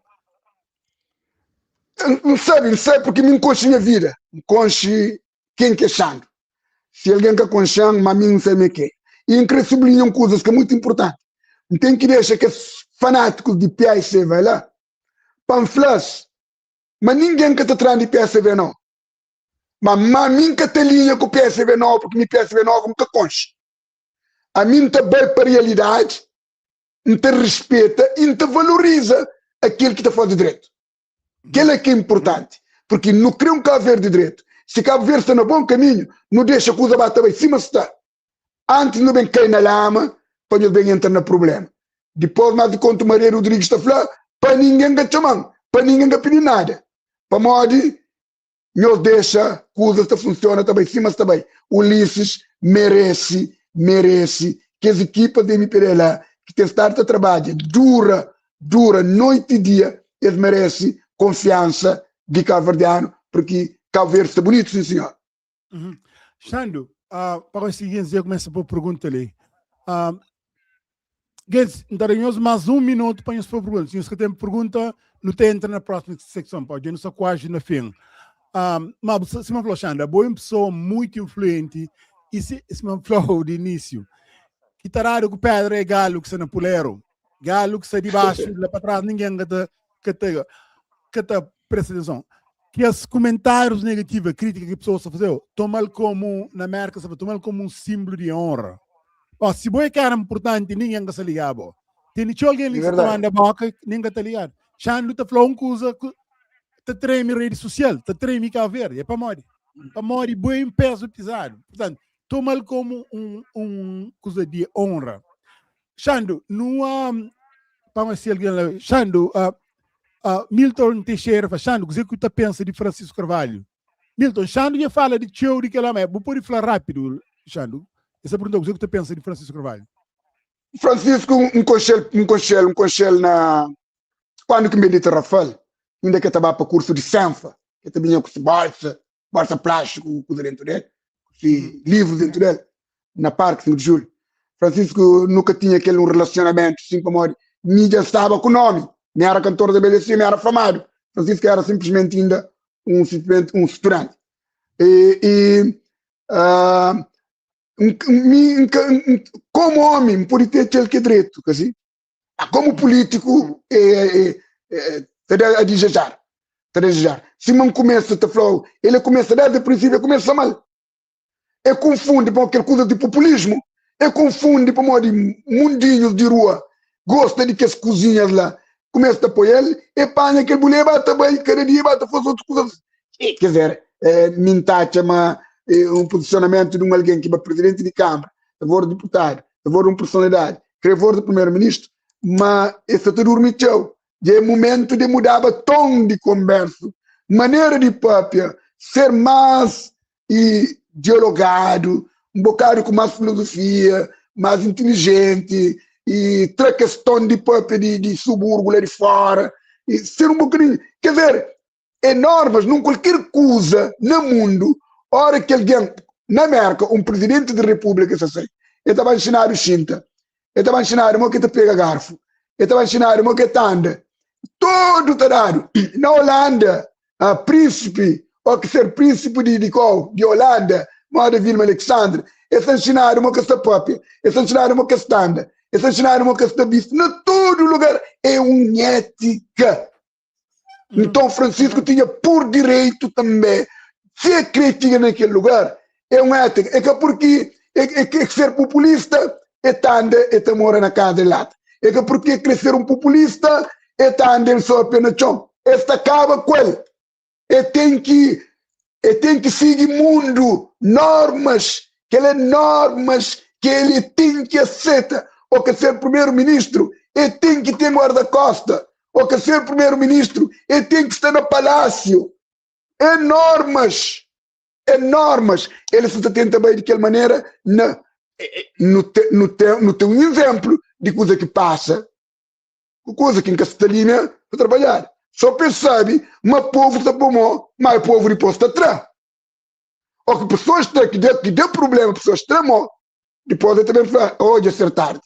Não sabe, não sei porque me enconche minha vida. Me conche quem que é Xando. Se alguém que conche, mas mim não sei me quem. E em querer sublinhar coisas que é muito importante. Não tem que deixar que os fanáticos de PIC vai lá, panfletos, mas ninguém que está atrás de PSV não. Mas, mas mim que te linha com o PSV não, porque mi PSV novo nunca conche. A mim está bem para a realidade, não te respeita e não te valoriza aquilo que está fazendo direito. Aquilo é que é importante. Porque não cria um Cabo Verde direito. Se Cabo Verde está no bom caminho, não deixa que o bata bem cima está. Antes não bem cair na lama, para não bem entrar no problema. Depois, mais de conta, Maria Rodrigues está falando, para ninguém que chamar, para ninguém que pedir nada. Para modo, nós deixa, coisas está funciona também, cima está bem. Ulisses merece, merece que as equipas de MPD lá, que tem estado a trabalhar dura, dura, noite e dia, Es merece konfiansa di kabuverdianu, porque Cabo Verde sta bunitu, sim senhor. Uhum. Xandu, uh, pa conseguir dizer, começa por pergunta ali. Uh, Guedes, então mais um minuto para nos perguntas. Se você tem pergunta, não tem entra na próxima secção, pode, não só quase na fim. Um, mas se me falou, Xanda, boa uma pessoa muito influente e se, se me falou de início, que tarado com pedra é galo que se na pulero. Galo que sai de baixo, lá para trás, ninguém que te, que te, que te presta atenção. Que esses comentários negativos, a crítica que a pessoa está fazendo, toma-lo como, na América, sabe, toma-lo como um símbolo de honra. Ó, se boi que era importante, ninguém está ligado. Tem que alguém ali que está manda boca, ninguém está ligado. Xando está falando uma coisa, está treme rede social, está treme Cabo Verde, é para morrer. Para morrer, boi em peso pisado. Portanto, toma-lo como um, um coisa de honra. Xando, no um, para se alguém lá, Xando, uh, uh, Milton Teixeira, Xando, o que você pensa de Francisco Carvalho? Milton, Xando já fala de tio de que lá, mas vou pode falar rápido, Xando. Essa pergunta, o que você pensa de Francisco Carvalho? Francisco, um conchel, um conchel, um conchel na quando que me disse Rafael, ainda que estava para curso de Senfa, que também com bolsa, bolsa plástico, coisa dentro dele, e livros dentro dele, na Parque 5 de Julho. Francisco nunca tinha aquele um relacionamento assim como mídia estava com o nome, nem era cantor da BBC, nem era famado. Francisco era simplesmente ainda um, simplesmente um estudante. E, e uh, um, um, um, como homem, pode ter aquele que é direito, assim? Como político, é, é, é, é a desejar. A desejar. Se não começa a falar, ele começa desde o princípio, começa mal. É confunde com aquela coisa de populismo, é confunde para modo de mundinhos de rua, gosta de que as cozinhas lá, começa a apoiar ele, e panha aquele mulher, bate bem, cada dia bate fazer outras coisas. E, quer dizer, é, mintacha, mas é, um posicionamento de um alguém que é presidente de Câmara, favor de deputado, favor de uma personalidade, favor do primeiro-ministro, mas esse está dormindo. É momento de mudar o tom de conversa, maneira de papia, ser mais e dialogado, um bocado com mais filosofia, mais inteligente, e tra questão de papia de, de subúrbio lá de fora, e ser um bocadinho. Quer dizer, é normas, num qualquer coisa no mundo, hora que alguém, na América, um presidente da república, assim, ele estava a ensinar o Xinta, ele estava a ensinar o que te pega garfo, ele estava a ensinar o que te anda, todo está dado. Na Holanda, a príncipe, ou que ser príncipe de, de qual? De Holanda, moda Willem Alexandre, eles ensinaram uma que está própria, eles ensinaram uma que está anda, eles ensinaram uma que está visto, na todo lugar é uma ética. Então Francisco tinha por direito também ser crítica naquele lugar, é uma ética. É que porque é, é, que ser populista é tanda é te mora na casa de lata. É que porque crescer um populista é tanda ele só apenas chão. Esta acaba com ele. É tem que é tem que seguir mundo, normas, que ele é normas que ele tem que aceitar. Ou que ser primeiro-ministro, ele tem que ter guarda-costa. Ou que ser primeiro-ministro, ele tem que estar no palácio. É normas. É normas. Ele se tenta bem de aquela maneira na, no, te, no, te, no teu exemplo de coisa que passa, coisa que em Castelina para trabalhar. Só percebe, mas o povo está bom, mas o povo depois está atrás. Ou que pessoas estão, que deu, que deu problema, pessoas estão depois eu também falo, hoje é ser tarde.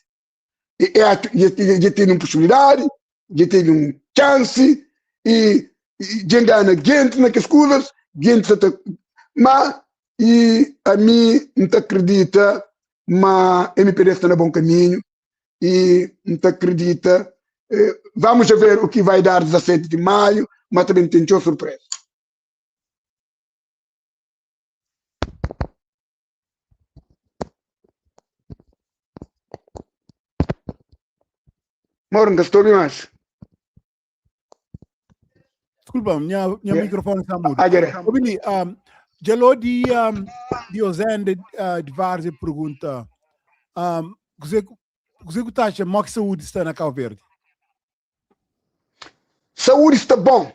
E, e, e, e tem uma possibilidade, e tem um chance, e, e engana gente naquelas coisas, gente está, mas e a mim não acredita, mas MPD está no bom caminho e não acredita. Vamos ver o que vai dar 17 de maio, mas também tem surpresa. Mauro, não estou mais. Desculpa, minha, minha yeah. microfone está mudo. Ah, Billy, um, Jaló de, um, de Ozende uh, de Várzea pergunta um, você, você que acha que saúde está na Cabo Verde? Saúde está bom.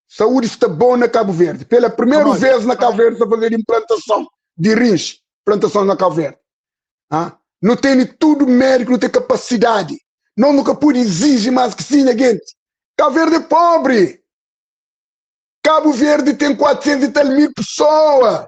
Saúde está bom na Cabo Verde. Pela primeira vez na Cabo Verde está fazer implantação de rins, implantação na Cabo Verde. Ah? Não tem tudo médico, não tem capacidade. Não nunca pude exigir mais que sim, gente. Cabo Verde é pobre. Cabo Verde tem 400 e tal mil pessoas.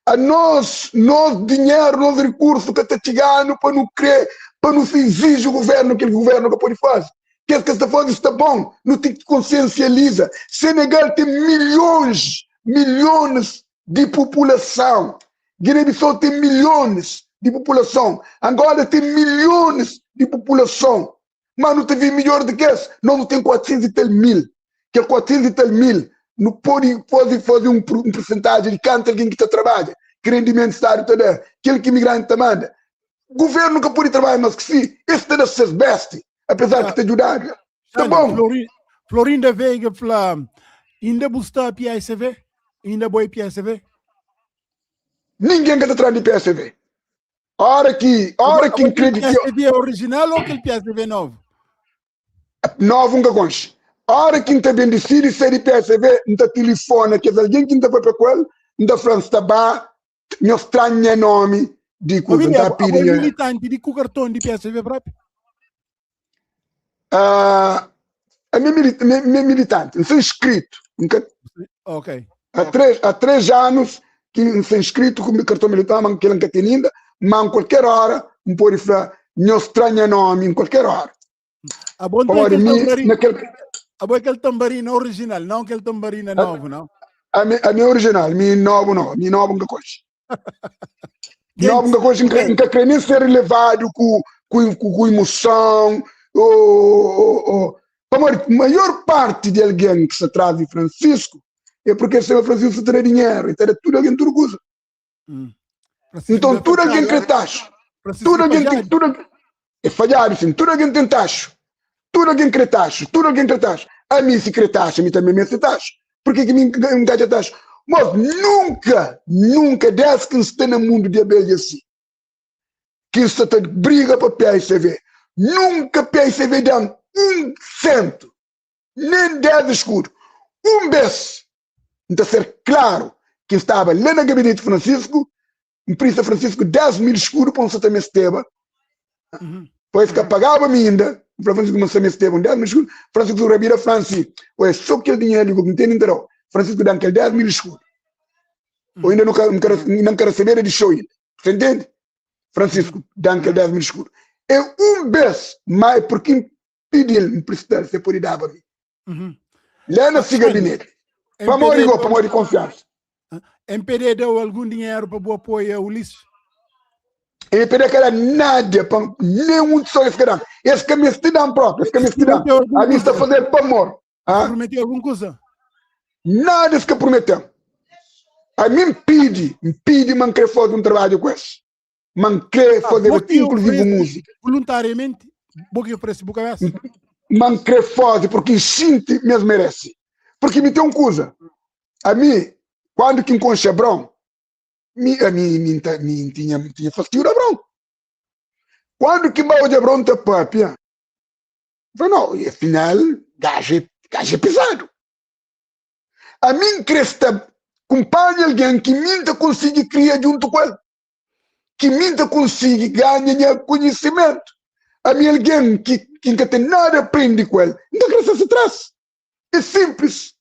A nós, nós dinheiro, nós recurso que está chegando para não crer, para não se exige o governo aquele governo que pode fazer. Que que está fazendo está bom, não tem que consciencializa. Senegal tem milhões, milhões de população. Guiné-Bissau tem milhões de população. Angola tem milhões de população. Mas não teve melhor do que esse. Nós não tem 400 e tal mil. Que 400 e tal mil não pode, pode fazer um porcentagem de quanto alguém que está trabalha, que rendimento está está dando, aquele que imigrante está manda. Governo nunca pode trabalhar, mas que sim, esse está a ser best, apesar de te ajudar. Tá bom. Florinda Veiga fala, ainda está PSV? Ainda boi PSV? Ninguém que está atrás de PSV. Hora que acredito. PSV original ou aquele PSV novo? Novo nunca conche. Hora que está bem decide ser de PSV, não está telefone, que alguém que está para com ele, não está falando, está bem, não estranha nome de coisa, não está pedindo. militante de com cartão de PSV próprio? A minha militante, não sou inscrito. Nunca, ok. Há 3 anos que não sou inscrito com o cartão militar, mas que nunca tem ainda, mas em qualquer hora, não pode falar, não estranha nome, em qualquer hora. A bom tem aquele tamborim, naquele... a bom aquele tamborim original, não aquele tamborim novo, não? A minha original, a minha novo não, a minha novo nunca coisa. Novo nunca coisa, nunca queria nem ser levado com emoção, ou, a maior parte de alguém que se atrasa de Francisco é porque esse Francisco tem dinheiro e tem tudo alguém tudo coisa. Então tudo alguém quer taxa. Tudo alguém tem, tudo é falhado, sim. Tudo alguém tem taxa. Tudo alguém quer taxa. Tudo alguém quer taxa. A mim se quer taxa, a mim também me taxa. Por que que me engaja taxa? Mas nunca, nunca, desde que está no mundo de abelha assim, que está briga para PSV, nunca PSV dá um cento, nem 10 escudos. Um vez, então ser claro que estava lá no gabinete Francisco, um príncipe Francisco 10 mil escudos para um também esteva. Pois que pagava ainda, Francisco não sabia esteva 10 mil escudos, Francisco Rabira Francis, ué, só aquele dinheiro que não tem interesse. Francisco dá aquele 10 mil escudos. Ou ainda não, não, quero, não quero saber de show ainda. Você entende? Francisco dá aquele 10 mil escudos. É um vez, mas porque pediu emprestar, você pode dar para mim. Lá no seu gabinete. Para morrer, para morrer de confiança. MPD deu algum dinheiro para o apoio a Ulisses? MPD que era nada, para nenhum só esse cara. Esse caminho se dá próprio, esse caminho se dá. A mim está a fazer para amor. Prometeu alguma coisa? Nada que prometeu. A mim pede, me pede, mas quer fazer um trabalho com esse. Mas quer fazer, inclusive, música. Voluntariamente? Porque oferece por cabeça? Mas quer fazer, porque sente mesmo merece. Porque me tem uma coisa. A mim, quando que encontra Abrão, mi, a mim, mim, mim tinha fastidio de Abrão. Quando que vai de Abrão te papia, falei, não, e afinal, gajo é pesado. A mim cresce acompanha alguém que minta consiga criar junto com ele. Que minta consiga ganhar conhecimento. A mim alguém que nunca tem nada a aprender com ele, nunca cresce atrás. É simples.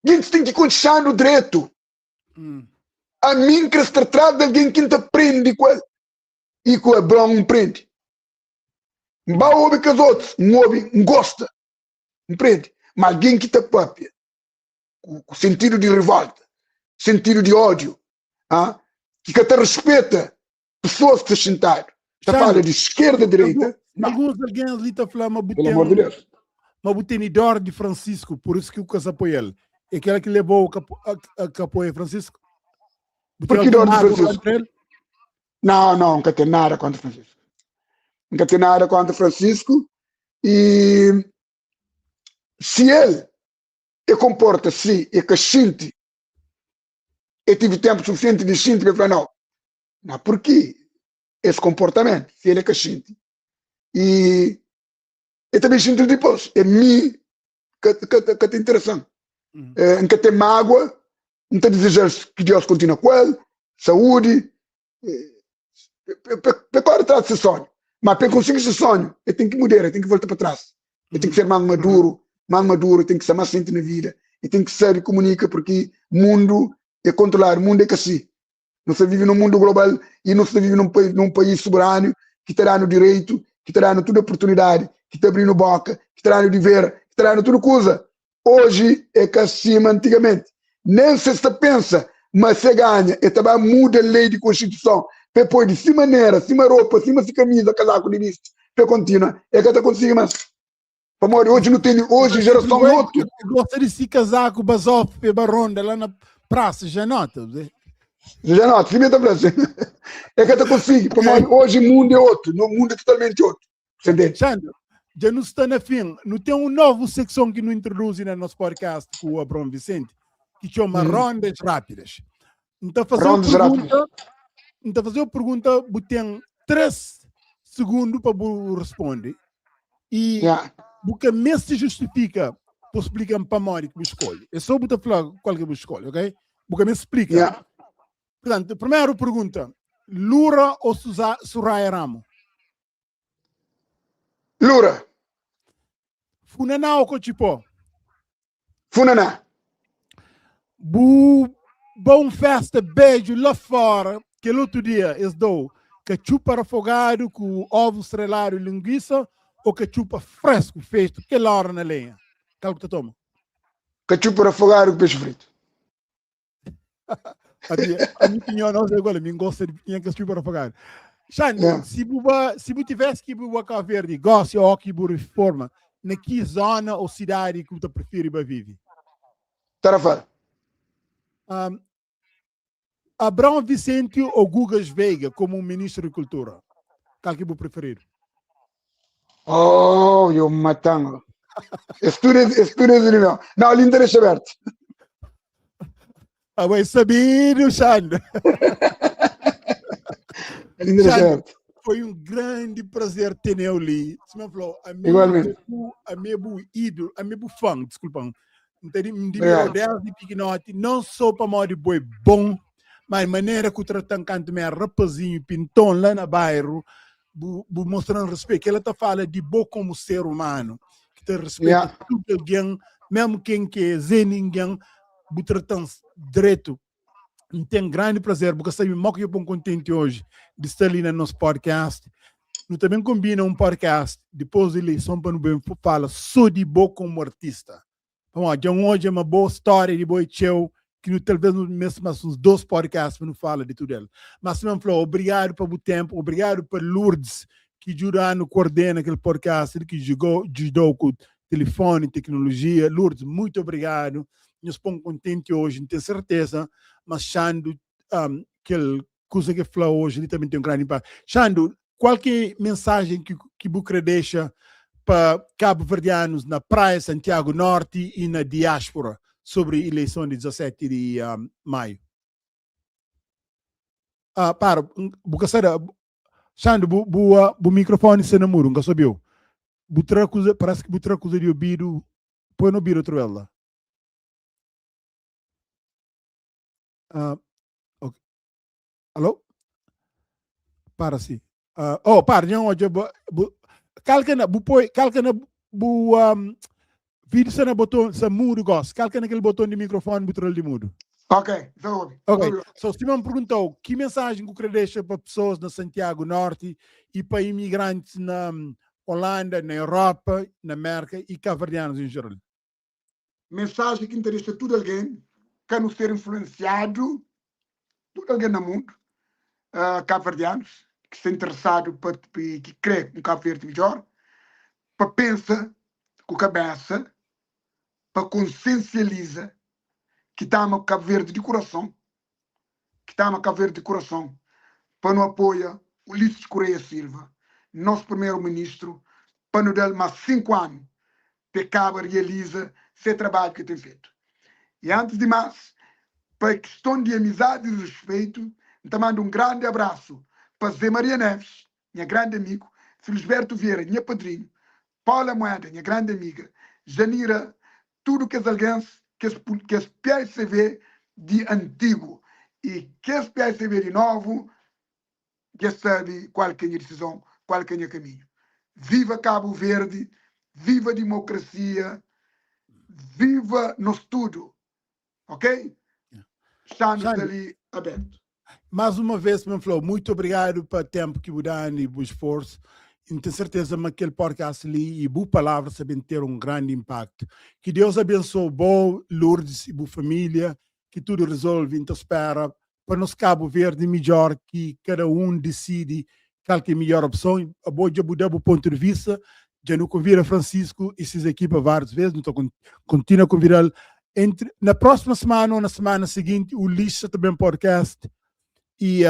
A gente tem que continuar no direito. A mim cresce atrás de alguém que não aprende com ele. E com o Abraão não aprende. Não vai ouvir com os outros, não ouve, não gosta. Compreende? Mas alguém que está própria, com sentido de revolta, sentido de ódio, ah? Que te respeita pessoas que estão sentadas. Está fala de esquerda, direita. Alguns alguém ali está falando, mas Pelo amor de Deus. Mas tem dor de Francisco, por isso que o caso apoia ele. É aquela que levou a que apoia Francisco? Por que dor de Francisco? Não, não, nunca tem nada contra Francisco. Nunca tem nada contra Francisco. E se ele e comporta-se e que sente, eu tive tempo suficiente de sentir para falar, não, não, por que esse comportamento? Se ele é que E eu também sinto depois, é mim que tem interessante. É, nunca tem mágoa, não tem desejar que Deus continue com ele, saúde, para atrás desse sonho. Mas para conseguir esse sonho, eu tenho que mudar, eu tenho que voltar para trás. E ten ki ser más maduru, más maduru, ten ki ser más sienti na vida, e ten ki sabe komunika porque mundu é kontroladu, mundu é ka si. Nu sta vive num mundu global e nu sta vive num país, num país soberanu ki ta danu direitu, ki ta danu tudu oportunidadi, ki ta abrinu boka, ki ta danu diver, ki ta danu tudu kuza. Oji é ka sima antigamenti. Nen se sta pensa ma se ganha e ta ba muda lei di konstituison pa e poi di si manera, sima ropa, sima si kamiza, kazaku di bisti, pa e kontinua. E ka ta konsigi mas. Pamodi oji nu tene, oji jerason é otu. Gosta di si kazaku bazof pa e ba ronda la na prasa, já nota. Já nota, si mi ta fla si. E ka ta konsigi, pamodi oji mundu é otu, mundu é totalmenti otu. Você entende? Xandro, dja nu sta na fin. Nu ten un novu sekson ki nu introduzi na nos podcast ku Abraão Vicente, ki txoma Rondas Rápidas. N ta faze-u Rondas pergunta, rápidas. N ta faze-u pergunta, bu ten 3 segundu pa bu responde. E bu ka meste justifika pa splika-m pamodi ki bu skolhe. É só bu ta fla kual ki bu skolhe, ok? Bu ka meste splika. Portanto, primeru pergunta, Lura ou Soraya Ramo? Lura. Funaná ou Cochipó? Funaná. Bu ba un festa bedju la fora, kel otu dia es dou katxupa rafogadu ku ovu streladu i linguisa ou katxupa fresku fetu kel ora na lenha? Kal ku ta toma? Katxupa rafogadu ku pexi fritu. A mi, a mi opinião não é igual, a mim gosta de tinha que super afogado. Xande, se bu ba, se bu tivesse que bu Cabo Verde, gosta ou que bu reforma, na que zona ou cidade que bu ta prefere ba vive? Tarrafal. Abraão Vicente ou Gugas Veiga como ministro de Cultura? Qual que bu preferido? Oh, eu matando. Estudo, estudo é meu. Não, ali interesse aberto. Ah, bem sabido, Xande. Xande, foi um grande prazer ter eu ali. Se me falou, a meu, Igualmente. a meu ídolo, a meu fã, desculpa. Entende? Me admirou desde pequenote, não só para modo boi bom, mas maneira que o tratan canto me rapazinho, pinton lá na bairro, bu, bu mostrando respeito. Que ela tá fala de bo como ser humano, que te respeita tudo alguém, mesmo quem que é zé ninguém, bu tratan direito. N ten grandi prazer, bu ka sabe mó ki eu pon kontenti oji di sta li na nos podcast. Nu também kombina un podcast dipôs di eleison pa nu ben fala só di bo komu artista. Pamodi dja N odja ma bo stória di bo é txeu ki nu talvez nu meste más uns dôs podcast pa nu fala di tudu el. Má sima N fla, obrigadu pa bu ténpu, obrigadu pa Lourdes ki djuda-nu kordena kel podcast li, ki djudau ku telefoni, teknolojia. Lourdes, muitu obrigadu. Nhos pô-m kontenti oji. N ten serteza ma Xandu, kel kuza ki el fla oji li tanbe ten un grandi inpatu. Xandu, kual ki é mensajen ki bu kre dexa pa kabuverdianus na Praia, Santiago Norti i na diáspora sobri ileison di 17 di Maiu? Ah, para, bu ka sta da. Xandu, bu, bu, bu mikrofoni sta na mudu, N ka sabiu. Bu tra kuza, parasi ki bu tra kuza di obidu, poi na obidu otu bes la. Ah, ok. Alô? Para si. Ah, oh, para, nha odja, bu, bu, kalka na, bu poi, kalka na bu, um, vídeo sta na boton, sta mudo gosi. Kalka na kel boton di microfone, bu tra-l di mudo. Ok, já ouvi. Ok, Ouvi. so Simão perguntou que mensagem que queria deixar para pessoas na Santiago Norte e para imigrantes na Holanda, na Europa, na América e cabo-verdianos em geral. Mensagem ki N ta dexa tudu algen, ka nu ser influensiadu, tudu algen na mundu, kabuverdianus ki sta interesadu pa ki kre un Kabu Verdi midjor, pa pensa ku kabesa, pa konsensializa ki ta ama Kabu Verdi di kurason, ki ta ama Kabu Verdi di kurason, pa nu apoia Ulisses Correia Silva, nos primeru ministru, pa nu da-l mas 5 anu pa e kaba rializa se trabadju ki e ten fetu. I antis di mas, pa kiston di amizadi i rispeitu, N ta manda un grandi abrasu pa Zé Maria Neves, nha grandi amigu, Felisberto Vieira, nha padrinhu, Paula Moeda, nha grandi amiga, Janira, tudu kes algens, kes kes PICV di antigu i kes PICV di novu, dja sabe kual ki é nha disizon, kual ki é nha kaminhu. Viva Kabu Verdi! Viva dimokrasia, viva nos tudu, ok? Xandru sta li abertu. Mais uma vez, meu Flow, muito obrigado pa tempo que bu dá e bu esforço. E tenho certeza que aquele podcast ali e bu palavra sabem ter um grande impacto. Que Deus abençoe bo, Lourdes e bu família, que tudo resolve. Então espera para nos Cabo Verde melhor que cada um decide qual que é a melhor opção. A boa já bu dá bu ponto de vista. Já não convida Francisco e suas equipas várias vezes, não estou continua a convidá-lo. Entre, na próxima semana ou na semana seguinte, o Lixa também podcast e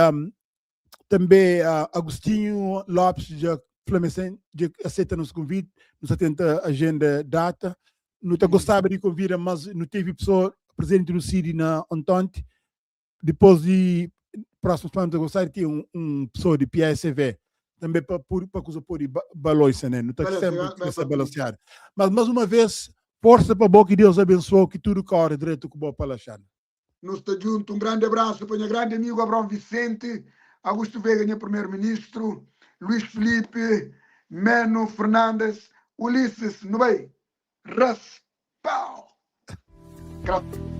também Agostinho Lopes já Flamengo já aceita nosso convite, nos atenta agenda data. Não tá gostava de convidar, mas não teve pessoa presente no CID na Ontonte. Depois de próximo semana, eu gostaria de ter um pessoa de PSV também para para coisa pôr balança, né? Não está sempre que balancear. Mas mais uma vez, força para bom que Deus abençoe, que tudo corre direito com o bom para Alexandre. Nós está junto. Um grande abraço para o grande amigo Abraão Vicente, Augusto Veiga, meu primeiro-ministro, Luiz Felipe, Meno Fernandes, Ulisses Nubei, Raspau. Graças.